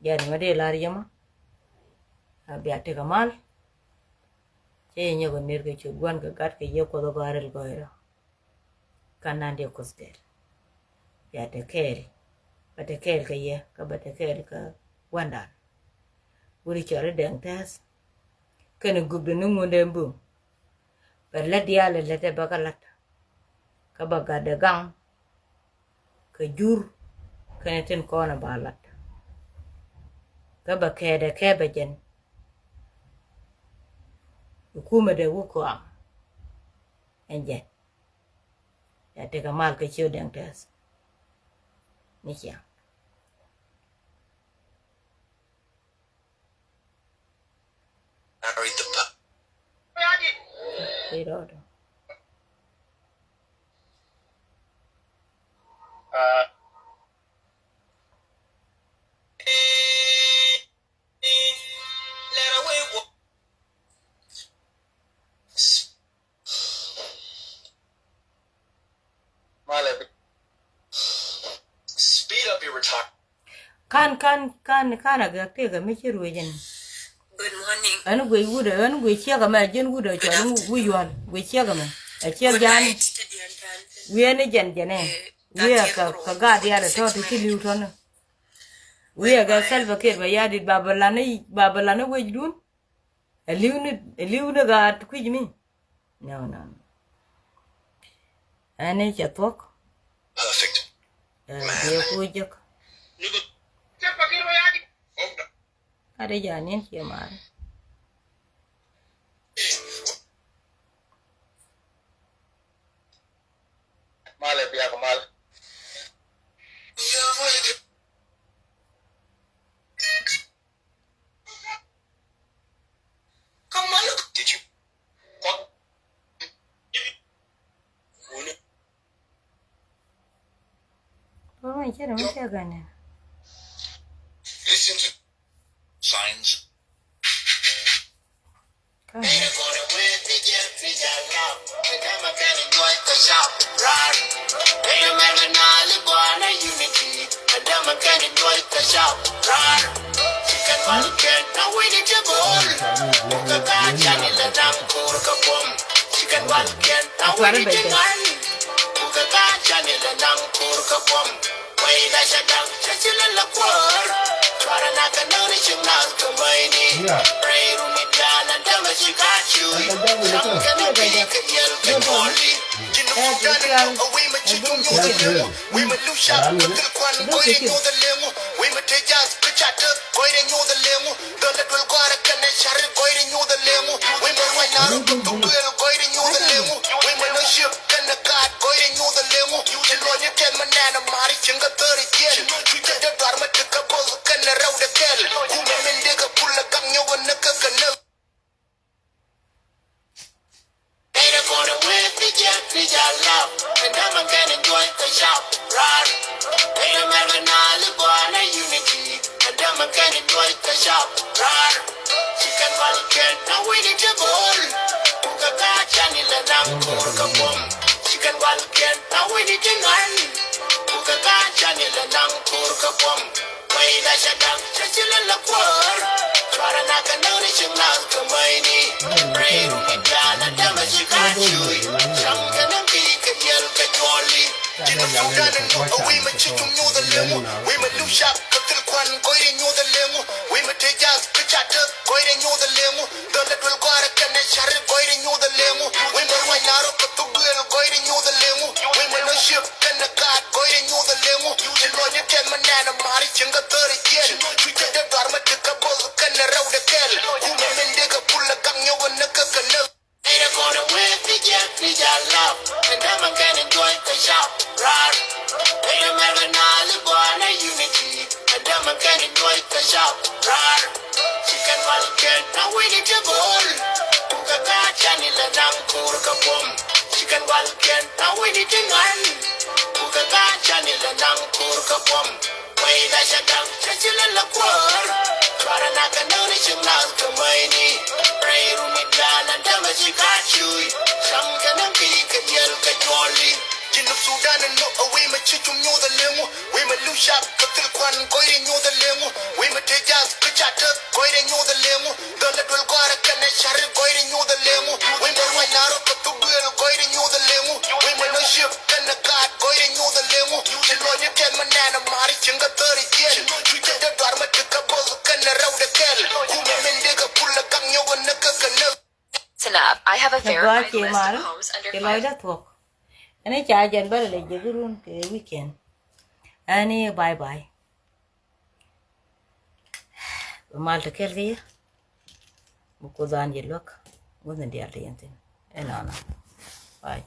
Jɛn mɛ dee lar yemɔ. A bia tekɛ mal. Cɛ yɛ nyɔk ner kɛ cu guan kɛ gat kɛ yɛ Kuoth ɔ gɔaa rɛl gɔɔy rɔ. Kä nan dee Kuoth kɛɛl. Bia te kɛɛl. Bɛ te kɛɛl kɛ yɛ kä bɛ te kɛɛl kɛ guandan. Wuri cɔri dɛŋ tɛth. Kɛn gup dee ni ŋundɛ bum. Bɛ lät diaal lät ɛ bä kä la̱t. Kä bɛ gatdɛ gaŋ. Kɛ jur kɛnɛ tin kɔn ɛ ba lat. Kä bɛ kɛɛdɛ kɛ bɛ jɛn. Ikumɛ dee wuk kɔam. Ɛn jɛn. Ya tekɛ mal kɛ ciö dɛŋ tɛth. Ni ciaŋ. Married the pa- Pi rɔɔdɔ. Uh, Kan, kan, kan, kan a gak tëëkä mi ci ruëc ɛn. Good morning. Ɛn guic wut ɛ, ɛn guic ciek ɛmɛ, ji̱n wut ɛ cɔl wi̱c yual, guic ciek ɛmɛ. Ɛ ciek ja̱a̱n. Wi̱i̱ ɛn jɛn jɛn ɛ. Wi̱i̱ ɛ kɛ, kɛ gaat diaal ɛ tɔ̱ ti ci li̱w tɔ̱n. Wi̱i̱ ɛ kɛ Salva Kiir bɛ ya̱a̱ dit ba bɛ lan i̱, ba bɛ lan i̱ wecdun. Ɛ li̱w ni, ɛ li̱w ni gaat kui̱c mi. No, no, no. Ɛn i̱ cɛ thuɔ̱k. Perfect. Ɛ, diɛ ku jek. Ka dee ja̱ ni̱n ciɛ ma̱a̱ri. Mal ɛ biak mal. Listen to signs. Walkɛn na wi̱ni ti go̱o̱l. Kukɛ ka cani lɛ naŋ kur kä buɔ̱m. Cikɛn walkɛn na wi̱ni ti ŋa̱n. Kukɛ ka cani lɛ naŋ kur kä buɔ̱m. Wei la ca daŋ ca ci lɛ la kuɔr. Cuarɛ na kɛ näk ni ci ŋa̱th kɛ mäyni. Rɛy runi diaal a dämɛ ci ka cuy. Cam kɛ ni kɛ diɛl kɛ nyuɔli. Ji̱n ni muk dan ni a wei ma ci tum nyuɔth a leŋu. Wei ma luk cak kɛ thil kuan go̱y ni nyuɔth a leŋu. Wei ma te jath kɛ ca tek go̱y ni nyuɔth a leŋu. Dhɔl a duel gɔ̱a̱rä kɛnɛ cari gɔ̱yrɛ nyuuth a leŋu. Wi̱i̱ mɛ ruac na rɔ bä thuk duel gɔ̱yrɛ nyuuth a leŋu. Wi̱i̱ mɛ nɔ ciep kɛnɛ gaat gɔ̱yrɛ nyuuth a leŋu. Ci luɔ̱nyä kɛn mɛ nɛn a ma̱a̱ri cieŋ kä thäri jiɛn. Ci luɔ̱ny cuc kɛ dee duar mɛ ti kä bo̱th kɛnɛ rɛw dee kɛl. Kumɛ min dee kɛ pul a gaŋ nyɔk a näk kä kɛ näk. Ere kone wek ni jek ni jal lap. Kanda man kene joy ka shop rar. Ere merga na li bwana unity. Kanda man kene joy ka shop rar. Chicken wal ken na wini te bol. Kuka ka chani la nam kur ka bom. Chicken wal ken na wini te ngan. Kuka ka chani la nam kur ka bom. Wei la ca daŋ ca ci lɛ la kuäär. Cuarɛ na kɛ näk ni ci ŋa̱th kɛ mäyni. Rɛy runi diaal a dämɛ ci ka cuy. Cam kɛ näk ki kɛ diɛl kɛ juɔli. Ji̱n a Sudan in mɔ a wi̱i̱ mɛ ci cum nyuuth a leŋu. Wi̱i̱ mɛ luk cak kɛ thil kuan gɔ̱yrɛ nyuuth a leŋu. Wi̱i̱ mɛ te jath kɛ ca tek gɔ̱yrɛ nyuuth a leŋu. Dhɔl a duel gɔ̱a̱rä kɛnɛ cari gɔ̱yrɛ nyuuth a leŋu. Wi̱i̱ mɛ ruac na rɔ kɛ thuk duel gɔ̱yrɛ nyuuth a leŋu. Wi̱i̱ mɛ nɔ ciep kɛnɛ gaat gɔ̱yrɛ nyuuth a leŋu. Ci luɔ̱nyä kɛn mɛ nɛn a ma̱a̱ri cieŋ kä thäri jiɛn. Ci luɔ̱ny cuc kɛ dee duar mɛ ti kä bo̱th kɛnɛ rɛw dee kɛl. Kumɛ min dee kɛ pul a gaŋ nyɔk a näk kä kɛ näk. Ere kone wek ni jek ni jal lap. Kanda man kene joy ka shop rar. Ere merga na li bwana unity. Kanda man kene joy ka shop rar. Chicken wal ken na wini te bol. Kuka ka chani la nam kur ka bom. Chicken wal ken na wini te ngan. Kuka ka chani la nam kur ka bom. Wei la ca daŋ ca ci lɛ la kuäär. Cuarɛ na kɛ näk ni ci ŋa̱th kɛ mäyni. Rɛy runi diaal a dämɛ ci ka cuy. Cam kɛ näk ki kɛ diɛl kɛ juɔli. Ji̱n ni Sudan in nɔ a wei ma ci cum nyuuth a leŋu. Wei ma luk cak kɛ thil kuan gɔ̱yrɛ nyuuth a leŋu. Wei ma te jath kɛ ca tek gɔ̱yrɛ nyuuth a leŋu. Dhɔl a duel gɔ̱a̱rä kɛnɛ cari gɔ̱yrɛ nyuuth a leŋu. Wi̱i̱ mɛ ruac na rɔ kɛ thuk duel gɔ̱yrɛ nyuuth a leŋu. Wi̱i̱ mɛ nɔ ciep kɛnɛ gaat gɔ̱yrɛ nyuuth a leŋu. Ci luɔ̱nyä kɛn mɛ nɛn a ma̱a̱ri cieŋ kä thäri jiɛn. Ci luɔ̱ny cuc kɛ dee duar mɛ ti kä bo̱th kɛnɛ rɛw dee kɛl. Kumɛ min dee kɛ pul a gaŋ nyɔk a näk kä kɛ näk. It's enough. I have a very wide list of homes under five. Kɛ lɔcdä thuɔ̱k. Ɛn i̱ ca jɛn bä lɛ lɛ jek run kɛ weekend. Ɛn i̱ bye bye. Bɛ mal te kɛl kä yɛ. Bɛ Kuoth an jɛ luäk. Gua̱th in diaal te yɛn thi̱n. Ɛnɔnɔ. Bye.